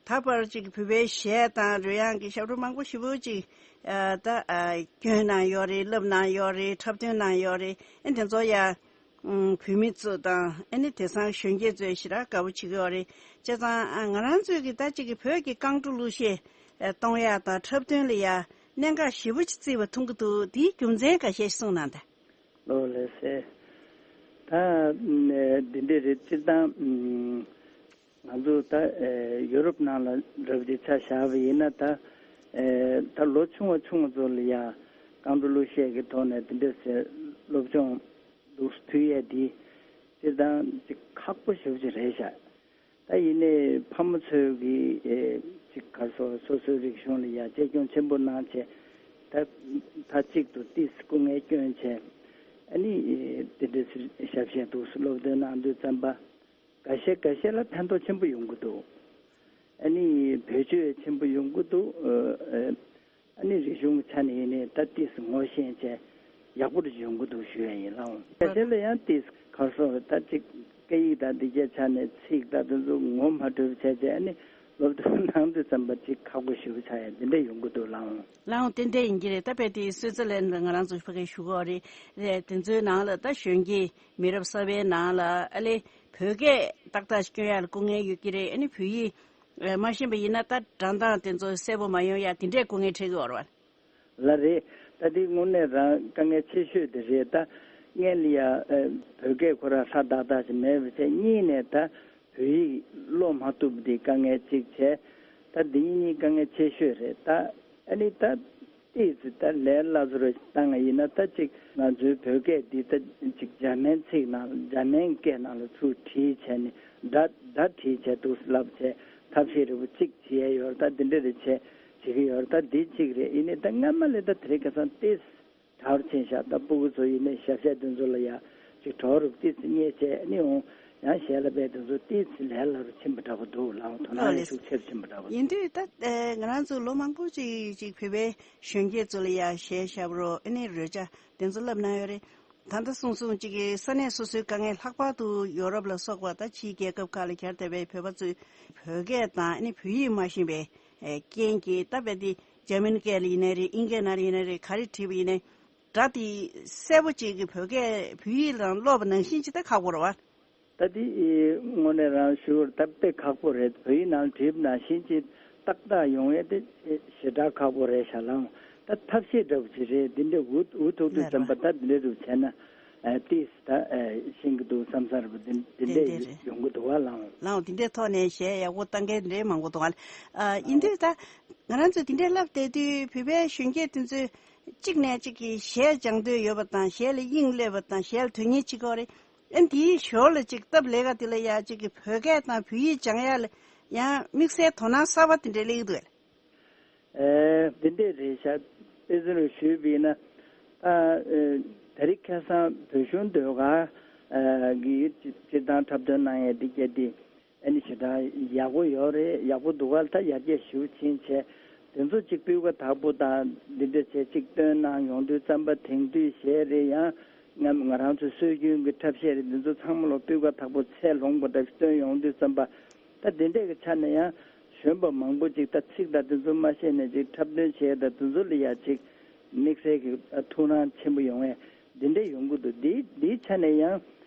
ད་བར་ཅིག་བོད་པའི་གཞས་དང་རོལ་དབྱངས་ཀྱི་ཞབས་བྲོ་མང་པོ་ཞེ་པོ་ཅིག་ཨ་ད་ཨ་བསྐྱོན་གནང་ཡོད་རེད། བསླབ་གནང་ཡོད་རེད། འཁྲབ་སྟོན་གནང་ཡོད་རེད། ཨེ་དེ་ཚོ་ཡ་ཨུམ་བོད་མི་ཚོ་དང་ཨ་ནི་དེང་སང་གཞོན་སྐྱེས་ཚོས་ཞེ་དྲག་དགའ་པོ་བྱེད་ཀྱི་ཡོད་རེད། བྱས་ཙང་ཨ་ང་རང་ཚོས་ཀྱི་ད་ཅིག་གི་བོད་ཀྱི་རྐང་བྲོ་གླུ་གཞས་ཨ་གཏོང་ཡག་དང་འཁྲབ་སྟོན་ལ་ཡ་གནད་འགག་ཞེ་པོ་ཅིག་བརྩིས་པ་མཐོང་གི་འདུག་འདིའི་རྒྱུ་མཚན་འགའ་ཤས་ཤིག་གསུངས་གནང་དང་། ལགས་ལགས་སེ། ད་ཨ་འདི་འདྲ་རེད། སྤྱིར་བཏང་ཨ་ང་ཚོ་ད་ཨ་ཡོ་རོབ་ནང་ལ་འདྲ་པོ་ཅིག་ཆ་བཞག་པ་ཡིན་ན། ད་ཨ་ད་ལོ་ཆུང་བ་ཆུང་བ་ཚོ་ལ་ཡ་རྐང་བྲོ་གླུ་གཞས་ཀྱི་ཐོག་ནས་འདི་འདྲ་སེ་སློབ་སྦྱོང་འདུག་སེ་ཕུལ་ཡས་འདི་སྤྱིར་བཏང་ཅིག་ཁག་པོ་ཞེ་པོ་ཅིག་རེད་ཤག་ད་ཡིན་ནའི་ཕ་མ་ཚོས་ཀྱིས་ཨེ་ཅིག་ག་རེ་ཟེར། སོ་སོའི་རིག་གཞུང་ལ་ཡ་གཅེས་སྐྱོང་ཆེན་པོ་གནང་བྱས། ད་མཐའ་གཅིག་ཏུ་ཏོག་ཙམ་སྐུ་ངལ་བསྐྱོན་བྱས། ཨ་ནི་ཨེ་དེ་འདྲ་ཞབས་ཞུ་འདུག་སེ་སློབ་སྟོན་གནང་དུས་ཙམ་པ་འགའ་ཤས་འགའ་ཤས་ལ་ཕན་ཐོགས་ཆེན་པོ་ཡོང་གི་འདུག་ཨ་ནི་བེད་སྤྱོད་ཆེན་པོ་ཡོང་གི་འདུག་ཨ་ནི་རིག་གཞུང་གི་ཆ་ནས་ཡིན་ནའི་ད་ཏོག་ཙམ་ངོ་ཤེས་བྱས་ཡག་པོ་ཡོང་གི་འདུག་ཞུ་ཡ་ཡིན་ལགས། སྐད་ཆ་ལ་ཡང་ཏོག་ཙམ་ག་རེ་ཟེར། ད་ཅིག་སྐད་ཡིག་དང་འདི་གའི་ཆ་ནས་ཚིག་དང་དེ་ཚོ་ངོ་མ་འཕྲོད་པ་བྱས་བྱས། ཨ་ནི་སློབ་སྟོན་གནང་དུས་ཙམ་པ་ཅིག་ཁག་པོ་ཞེ་པོ་ཆགས་ཡ་འདི་འདྲ་ཡོང་གི་འདུག་ལགས། ལགས་འོང་། ཏན་ཏན་ཡིན་གྱི་རེད། ད་དཔེ་དེ་སུའི་ཙི་ལན་ལ་ང་རང་ཚོ་ཕ་གིར་བཞུགས་ཀྱི་ཡོད་རེད། དེ་ཚོའི་ནང་ལ་ད་གཞོན་སྐྱེས་མི་རབས་གསར་པའི་ནང་ལ་ཨ་ལེ་བོད་སྐད་ཏག་ཏག་སྐྱོན་ཡག་ལ་སྐུ་ངལ་ཡོད་ཀྱི་རེད། ཨ་ནི་བོད་ཡིག་ཨ་མ་ཤེས་པ་ཡིན་ན་ད་སྒྲ་གདངས་དེ་ཚོ་གསལ་པོ་མ་ཡོང་ཡ་དེ་འདྲའི་སྐུ་ངལ་འཕྲད་ཀྱི་ཡོད་རེད་བ། ལགས་རེད། ད་དེ་དངོས་གནས་རང་དཀའ་ངལ་ཆེ་ཤོས་དེ་རེད། ད་སྔོན་ལ་ཡ་ཨ་བོད་སྐད་ཁོ་རང་སྲ་ཏག་ཏག་ཅིག་མེད་པ་བྱས། གཉིས་ནས་ད་བོད་ཡིག་ཀློག་མ་ཐུབ་པ་དེ་དཀའ་ངལ་གཅིག་བྱས། ད་འདི་གཉིས་དཀའ་ངལ་ཆེ་ཤོས་རེད། ད་ཨ་ནི་ད་ཏོག་ཙམ་ད་ལས་སླ་བཟོ་འདྲ་བཏང་བ་ཡིན་ན། ད་ཅིག་ང་ཚོའི་བོད་སྐད་འདི་ད་ཅིག་འཇར་མན་ཚིག་ནང་འཇར་མན་སྐད་ནང་ལ་ཚུར་བྲིས་བྱས་ནས་སྒྲ་སྒྲ་བྲིས་བྱས་འདུག་སེ་ལབ་བྱས་ཐབས་ཤེས་འདྲ་པོ་ཅིག་བྱས་ཡོད་རེད། ད་འདི་འདྲ་རེ་བྱས་བྱེད་ཀྱི་ཡོད་རེད། ད་འདི་གཅིག་རེད། ཡིན་ནའི་ད་སྔ་མ་ལས་ད་དེ་རིང་ཁ་སང་ཏོག་ཙམ་དྲག་པོ་ཕྱིན་ཤག་ད་སྤུ་གུ་ཚོ་ཡིན་ནའི་ཞབས་ཞུ་དེ་ཚོ་ལ་ཡ་ཅིག་གྲོགས་རུ་ཏོག་ཙམ་བརྙས་བྱས་ནི་འོང་། ཡང་གཞས་ལ་དཔེ་དེ་ཚོ་ཏོག་ཙམ་ལས་སླ་རུ་ཕྱིན་པ་འདྲ་པོ་འདུག་ལགས། དོ་སྣང་ཡང་ཤུགས་ཆེ་རུ་ཕྱིན་པ་འདྲ་པོ་འདུག་ཡིན་དུས་ད་ཨེ་ང་རང་ཚོ་ལོ་མང་པོ་ཅིག་ཅིག་བོད་པའི་གཞོན་སྐྱེས་ཚོ་ལ་ཡ་གཞས་ཞབས་བྲོ་ཨ་ནི་རོལ་ཆ་དེ་ཚོ་བསླབ་གནང་ཡོད་རེད། ད་ལྟ་གསུངས་གསུངས་ཅིག་གི་ས་གནས་སོ་སོའི་དཀའ་ངལ། ལྷག་པར་དུ་ཡོ་རོབ་ལ་སོགས་པ་ད་ཕྱིའི་རྒྱལ་ཁབ་ཁག་ལ་གྱར་བསྡད་པའི་བོད་པ་ཚོས་བོད་སྐད་དང་ཨ་ནི་བོད་ཡིག་མ་ཤེས་པའི་ཨེ་རྐྱེན་གྱིས་ད་དཔེ་དེ་འཇར་མན་སྐད་ལ་ཡིན་ནའི་རེད། ཨིན་སྐད་ནང་ལ་ཡིན་ནའི་རེད། ག་རེ་བྲིས་པ་ཡིན་ནའི་སྒྲ་དེ་གསལ་པོ་ཅིག་གི་བོད་སྐད་བོད་ཡིག་ལ་ཀློག་པ་ནང་བཞིན་ཅིག་ད་ཁག་པོ་རེད་བ། ད་དེ་དངོས་གནས་རང་ཞུ་བར་ད་དཔེ་ཁག་པོ་རེད། བོད་ཡིག་ནང་བྲིས་པ་ནང་བཞིན་ཅིག་ཏག་ཏག་ཡོང་ཡས་དེ་ཞེ་དྲག་ཁག་པོ་རེད་ཤག་ལགས། ད་ཐབས་ཤེས་འདྲ་པོ་ཅིག་རེད། འདི་འདྲ་འུ་འུ་ཐུག་དུས་ཙམ་པ་ད་འདི་འདྲ་རུ་བྱས་ན་ཨ་ཏིས་ད་ཨ་ཤེས་ཀྱི་འདུག་བསམ་ས་རེད་པ། འདི་འདི་འདྲ་ཡོང་གི་འདུག་བ་ལགས། ལགས་འོང་། འདི་འདྲའི་ཐོག་ནས་གཞས་ཡག་པོ་བཏང་མཁན་འདྲ་མང་པོ་འདུག་བ། ཨ་ཡིན་དུས་ད་ང་རང་ཚོས་འདི་འདྲའི་བསླབ་བསྡད་དུས་བོད་པའི་གཞོན་སྐྱེས་དེ་ཚོས་གཅིག་ནས་གཅིག་གིས་གཞས་སྦྱང་འདོད་ཡོད་པ་དང་། གཞས་ལ་དབྱིངས་སླེབས་པ་དང་། གཞས་ལ་དོན་གཉེར་བྱེད་ཀྱི་ཡོད་རེད། ཨ་འདིའི་ཞོར་ལ་ཅིག་སྟབས་ལེགས་ཀ་དེ་ལ་ཡ་ཅིག་གི་བོད་སྐད་དང་བོད་ཡིག་སྦྱང་ཡ་ལ་ཡང་དམིགས་བསལ་དོ་སྣང་གསར་པ་དེ་འདྲ་སླེབས་ཀྱི་འདུག་གས། ཨེ་འདི་འདྲས་རེད་ཤག་དཔེ་མཚོན་རུ་ཞུས་པ་ཡིན་ན། ད་ཨེ་དེ་རིང་ཁ་སང་བོད་གཞུང་ཟློས་གར་ཨེ་གི་སྤྱིར་བཏང་འཁྲབ་སྟོན་གནང་ཡས་འདི་གས་འདི་ཨ་ནི་ཞེ་དྲག་ཡག་པོ་ཡོད་རེད། ཡག་པོ་འདུག་ག་ད་ཡར་རྒྱས་ཞེ་པོ་ཕྱིན་བྱས། དེ་ཚོ་གཅིག་སྤུས་ཀ་དག་པོ་དང་འདི་འདྲ་བྱས་གཅིག་སྟོན་གནང་ཡོང་དུས་ཙམ་པ། དེང་དུས་གཞས་རེད། ཡང་ང་ང་རང་ཚོའི་སྲོལ་རྒྱུན་གྱི་འཁྲབ་གཞས་རེད། འདི་ཚོ་ཚང་མ་ལ་སྤུས་ཀ་དག་པོ་ཚད་ལོངས་པ་འདྲ་སྟོན་ཡོང་དུས་ཙམ་པ། ད་དེ་འདྲས་ཀྱི་ཆ་ནས་ཡང་གཞོན་པ་མང་པོ་ཅིག་ད་ཚིག་དང་དེ་ཚོ་མ་ཤེས་ནས་ཅིག་འཁྲབ་སྟོན་བྱས་དང་དེ་ཚོ་ལ་ཡ་ཅིག་དམིགས་བསལ་གྱི་ཐུགས་སྣང་ཆེན་པོ་ཡོང་བས་འདི་འདྲས་ཡོང་གི་འདུག་འདི་འདིའི་ཆ་ནས་ཡང་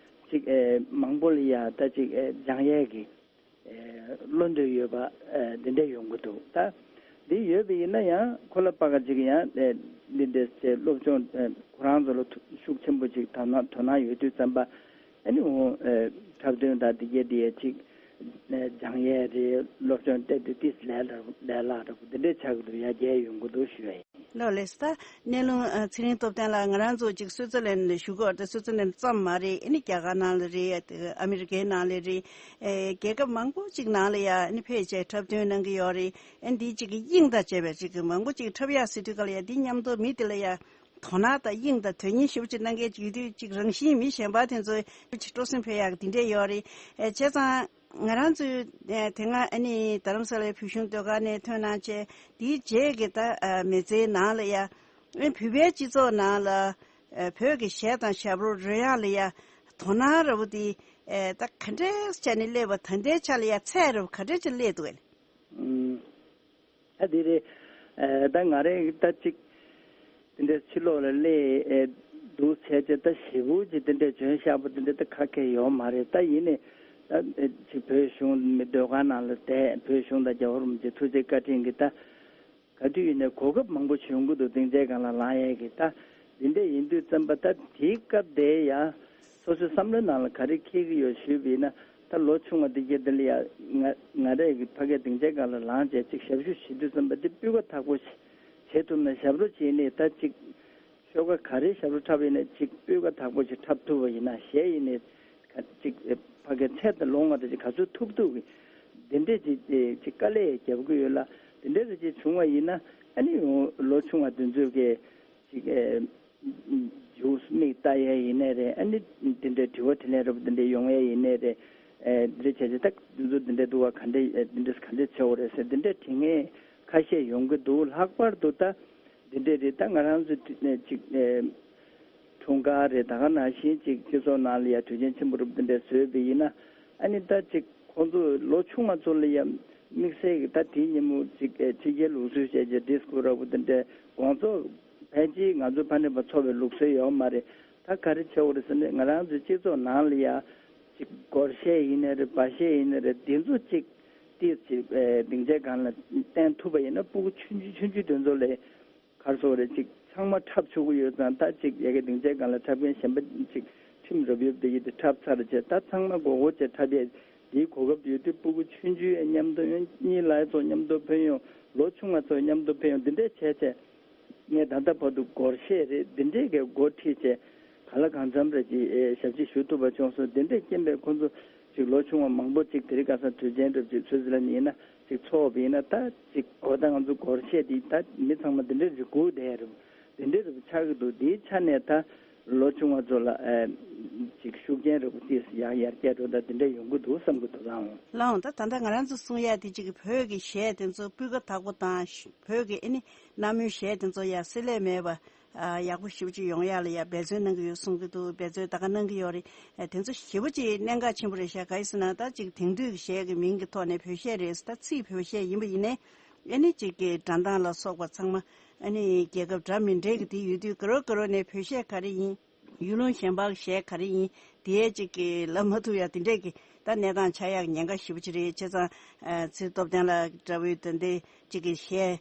ཅིག་ཨེ་མང་པོ་ལ་ཡ་ད་ཅིག་ཨེ་སྦྱང་ཡས་ཀྱི་ཨེ་བློ་འདོད་ཡོད་པ་ཨེ་འདི་འདྲས་ཡོང་གི་འདུག་ད་འདི་ཡོད་པ་ཡིན་ན་ཡང་ཁོ་ལ་པ་ག་ཅིག་ཡང་ཨེ་འདི་འདྲས་ཅིག་སློབ་སྦྱོང་ཨེ་ཁོ་རང་ཚོ་ལ་ཐུ་ཤུགས་ཆེན་པོ་ཅིག་དོ་སྣང་དོ་སྣང་ཡོད་དུས་ཙམ་པ། ཨ་ནི་འོ་ཨེ་འཁྲབ་སྟོན་དང་འདི་གས་འདི་ཡས་ཅིག་ཨེ་སྦྱང་ཡས་རེད། སློབ་སྦྱོང་སྤྲད་དུས་ཏིས་ལས་ལ་ལས་སླ་འདྲ་པོ་འདི་འདྲས་ཆགས་ཀྱི་འདུག་ཡར་རྒྱས་ཡོང་གི་འདུག་ཞུ་ཡ་ཡིན། ལགས་ལགས། ད་གནས་ལུང་ཨ་ཚེ་རིང་སྟོབས་ལྡན་ལགས། ང་རང་ཚོ་ཅིག་སུའི་ཙི་ལན་ལ་བཞུགས་ཀྱི་ཡོད་རེད། སུའི་ཙི་ལན་ཙམ་མ་རེད། ཨ་ནི་རྒྱ་གར་ནང་ལ་རེད། ཨ་མི་རི་ཀའི་ནང་ལ་རེད། ཨེ་རྒྱལ་ཁབ་མང་པོ་ཅིག་ནང་ལ་ཡ་ཨ་ནི་ཕེབས་བྱས་འཁྲབ་སྟོན་གནང་གི་ཡོད་རེད། ཨ་ནི་འདི་ཅིག་གི་དབྱིངས་དང་བཅས་པའི་ཅིག་གི་མང་པོ་ཅིག་འཁྲབ་ཡག་ཟེར་དུས་སྐབས་ལ་ཡ་འདི་མཉམ་དུ་མི་དེ་ལ་ཡ་དོ་སྣང་དང་དབྱིངས་དང་དོན་གཉེར་ཞེ་པོ་ཅིག་གནང་མཁན་ཅིག་ཡོད་དུས། ཅིག་རང་བཞིན་མི་གཞན་པ་དེ་ཚོ་ཅིག་སྤྲོ་སེམས་འཕེལ་ཡག་འདི་འདྲས་ཡོད་རེད། ཨེ་བྱས་ཙང་། ང་རང་ཚོའི་ཨ་དེ་སྔ་ཨ་ནི་རྡ་རམ་ས་ལའི་བོད་གཞུང་ཟློས་གར་ནས་ཐོན་གནང་བྱས། དེའི་རྗེས་ཀྱི་ད་ཨ་མི་ཚེའི་ནང་ལ་ཡ་ཨ་བོད་པའི་སྤྱི་ཚོགས་ནང་ལ་ཨ་བོད་ཀྱི་གཞས་དང་ཞབས་བྲོ་རོལ་དབྱངས་ལ་ཡ་དོ་སྣང་འདྲ་པོ་དེ་ཨ་ད་ག་འདྲས་བྱས་ནས་སླེབས་པ། ད་ལྟའི་ཆ་ལ་ཡ་ཚད་འདྲ་པོ་ག་འདྲས་ཅིག་སླེབས་འདུག་གས། ཨུམ། ད་དེ་རེད། ཨ་ད་ང་རང་ད་ཅིག་དེ་འདྲའི་ཕྱི་ལོགས་ལ་སླེབས་ཨེ་འདུག་བྱས་བྱས། ད་ཞེ་པོ་ཅིག་དེ་འདྲའི་འཇོན་ཤག་པོ་དེ་འདྲ་ད་ག་གེ་ཡོད་མ་རེད། ད་ཡིན་ནའི་ད་ཨེ་ཅིག་བོད་གཞུང་མི་ཟློས་གར་ནང་ལ་བསྡད། བོད་གཞུང་དང་རྒྱལ་བ་རིན་པོ་ཆེ་ཐུགས་རྗེ་བཀའ་དྲིན་གྱིས་ད་ག་དུས་ཡིན་ནའི་གོ་སྐབས་མང་པོ་ཅིག་ཡོང་གི་འདུག་སྡིངས་ཆའི་སྒང་ལ་ལངས་ཡས་ཀྱི། ད་འདི་འདྲ་ཡིན་དུས་ཙམ་པ། ད་དེའི་སྐབས་དེ་ཡ་སོ་སོའི་བསམ་བློའི་ནང་ལ་ག་རེ་འཁྱེར་གྱི་ཡོད་ཞུས་པ་ཡིན་ན། ད་ལོ་ཆུང་བ་དེ་གྱད་དེ་ལ་ཡ་ང་ང་རང་གི་ཕ་གིའི་སྡིངས་ཆའི་སྒང་ལ་ལངས་བྱས་ཅིག་ཞབས་ཞུ་བྱེད་དུས་ཙམ་པ། དེ་སྤུས་ཀ་དག་པོ་ཞིག་བྱེད་ཐུབ་ན། ཞབས་བྲོ་བྱེད་ནས་ད་ཅིག་ཤོག་ཁ་ག་རེ་ཞབས་བྲོ་འཁྲབ་ཡིན་ན་ཅིག་སྤུས་ཀ་དག་པོ་ཞིག་འཁྲབ་ཐུབ་པ་ཡིན་ན། གཞས་ཡིན་ནས་ག་ཅིག་ཕ་གིའི་ཚད་དང་ལོང་བ་དེ་ཅིག་ག་ཚོད་ཐུབ་ཐུབ་ཀྱི་དེ་འདྲས་ཅིག་ཅིག་དཀའ་ལས་རྒྱབ་ཀྱི་ཡོད་ལ། དེ་འདྲས་ཅིག་བྱུང་བ་ཡིན་ན། ཨ་ནི་ལོ་ཆུང་བ་དེ་ཚོས་ཀྱི་ཅིག་ཨེ་རྒྱུགས་མིག་ལྟ་ཡས་ཡིན་ནའི་རེད། ཨ་ནི་དེ་འདྲའི་དྲི་བ་དྲིས་ལན་འདྲ་པོ་དེ་འདྲ་ཡོང་ཡས་ཡིན་ནའི་རེད། ཨེ་འདི་འདྲ་བྱས་བྱས། ད་དེ་ཚོ་དེ་འདྲ་འདུག་བ། ག་འདྲ་ཨེ་འདི་འདྲ་ག་འདྲ་བྱེད་དགོས་རེད་ཟེར་དེ་འདྲ་དྲི་མཁན་ཁ་ཤས་ཡོང་གི་འདུག་ལྷག་པར་དུ་ད་དེ་འདྲ་རེད། ད་ང་རང་ཚོ་དུ་ནས་ཅིག་ཨེ་འཁྲུངས་སྐར་རེད། ད་ག་ནང་བཞིན་ཅིག་སྤྱི་ཚོགས་ནང་ལ་ཡ་དུས་ཆེན་ཆེན་པོ་འདྲ་པོ་དེ་འདྲ་བཟོས་པ་ཡིན་ན། ཨ་ནི་ད་ཅིག་ཁོང་ཚོ་ལོ་ཆུང་བ་ཚོ་ལ་ཡ་དམིགས་བསལ་གྱི་ད་དེའི་ཉིན་མོ་ཅིག་ཨེ་ཕྱི་རྒྱལ་ལུགས་སྲོལ་བྱས་བྱས་ཌིས་ཀོ་འདྲ་པོ་དེ་འདྲ་དགོང་ཚོགས་ཕལ་ཆེར་ང་ཚོ་ཕ་ནས་ཕར་འཚོགས་པའི་ལུགས་སྲོལ་ཡོད་མ་རེད། ད་ག་རེ་བྱེད་དགོས་རེད་ཟེར་ན། ང་རང་ཚོའི་སྤྱི་ཚོགས་ནང་ལ་ཡ་ཅིག་སྒོར་གཞས་ཡིན་ནའི་རེད། སྦ་གཞས་ཡིན་ནའི་རེད། དེ་ཚོ་ཅིག་ཏིས་ཅིག་ཨེ་སྡིངས་ཆའི་སྒང་ལ་བསྟན་ཐུབ་པ་ཡིན་ན། སྤུ་གུ་ཆུང་ཆུང་ཆུང་ཆུང་དེ་ཚོ་ལ་ག་རེ་ཟེར་དགོས་རེད། ཅིག་ཚང་མ་འཁྲབ་ཆོག་གི་ཡོད་ཙང་། ད་ཅིག་ཡ་གི་སྡིངས་ཆའི་སྒང་ལ་འཁྲབ་མཁན་གཞན་པ་ཅིག་ཁྲིམས་རབ་ཡོབ་དེ་ཡི་དེ་འཁྲབ་ཚར་བྱས། ད་ཚང་མ་མགོ་སྐོར་བྱས་འཁྲབ་ཡས་དེའི་གོ་སྐབས་ཡོད་དུས། སྤུ་གུ་ཆུང་ཆུང་ཡང་མཉམ་དུ་ཡོང་། གཉིས་ལ་ཡ་ཚོ་མཉམ་དུ་ཕེབས་ཡོང་། ལོ་ཆུང་བ་ཚོ་མཉམ་དུ་ཕེབས་ཡོང་། འདི་འདྲས་བྱས་བྱས། ངས་ད་ལྟ་བར་དུ་སྒོར་གཞས་རེད། འདི་འདྲས་ཀྱི་སྒོ་ཁྲིད་བྱས་ག་ལ་གང་འཚམ་རེ་ཅིག་ཨེ་ཞབས་ཕྱི་ཞུ་ཐུབ་པ་བྱུང་སོང་། འདི་འདྲས་རྐྱེན་པས་ཁོང་ཚོ་ཅིག་ལོ་ཆུང་བ་མང་པོ་ཅིག་དེ་རིང་ཁ་སང་དུས་ཆེན་འདྲ་པོ་ཅིག་ཚོད་ཟིན་ལ་ཡིན་ན་ཅིག་ཚོགས་པ་ཡིན་ན། ད་ཅིག་གོ་ད་ང་ཚོ་སྒོར་གཞས་འདི་ད་མི་ཚང་མ་འདི་འདྲས་རེ་སྒུག་བསྡད་རེད། འདི་འདྲས་རེ་ཆགས་ཀྱི་འདུག་འདིའི་ཆ་ནས་ད་ལོ་ཆུང་བ་ཚོ་ལ་ཨེ་ཅིག་ཤུགས་རྐྱེན་རེ་པོ་ཏིས་ཡར་ཡར་རྒྱས་འགྲོ། ད་འདི་འདྲས་ཡོང་གི་འདུག་བསམ་གྱི་འདུག་ལགས་འོང་། ལགས་འོང་། ད་ད་ལྟ་ང་རང་ཚོ་གསུང་ཡ་དེ་ཅིག་གི་བོད་ཀྱི་གཞས་དེ་ཚོ་སྤུས་ཀ་དག་པོ་དང་། བོད་ཀྱི་ཨ་ནི་གནའ་མོའི་གཞས་དེ་ཚོ་ཡ་བསྲེ་ལྷད་མེད་པ་ཨ་ཡག་པོ་ཞེ་པོ་ཅིག་ཡོང་ཡ་ལ་ཡ་འབད་བརྩོན་གནང་གི་ཡོད་གསུང་གི་འདུག་འབད་བརྩོན་ད་ག་གནང་གི་ཡོད་རེད། ཨ་དེ་ཚོ་ཞེ་པོ་ཅིག་གནད་འགག་ཆེན་པོ་རེད་ཤག་ག་ཡིན་ཟེར་ན། ད་ཅིག་དེང་དུས་ཀྱི་གཞས་ཀྱི་མིང་གི་ཐོག་ནས་བོད་གཞས་རེད། ད་ཚིག་བོད་གཞས་ཡིན་པ་ཡིན་ནའི་ཨ་ནི་ཅིག་གི་སྒྲ་གདངས་ལ་སོགས་པ་ཚང་མ་ཨ་ནི་རྒྱལ་ཁབ་འདྲ་མི་འདྲ་གི་དེ་ཡོད་དུས། ག་རེ་ག་རེ་ནས་བོད་གཞས་ག་རེ་ཡིན། ཡུལ་ལུང་གཞན་པ་གཞས་ག་རེ་ཡིན། དེའི་ཅིག་གི་ལབ་མ་ཐུབ་ཡ་དེ་འདྲས་ཀྱི་ད་གནས་སྟངས་ཆགས་ཡག་ཉེན་ཁ་ཞེ་པོ་ཅིག་རེད། བྱས་ཙང་ཨ་ཚེ་སྟོབས་ལྡན་ལགས་འདྲ་བོའི་དེ་འདྲས་ཅིག་གི་གཞས་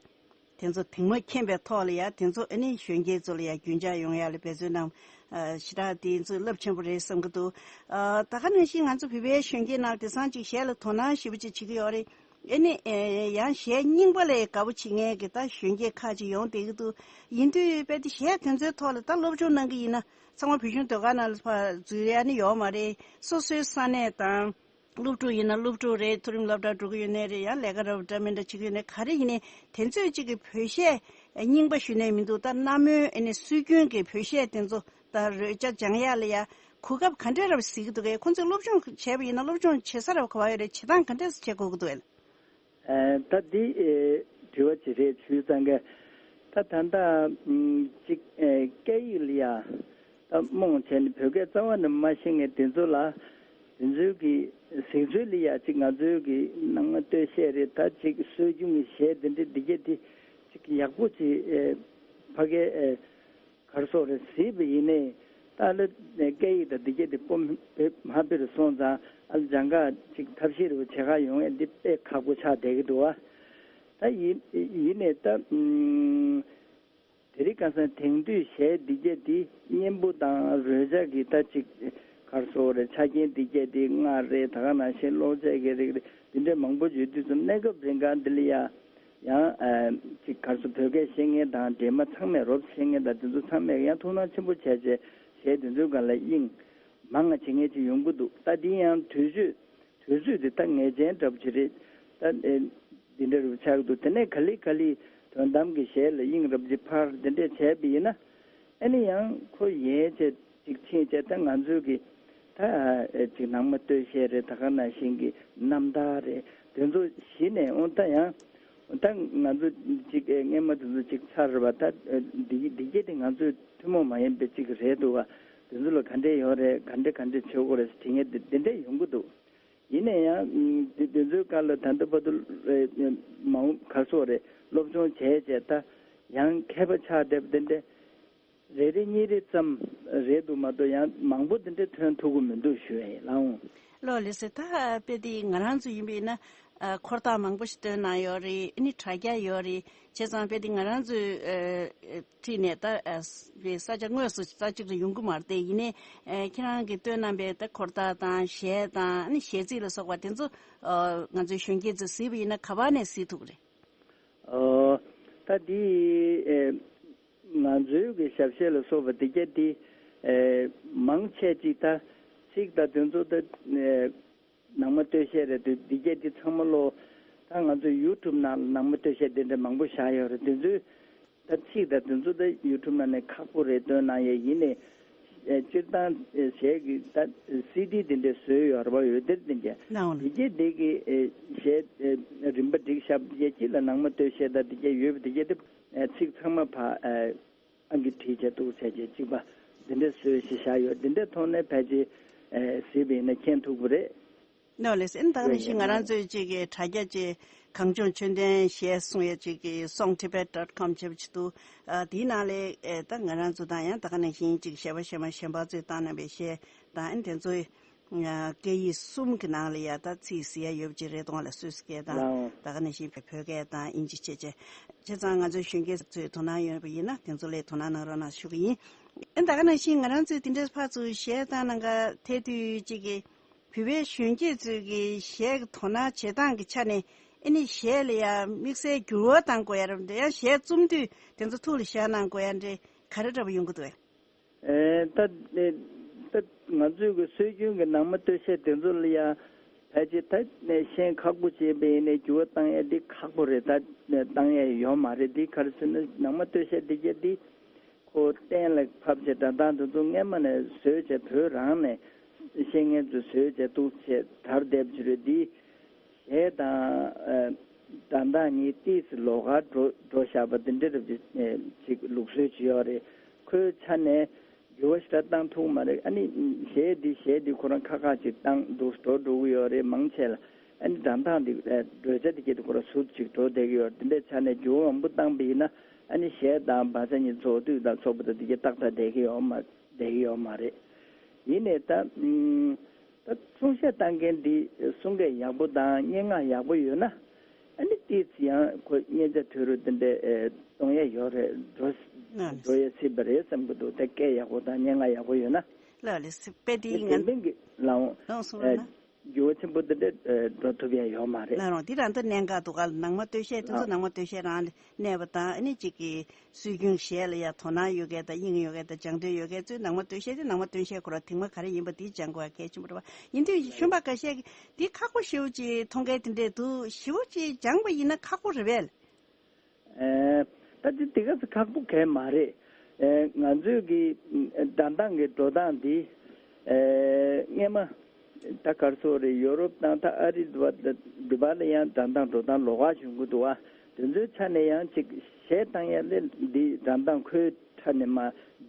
དེ་ཚོ་དེང་མ་མཁྱེན་པའི་ཐོག་ལ་ཡ་དེ་ཚོ་ཨ་ནི་གཞོན་སྐྱེས་ཚོ་ལ་ཡ་རྒྱུན་འཇགས་ཡོང་ཡ་ལ་འབད་བརྩོན་གནང་། ཨ་ཞེ་དྲག་དེ་ཚོ་རླབས་ཆེན་པོ་རེད་བསམ་གྱི་འདུག་ཨ་ད་ག་ནང་བཞིན་ང་ཚོ་བོད་པའི་གཞོན་སྐྱེས་ནང་དེང་སང་ཅིག་གཞས་ལ་དོ་སྣང་ཞེ་པོ་ཅིག་བྱེད་ཀྱི་ཡོད་རེད། ཨེ་ནི་ཨེ་ཡང་གཞས་རྙིང་པ་ལས་དགའ་པོ་བྱེད་མཁན་གྱི་ད་གཞོན་སྐྱེས་ཁག་ཅིག་ཡོང་བསྡད་ཀྱི་འདུག་ཡིན་དུས་དཔེ་དེ་གཞས་དེ་ཚོའི་ཐོག་ལ་ད་སློབ་སྦྱོང་གནང་གི་ཡིན་ན། ཚང་མ་བོད་གཞུང་ཟློས་གར་ནང་ལ་ཕར་འཛུལ་ཡ་ནི་ཡོད་མ་རེད། སོ་སོའི་ས་གནས་དང་། སློབ་ཕྲུག་ཡིན་ན་སློབ་ཕྲུག་རེད། མཐོ་རིམ་སློབ་གྲྭ་འགྲོ་གི་ཡོད་ནའི་རེད། ཡང་ལས་ཀ་རབ་འདྲ་མི་འདྲ་བྱེད་ཀྱི་ཡོད་ནའི་ག་རེ་ཡིན་ནའི། དེ་ཚོས་གཅིག་གི་བོད་གཞས་རྙིང་པ་ཞུ་ནའི་མི་འདུག་ད་གནའ་མོའི་ཨེ་ནི་སྲོལ་རྒྱུན་གྱི་བོད་གཞས་དེ་ཚོ་ད་རོལ་ཆ་སྦྱང་ཡ་ལ་ཡ་གོ་སྐབས་ག་འདྲས་རབ་གཟིགས་ཀྱི་འདུག་གས། ཁོང་ཚོས་སློབ་སྦྱོང་བྱས་པ་ཡིན་ན་སློབ་སྦྱོང་བྱེད་ས་རབ་ག་བ་ཡོད་རེད། བྱེད་སྟངས་ག་འདྲས་བྱེད་དགོས་ཀྱི་འདུག་གས། ཨེ་ད་འདི་ཨེ་དྲི་བ་ཅིག་རེད་ཞུས་ཙང་ག་ད་ད་ལྟ་ཨམ་ཅིག་ཨེ་སྐད་ཡིག་ལ་ཡ་ད་རྨོངས་བྱས་ནས་བོད་སྐད་རྩ་བ་ནས་མ་ཤེས་མཁན་དེ་ཚོ་ལ་དེ་ཚོའི་གི་གཟིགས་ཚུལ་ལ་ཡ་ཅིག་ང་ཚོའི་གི་ནང་ལྟོས་ཤེས་རེད། ད་ཅིག་སྲོལ་རྒྱུན་གྱི་གཞས་འདི་འདྲ་འདི་གྱད་འདི་ཅིག་ཡག་པོ་ཅིག་ཨེ་ཕ་གའི་ཨེ་ག་རེ་ཟེར་དགོས་རེད། གཟིགས་པ་ཡིན་ནའི་ད་ལ་སྐད་ཡིག་དང་འདི་གྱད་འདི་སྤོ་མ་སྤེལ་སོང་ཙང་། ཨ་ལ་སྦྱང་ག་ཅིག་ཐབས་ཤེས་རེ་བྱེད་ག་ཡོང་ཡས་འདི་དཔེ་ཁག་པོ་ཆགས་བསྡད་ཀྱི་འདུག་བ། ད་ཡིན་ཡིན་ནའི་ད་ཨུམ་དེ་རིང་ཁ་སང་དེང་དུས་གཞས་འདི་གྱད་འདི་སྙན་པོ་དང་རོལ་ཆ་གི་ད་ཅིག་ག་རེ་ཟེར་དགོས་རེད། ཆ་རྐྱེན་འདི་གྱད་འདི་རྔ་རེད། ད་ག་ནང་བཞིན་གློག་ཆས་ཀྱི་རིགས་རེད། འདི་འདྲ་མང་པོ་ཡོད་དུས་ཙམ། གནས་སྐབས་རིང་ག་འདི་ལ་ཡ་ ཡང་ཨ་ཅིག་གར་སོ་བོད་སྐད་ཤེས་མཁན་དང་འདྲེས་མ་ཚང་མས་རོབ་ཤེས་མཁན་དང་དེ་ཚོ་ཚང་མས་ཡང་ཐུགས་སྣང་ཆེན་པོ་བྱས་བྱས་གཞས་དེ་ཚོའི་སྒང་ལ་དབྱིངས་མང་ང་བྱེད་མཁན་ཅིག་ཡོང་གི་འདུག་ད་འདི་ཡང་དུས་ཚོད་དུས་ཚོད་དེ་ད་ངེས་ཅན་འདྲ་པོ་ཅིག་རེད། ད་ཨེ་འདི་འདྲ་རུ་ཆགས་འདུག་དེ་ནས་ག་ལེ་ག་ལེ་དོན་དམ་གྱི་གཞས་ལ་དབྱིངས་རབ་ཅིག་འཕར་དེ་འདྲས་བྱས་པ་ཡིན་ན། ཨ་ནི་ཡང་ཁོ་ཡན་ཆད་ཅིག་ཕྱིན་བྱས་ད་ང་ཚོའི་གི་ད་ཨེ་ཅིག་ནང་མ་སྟོད་གཞས་རེད། ད་ག་ནང་བཞིན་གྱི་རྣམ་ཐར་རེད། དེ་ཚོ་གཞི་ནས་འོ་ད་ཡང་ད་ང་ཚོ་ཅིག་ཨེ་སྔས་མ་དེ་ཚོ་ཅིག་ཚར་བ་ད་ཨེ་འདི་འདི་གྱད་དེ་ང་ཚོའི་ཐུན་མོང་མ་ཡིན་པའི་ཅིག་རེད་འདུག་བ། དེ་ཚོ་ལ་ག་འདྲས་ཡོད་རེད། ག་འདྲས་ག་འདྲས་བྱེད་དགོས་རེད་དྲི་ངན་དེ་དེ་འདྲས་ཡོང་གི་འདུག་ཡིན་ན་ཡང་དེ་དེ་ཚོའི་སྐབས་ལ་ད་ལྟ་བར་དུ་ཨེ་མང་ག་སོགས་རེད་སློབ་སྦྱོང་བྱས་བྱས་ད་ཡང་མཁས་པ་ཆགས་བསྡད་པ་དེ་འདྲས། རེ་རེ་གཉིས་རེ་ཙམ་རེད་འདུག་མ་གཏོགས་ཡང་མང་པོ་འདི་འདྲ་ཐོན་ཐུབ་ཀྱི་མི་འདུག་ཞུ་ཡ་ཡིན་ལགས་འོང་། ལགས་ལགས་སེ། ད་དཔེ་དེ་ང་རང་ཚོ་ཡིན་པས་ན་ཨ་འཁོར་ཐག་མང་པོ་ཞིག་བཏོན་གནང་ཡོད་རེད། ཨ་ནི་དྲ་རྒྱ་ཡོད་རེད། བྱས་ཙང་དཔེ་དེ་ང་རང་ཚོའི་ཨ་ཁྲིད་ནས་ད་ཨ་ས་ཆ་དངོས་སུ་ས་གཅིག་ཏུ་ཡོང་གི་མ་རེད་དེ། ཡིན་ནའི་ཨ་ཁྱེད་རང་གིས་བཏོན་གནང་པའི་ད་འཁོར་ཐག་དང་གཞས་དང་ཨ་ནི་གཞས་ཚིག་ལ་སོགས་པ་དེ་ཚོ་ཨ་ང་ཚོའི་གཞོན་སྐྱེས་ཚོས་གཟིགས་པ་ཡིན་ན་ག་པར་ནས་གཟིགས་ཐུབ་ཀྱི་རེད། ཨོ། ད་འདི་ཨེ་ང་ཚོའི་གི་ཞབས་གཞས་ལ་སོགས་པ་འདི་གྱད་འདི་ཨེ་མང་ཆེ་ཅིག་ད་ཚིག་དང་དེ་ཚོ་ད་ཨེ་ནང་མ་སྟོད་གཞས་རེད་འདུག་འདི་གྱད་འདི་ཚང་མ་ལོ་ད་ང་ཚོ་ཡུ་ཊུབ་ནང་ལ་ནང་མ་སྟོད་གཞས་འདི་འདྲ་མང་པོ་བཞག་ཡོད་རེད། དེ་ཚོའི་ད་ཚིག་དང་དེ་ཚོ་ད་ཡུ་ཊུབ་ནང་ནས་ཁག་པོ་རེད་བཏོན་གནང་ཡས་ཡིན་ནའི། ཨེ་སྤྱིར་བཏང་ཨེ་གཞས་ཀྱི་ད་སི་ཌི་དེ་འདྲས་བཟོས་ཡོད་རེད་བ། འོད་སྡེར་དེ་འདྲས་ནའོ་ལ། དེ་གྱད་དེ་གི་ཨེ་གཞས་ཨེ་རིམ་པ་སྒྲིག་ཞབས་དེ་གྱད་ཅིག་ལ་ནང་མ་སྟོད་གཞས་དང་དེ་གྱད་ཡོད་པ་དེ་གྱད་དེ་ཨེ་ཚིག་ཚང་མ་ཕ་ཨེ་ཨང་ཀི་བྲིས་བྱས་འདུག་བྱས་བྱས་གཅིག་པ་དེ་འདྲས་བཟོས་ཤིག་བཞག་ཡོད། དེ་འདྲས་ཐོག་ནས་ཕལ་ཆེར་ཨེ་གཟིགས་པ་ཡིན་ན་མཁྱེན་ཐུབ་ཀྱི་རེད། ནོ་ལེ་སེ། ཨ་ནི་ད་ག་ནང་བཞིན་ང་རང་ཚོའི་གཅིག་གི་དྲ་རྒྱ་གཅིག་གངས་ལྗོངས་ཆོས་ལྡན་གཞས་གསུང་ཡས་གཅིག་གི་songtibet dot com བྱས་པ་ཅིག་འདུག་ཨ་དེའི་ནང་ལས་ཨེ་ད་ང་རང་ཚོ་དང་ཡང་ད་ག་ནང་བཞིན་གཅིག་གཞས་པ་གཞས་མ་གཞན་པ་ཚོས་བཏང་གནང་པའི་གཞས་དང་ཨ་ནི་དེ་ཚོའི་ཨ་སྐད་ཡིག་གསུམ་གྱི་ནང་ལ་ཡ་ད་ཚིག་གཟིགས་ཡ་ཡོད་པ་ཅིག་རེད་དོ། ལ་སུད་སི་སྐད་དང་ལའོ། ད་ག་ནང་བཞིན་བོད་སྐད་དང་དབྱིན་ཇི་བྱས་བྱས། བྱས་ཙང་ང་ཚོའི་གཞོན་སྐྱེས་ཚོས་དོ་སྣང་ཡོད་པ་ཡིན་ན་དེ་ཚོ་ལ་དོ་སྣང་གནང་རོགས་གནང་ཞུ་གི་ཡིན། ཨ་ནི་ད་ག་ནང་བཞིན་ང་རང་ཚོས་དེ་འདྲའི་ཕར་ཚུར་གཞས་བཏང་གནང་ག་ཐད་དུས་གཅིག་གི་བོད་པའི་གཞོན་སྐྱེས་ཚོས་ཀྱི་གཞས་ཀྱི་དོ་སྣང་བྱེད་སྟངས་ཀྱི་ཆ་ནས་ཨ་ནི་གཞས་ལ་ཡང་དམིགས་བསལ་འགྱུར་བ་གཏང་དགོས་ཡ་རབས་འདྲ་ཡང་གཞས་རྩོམ་དུས་དེ་ཚོ་ཐུགས་ལ་བཞག་གནང་དགོས་ཡ་འདྲ་ག་རེ་འདྲ་པོ་ཡོང་གི་འདུག་གས། ཨེ་ད་ཨེ་ད་ང་ཚོའི་གི་སྲོལ་རྒྱུན་གྱི་ནང་མ་སྟོད་གཞས་དེ་ཚོ་ལ་ཡང་ཕལ་ཆེར་ད་ཤེས་ཁག་པོ་བྱས་པ་ཡིན་ནའི་འགྱུར་བ་གཏང་ཡ་འདི་ཁག་པོ་རེད། ད་གཏང་ཡ་ཡོད་མ་རེད། འདི་ག་རེ་ཟེར་ན་ནང་མ་སྟོད་གཞས་འདི་གྱད་འདི། ཁོ་གཏན་ལ་ཕབ་བྱས་སྒྲ་གདངས་དེ་ཚོ་སྔས་མ་ནས་བཟོས་བྱས་བོད་རང་ནས་ཤེས་མཁན་ཚོས་བཟོས་བྱས་གཏུགས་བྱས་དར་བསྡད་པ་ཅིག་རེད། འདི་གཞས་དང་ཨ་སྒྲ་གདངས་གཉིས་ཏིས་ལོགས་ཀ་འགྲོ་འགྲོ་བཞག་པ་འདི་འདྲ་རབ་ཅིག་ཅིག་ལུགས་སྲོལ་ཅིག་ཡོད་རེད། ཁོའི་ཆ་ནས་འགྱུར་བ་ཞེ་དྲག་བཏང་ཐུབ་མ་རེད། ཨ་ནི་གཞས་འདི་གཞས་འདི་ཁོ་རང་ཁག་ཁག་ཅིག་བཏང་འདུག་འགྲོ་འགྲོ་གི་ཡོད་རེད་མང་ཆེ་ལ། ཨ་ནི་སྒྲ་གདངས་འདི་ཨ་བགྲོད་བྱ་འདི་གྱད་དེ་ཁོ་རང་ཟུར་ཅིག་འགྲོ་བསྡད་ཀྱི་ཡོད་རེད། འདི་འདྲའི་ཆ་ནས་འགྱུར་བ་མང་པོ་བཏང་པ་ཡིན་ན་ཨ་ནི་གཞས་དང་བ་ཚ་གཉིས་ཚོགས་འདུ་དང་ཚོགས་པ་དང་འདི་གྱད་ཏག་ཏག་བསྡད་ཀྱི་ཡོད་མ་བསྡད་ཀྱི་ཡོད་མ་རེད། ཡིན་ནའི་ད་ཨུམ་ད་གསུང་བཤད་བཏང་མཁན་འདི་གསུང་སྐད་ཡག་པོ་དང་སྙན་ངག་ཡག་པོ་ཡོད་ན་ཨ་ནི་ཏིས་ཡང་ཁོ་སྙན་ཆ་དོན་རུ་འདི་འདྲའི་ཨེ་གཏོང་ཡ་ཡོད་རེད། འགྲོ་ལགས་འགྲོ་ཡ་སྲིད་པ་རེད་བསམ་གྱི་འདུག་ད་སྐད་ཡག་པོ་དང་སྙན་ངག་ཡག་པོ་ཡོད་ན། ལགས་ལགས་སེ། དཔེ་དེ་དེ་ང་བདེན་དཔེ་གི་ལའོ་ལགས་སོང་ཨེ་ལགས་ན། འགྱུར་བ་ཆེན་པོ་འདི་འདྲ་ཨེ་འགྲོ་ཐུབ་ཡ་ཡོད་མ་རེད། ལགས་རོང་འདི་རང་ད་གནད་འགག་འདུག་ག་ནང་མ་སྟོད་གཞས་དེ་ཚོ་ཨ་ནང་མ་སྟོད་གཞས་རང་ལ་གནས་པ་དང་ཨ་ནི་གཅིག་གི་སྲོལ་རྒྱུན་གཞས་ལ་ཡ་དོ་སྣང་ཡོད་མཁན་དང་དབྱིངས་ཡོད་མཁན་དང་སྦྱང་འདོད་ཡོད་མཁན་ཚོས་ནང་མ་སྟོད་གཞས་དེ་ནང་མ་སྟོད་གཞས་ཁོ་ར་ཐེངས་མ་ག་རེ་ཡིན་པ་དེ་སྦྱང་དགོས་པ་གལ་ཆེན་པོ་རེད་པ། ཡིན་དུས་གཞོན་པ་འགའ་ཤས་ཀྱིས་འདི་ཁག་པོ་ཞེ་པོ་ཅིག་མཐོང་མཁན་དེ་འདྲས་འདུག་ཞེ་པོ་ཅིག་སྦྱངས་པ་ཡིན་ན་ཁག་པོ་རེད་པས། ཨེ་ད་དེ་དེ་ག་ཚོད་ཁག་པོ་གང་ཡང་མ་རེད། ཨེ་ང་ཚོའི་གི་སྒྲ་གདངས་ཀྱི་འགྲོ་སྟངས་འདི་ཨེ་སྔས་མ་ད་ག་རེ་ཟེར་དགོས་རེད། ཡོ་རོབ་དང་ད་ཨ་རི་འདི་པ་འདི་པ་ལ་ཡང་སྒྲ་གདངས་འགྲོ་སྟངས་ལོགས་ཀ་བྱུང་གི་འདུག་བ། དེ་ཚོའི་ཆ་ནས་ཡང་ཅིག་གཞས་བཏང་ཡ་ལས་འདི་སྒྲ་གདངས་ཁོའི་ཆ་ནས་མ་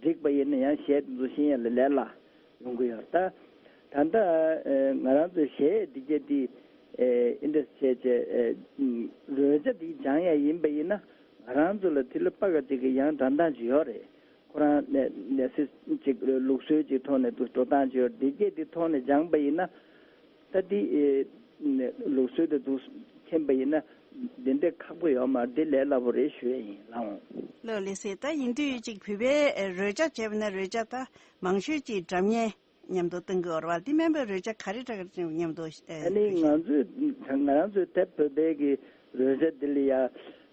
འགྲིག་པ་ཡིན་ན་ཡང་གཞས་དེ་ཚོ་ཤེས་ཡ་ལ་ལས་སླ། ཡོང་གི་ཡོད་རེད་ད། ད་ལྟ་ཨེ་ང་རང་ཚོའི་གཞས་འདི་གྱད་འདི་ཨེ་ཨིན་ཏྲེ་སི་བྱས་བྱས་ཨེ་རོལ་ཆ་འདི་སྦྱང་ཡ་ཡིན་པ་ཡིན་ན་ང་རང་ཚོ་ལ་དེ་ལ་པ་ག་ཅིག་གི་ཡང་སྒྲ་གདངས་ཅིག་ཡོད་རེད། ཁོ་རང་ནས་ནས་སི་ཅིག་ལུགས་སྲོལ་ཅིག་ཐོག་ནས་འདུག་འགྲོ་སྟངས་ཅིག་ཡོད་རེད། འདི་གྱད་འདི་ཐོག་ནས་སྦྱངས་པ་ཡིན་ན་ད་འདི་ཨེ་ལུགས་སྲོལ་དེ་འདུག་མཁྱེན་པ་ཡིན་ན་འདི་འདྲའི་ཁག་པོ་ཡོད་མ་རེད། འདི་ལས་སླ་པོ་རེད་ཞུ་ཡ་ཡིན་ལགས་འོང་། ལགས་ལགས་སེ། ད་ཡིན་དུས་ཅིག་བོད་པའི་ཨེ་རོལ་ཆ་བྱས་པ་ན་རོལ་ཆ་ད་མང་ཤོས་ཅིག་སྒྲ་སྙན་མཉམ་དུ་གཏོང་གི་ཡོད་རེད་པ། འདི་སྨན་པའི་རོལ་ཆ་ག་རེ་ག་རེ་མཉམ་དུ་ཨེ་ཨ་ནི་ང་ཚོས་ང་རང་ཚོའི་དེབ་བོད་པའི་གི་རོལ་ཆ་འདི་ལ་ཡ་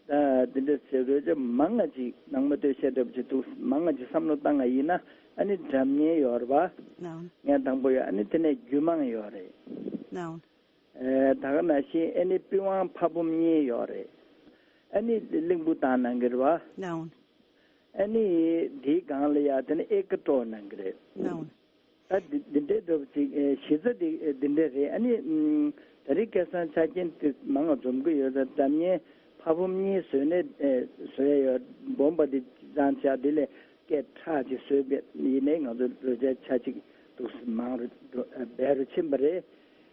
ད་འདི་འདྲ་ཟེར་དགོས་ཅེས་མང་ང་ཅིག་ནང་མ་སྟོད་གཞས་འདྲ་པོ་ཅིག་འདུག་མང་ང་ཅིག་བསམ་བློ་བཏང་ང་ཡིན་ན། ཨ་ནི་སྒྲ་སྙན་ཡོད་རེད་པ། ལའོ། ངས་དང་པོ་ཡོད། ཨ་ནི་དེ་ནས་རྒྱུད་མང་ཡོད་རེད། ལའོ། ཨེ། ད་ག་ནང་བཞིན་ཨ་ནི་པི་ཝང་ཕ་བུམ་གཉིས་ཡོད་རེད། ཨ་ནི་གླིང་བུ་བཏང་གནང་གི་རེད་པ། ལའོ། ཨ་ནི་དེའི་སྒང་ལ་ཡ་དེ་ནི་ཨེ་ཀ་སྤྲོ་གནང་གི་རེད། ལའོ། ད་འདི་འདི་འདྲའི་འདྲ་པོ་ཅིག་ཨེ། གཞི་རྩ་འདི་འདི་འདྲ་རེད། ཨ་ནི་ཨམ། ད་རེས་སྐལ་བཟང་ཆ་རྐྱེན་དེ་མང་ང་འཛོམས་ཀྱི་ཡོད། ད་སྒྲ་སྙན་ཕ་བུམ་གཉིས་བཟོས་ནས་ཨེ། བཟོས་ཡོད། སྦོམ་པ་འདི་བཏང་བྱས་དེ་ལས་སྐད་གྲགས་ཅིག་བཟོས་པ་ཡིན་ནའི་ང་ཚོ་རོལ་ཆ་ཆ་ཅིག་འདུག་མང་རུ་འགྲོ། ཨེ། སྦས་རུ་ཕྱིན་པ་རེད།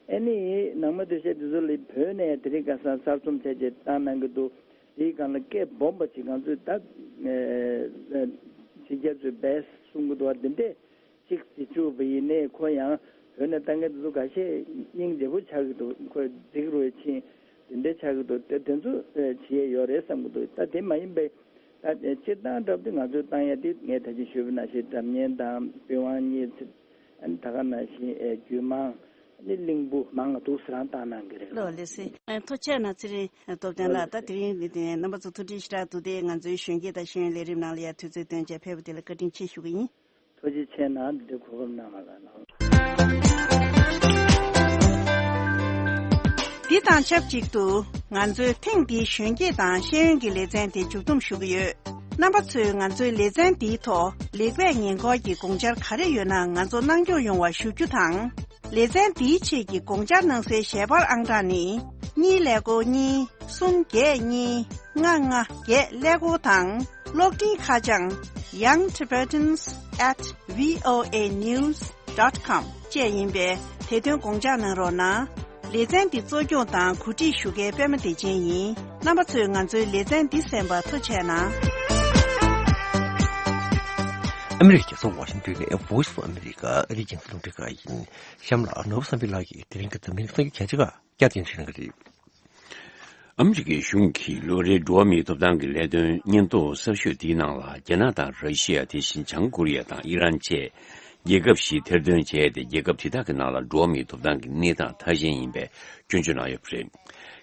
ཨ་ནི་ནང་མ་སྟོད་གཞས་འདི་ཚོ་ལ་བོད་ནས་དེ་རིང་ཁ་སང་གསར་རྩོམ་བྱས་རྗེས་བཏང་གནང་གི་འདུག་དེའི་སྒང་ལ་སྐད་སྦོམ་པ་ཅིག་ང་ཚོས་ད་ཨེ། ཕྱི་རྒྱལ་ཚོས་བེས་གསུང་གི་འདུག་བ། འདི་འདྲས་ཅིག་བྱེད་བཅུག་པ་ཡིན་ནའི་ཁོ་ཡང་བོད་ནས་བཏང་མཁན་དེ་ཚོ་ཁ་ཤས་སྙིང་རྗེ་པོ་ཆགས་ཀྱི་འདུག་ཁོས་འགྲིག་རུ་ཕྱིན་འདི་འདྲས་ཆགས་ཀྱི་འདུག་དེ་དེ་ཚོ་ཨེ། བྱེད་ཡས་ཡོད་རེད་བསམ་གྱི་འདུག་ད་དེ་མ་ཡིན་པའི་ད་སྤྱིར་བཏང་འདྲ་པོ་དེ་ང་ཚོས་བཏང་ཡ་དེ་ངས་ད་གིན་ཞུས་པ་ནང་བཞིན་སྒྲ་སྙན་དང་པི་ཝང་གཉིས། ཨ་ནི་ད་ག་ནང་བཞིན་ཨེ། རྒྱུད་མང་། ཨ་ནི་གླིང་བུ་མང་ང་འདུག་ཟེར་རང་བཏང་གནང་གི་རེད། ལགས་ལགས་སེ། ཨ། ཐུགས་རྗེ་གནང་ཚེ་རིང་སྟོབས་ལྡན་ལགས། ད་དེ་རིང་འདི་དེ་རྣམ་པ་ཚོ་ཐུགས་རྗེ་ཞེ་དྲག་འདུག་དེ་ང་ཚོའི་གཞོན་སྐྱེས་དང་ཤེས་ཡོན་ལས་རིམ་ནང་ལ་ཡ་དུས་ཚོད་བཏོན་བྱས་ཕེབས་པ་དེ་ལ་བཀའ་དྲིན་ཆེ་ཞུ་གི་ཡིན། ཐུགས་རྗེ་ཆེ་གནང་། འདི་འདྲའི་གོ་སྐབས་གནང་བ་ལ་ལགས། འདི་དང་ཆབས་ཅིག་ཏུ་ང་ཚོས་ཐེངས་འདིའི་གཞོན་སྐྱེས་དང་ཤེས་ཡོན་གྱི་ལེ་ཚན་དེ་མཇུག་བསྡོམས་ཞུ་གི་ཡོད། རྣམ་པ་ཚོས་ང་ཚོའི་ལེ་ཚན་འདིའི་ཐོག་ལེགས་སྤེལ་ཉེས་འཁོར་གྱི་དགོངས་འཆར་ག་རེ་ཡོད་ན་ང་ཚོ་གནང་སྐྱོང་ཡོང་བ་ཞུ་རྒྱུ་དང་། ལེ་ཚན་འདིའི་ཆེད་ཀྱི་དགོངས་འཆར་གནང་སའི་ཞལ་པར་ཨང་གྲངས་ནི། གཉིས་ཀླད་ཀོར་གཉིས། གསུམ་བརྒྱད་གཉིས། ལྔ་ལྔ་བརྒྱད་ཀླད་ཀོར་དང་། གློག་འཕྲིན་ཁ་བྱང་young tibetans at voa news dot com བཅས་ཡིན་པས། དེ་དོན་དགོངས་འཇགས་གནང་རོགས་གནང་། ལེ་ཚན་འདི་གཙོ་སྐྱོང་དང་གོ་སྒྲིག་ཞུ་མཁན་པད་མ་བདེ་ཆེན་ཡིན། རྣམ་པ་ཚོས་ང་ཚོའི་ལེ་ཚན་འདི་གསན་པར་ཐུགས་རྗེ་གནང་། ཨ་མི་རི་ཀའི་རྒྱལ་ས་ཝ་ཤིང་ཏོན་ནས་Voice of America ཨ་རིའི་རྒྱང་སྲིང་རླུང་འཕྲིན་ཁང་ཡིན། གཤམ་ལ་ནོར་བུ་བསམ་འཕེལ་ལགས་ཀྱིས་དེ་རིང་གི་འཛམ་གླིང་གི་གསར་འགྱུར་གལ་ཆེ་ཁག་བསྐྱར་ཟློས་བྱེད་གནང་གི་རེད། ཨ་མི་རི་ཀའི་གཞུང་གིས་ལོ་རེའི་འགྲོ་བ་མིའི་ཐོབ་ཐང་གི་ལས་དོན་སྙན་ཐོ་གསར་ཤོས་དེའི་ནང་ལ་རྒྱ་ནག་དང་ར་ཤི་ཡ། དེ་བཞིན་བྱང་ཀོ་རི་ཡ་དང་ཨི་རན་བཅས་རྒྱལ་ཁབ་བཞི་ཐེར་འདོན་བྱས་ཏེ། རྒྱལ་ཁབ་དེ་དག་གི་ནང་ལ་འགྲོ་བ་མིའི་ཐོབ་ཐང་གི་གནས་སྟངས་ཐ་ཞན་ཡིན་པའི་སྐྱོན་བརྗོད་གནང་ཡོད་པ་རེད།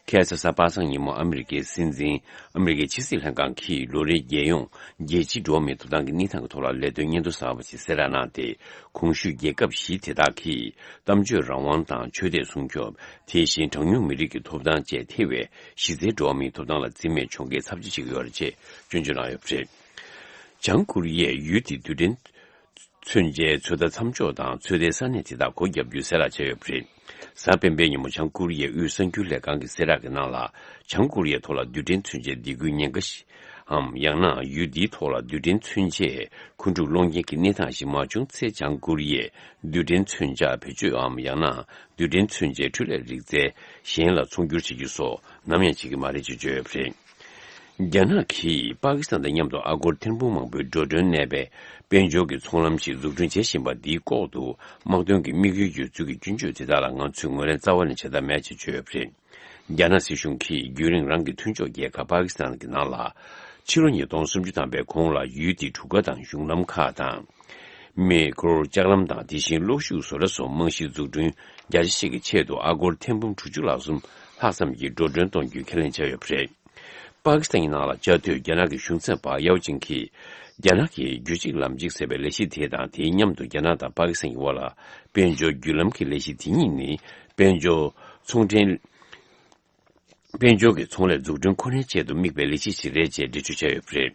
ཁ་སང་གཟའ་པ་སངས་ཉིན་མོ་ཨ་མི་རི་ཀའི་སྲིད་འཛིན། ཨ་མི་རི་ཀའི་ཕྱི་སྲིད་ལྷན་ཁང་གིས་ལོ་རེའི་རྒྱལ་ཡོངས་རྒྱལ་སྤྱིའི་འགྲོ་བ་མིའི་ཐོབ་ཐང་གི་གནས་སྟངས་ཀྱི་ཐོག་ལ་ལས་དོན་སྙན་ཐོ་གསར་པ་ཞིག་གསལ་བསྒྲགས་གནང་སྟེ། གོང་ཞུས་རྒྱལ་ཁབ་བཞི་དེ་དག་གིས་གཏམ་བརྗོད་རང་དབང་དང་ཆོས་དད་སྲུང་སྐྱོབ། དེ་བཞིན་གྲངས་ཉུང་མི་རིགས་ཀྱི་ཐོབ་ཐང་བཅས་ཐེ་བའི་གཞི་རྩའི་འགྲོ་བ་མིའི་ཐོབ་ཐང་ལ་བརྩི་མེད་བྱུང་རྐྱེན་ཚབས་ཆེ་བྱེད་ཀྱི་ཡོད་རེད་ཅེས་སྐྱོན་བརྗོད་གནང་ཡོད་པ་རེད། བྱང་ཀོ་རི་ཡས་ཡུལ་དེའི་རྡུལ་ཕྲན་མཚོན་ཆའི་ཚོད་ལྟ་མཚམས་འཇོག་དང་ཚོད་ལྟའི་ས་གནས་དེ་དག་སྒོ་བརྒྱབ་རྒྱུའི་གསལ་བསྒྲགས་བྱས་ཡོད་པ་རེད། གཟའ་སྤེན་པའི་ཉིན་མོ་བྱང་ཀོ་རི་ཡའི་དབུས་གསར་འགྱུར་ལས་ཁང་གི་གསལ་བསྒྲགས་ཀྱི་ནང་ལ། བྱང་ཀོ་རི་ཡའི་ཐོག་ལ་རྡུལ་ཕྲན་མཚོན་ཆའི་སྡིགས་སྐུལ་ཉེན་ཁ་ཞིག་འམ། ཡང་ན་ཡུལ་འདིའི་ཐོག་ལ་རྡུལ་ཕྲན་མཚོན་ཆས་འཁོན་འཁྲུག་སློང་རྐྱེན་གྱི་གནས་སྟངས་ཤིག་མ་བྱུང་ཚེ། བྱང་ཀོ་རི་ཡས་རྡུལ་ཕྲན་མཚོན་ཆ་བེད་སྤྱོད་འམ། ཡང་ན་རྡུལ་ཕྲན་མཚོན་ཆའི་འཕྲུལ་ལས་རིག་རྩལ་གཞན་ལ་ཚོང་སྒྱུར་བྱེད་རྒྱུ་སོགས་ནམ་ཡང་བྱེད་ཀྱི་མ་རེད་ཅེས་བརྗོད་ཡོད་པ་རེད། རྒྱ་ནག་གིས་པ་ཀི་སི་ཐན་དང་མཉམ་དུ་ཨ་སྒོར་ཐེར་འབུམ་མང་པོའི་འགྲོ་གྲོན་གནས་པའི་དཔལ་འབྱོར་གྱི་ཚོང་ལམ་ཞིག་འཛུགས་སྐྲུན་བྱེད་བཞིན་པ་འདིའི་ལྐོག་ཏུ། དམག་དོན་གྱི་དམིགས་ཡུལ་བརྒྱུད་ཚུལ་གྱི་སྐྱོན་བརྗོད་དེ་དག་ལ་ང་ཚོས་ངོས་ལེན་རྩ་བ་ནས་བྱེད་ཐབས་མེད་ཅེས་བརྗོད་ཡོད་པ་རེད། རྒྱ་ནག་སྲིད་གཞུང་གིས་རྒྱུན་རིང་རང་གི་མཐུན་ཕྱོགས་རྒྱལ་ཁབ་པ་ཀི་སི་ཐན་གྱི་ནང་ལ། ཕྱི་ལོ་ཉིས་སྟོང་སུམ་ཅུ་ཐམ་པའི་གོང་ལ་ཡུལ་དེའི་གྲུ་ཁ་དང་གཞུང་ལམ་ཁག་དང་། མེ་འཁོར་ལྕགས་ལམ་དང་། དེ་བཞིན་གློག་ཤུགས་བཟོ་གྲྭ་སོགས་རྨང་གཞི་འཛུགས་སྐྲུན་རྒྱ་ཆེ་བྱེད་ཀྱི་ཆེད་དུ་ཨ་སྒོར་ཐེར་འབུམ་དྲུག་ཅུ་ལྷག་ཙམ་ལྷག་ཙམ་གྱི་འགྲོ་གྲོན་གཏོང་རྒྱུའི་ཁས་ལེན་བྱས་ཡོད་པ་རེད། པ་ཀི་སི་ཐན་གྱི་ནང་ལ་བཅའ་སྡོད་རྒྱ་ནག་གི་གཞུང་ཚབ་པ་ཡའོ་ཅིན་གྱིས། རྒྱ་ནག་གིས་རྒྱུད་གཅིག་ལམ་གཅིག་ཟེར་བའི་ལས་གཞི་དེ་དང་། དེའི་མཉམ་དུ་རྒྱ་ནག་དང་པ་ཀི་སི་ཐན་གྱི་དབར་ལ་དཔལ་འབྱོར་བརྒྱུད་ལམ་གྱི་ལས་གཞི་དེ་གཉིས་ནི། དཔལ་འབྱོར་ཚོང་འབྲེལ། དཔལ་འབྱོར་གྱི་ཚོང་ལས་འཛུགས་སྐྲུན་ཁོ་ནའི་ཆེད་དུ་དམིགས་པའི་ལས་གཞི་ཞིག་རེད་ཅེས་འགྲེལ་བརྗོད་བྱས་ཡོད་པ་རེད།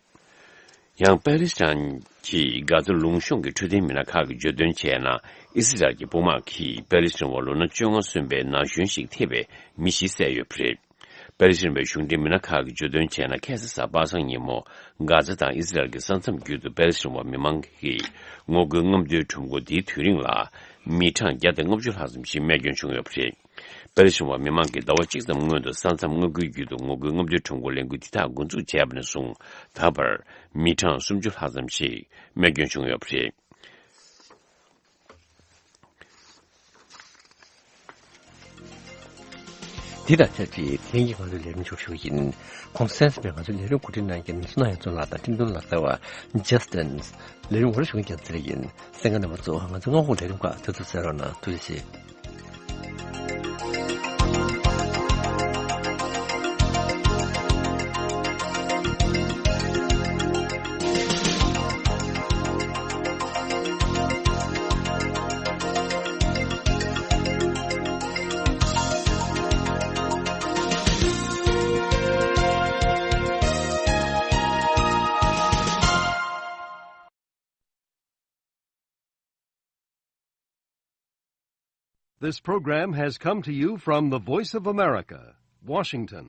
ཡང་པ་ལི་སི་ཐན་གྱི་གྷ་ཛ་ལུང་གཤོང་གི་འཕྲོད་བསྟེན་མི་སྣ་ཁག་གིས་བརྗོད་དོན་བྱས་ན། ཨི་སི་རལ་གྱི་དཔུང་དམག་གིས་པ་ལི་སི་ཐན་བར་ལོ་ན་བཅོ་ལྔ་སོན་པའི་ན་གཞོན་ཞིག་ཐེ་བའི་མི་བཞི་བསད་ཡོད་པ་རེད། པ་ལི་སི་ཐན་པའི་གཞུང་འབྲེལ་མི་སྣ་ཁག་གིས་བརྗོད་དོན་བྱས་ན། ཁ་སང་གཟའ་པ་སངས་ཉིན་མོ་གྷ་ཛ་དང་ཨི་སི་རལ་གྱི་ས་མཚམས་བརྒྱུད་དུ་པ་ལི་སི་ཐན་བ་མི་མང་གིས་ངོ་རྒོལ་རྔམ་སྟོན་ཁྲོམ་སྐོར་འདིའི་དུས་རིང་ལ་མི་གྲངས་བརྒྱ་དང་ལྔ་བཅུ་ལྷག་ཙམ་ཞིག་རྨས་སྐྱོན་བྱུང་ཡོད་པ་རེད། པ་ལི་སི་ཐན་བ་མི་མང་གིས་ཟླ་བ་གཅིག་ཙམ་སྔོན་དུ་ས་མཚམས་མངའ་ཁུལ་བརྒྱུད་དུ་ངོ་རྒོལ་རྔམ་སྟོན་ཁྲོམ་སྐོར་ལས་འགུལ་འདི་དག་འགོ་འཛུགས་བྱས་པ་ནས་བཟུང་ད་བར་མི་གྲངས་སུམ་ཅུ་ལྷག་ཙམ་ཞིག་རྨས་སྐྱོན་བྱུང་ཡོད་པ་རེད། དེ་དང་ཆབས་ཅིག་དེ་རིང་གི་ང་ཚོའི་ལས་རིམ་མཇུག་ཞུ་གི་ཡིན། གོང་གསལ་ཟིན་པའི་ང་ཚོའི་ལས་རིམ་གོ་སྒྲིག་གནང་མཁན་བསོད་ནམས་དབྱངས་ཚོགས་ལགས་དང་བཀྲས་མཐོང་ལགས་ཟེར་བ། Justin། ལས་རིམ་འོག་ལ་ཞུགས་མཁན་ཚེ་རིང་ཡིན། གསན་མཁན་རྣམ་པ་ཚོ་ང་ཚོའི་སྔ་དགོང་ལས་རིམ་ཁག་གསན་གཟིགས་གནང་རོགས་གནང་། ཐུགས་རྗེ་ཆེ། This program has come to you from the Voice of America, Washington.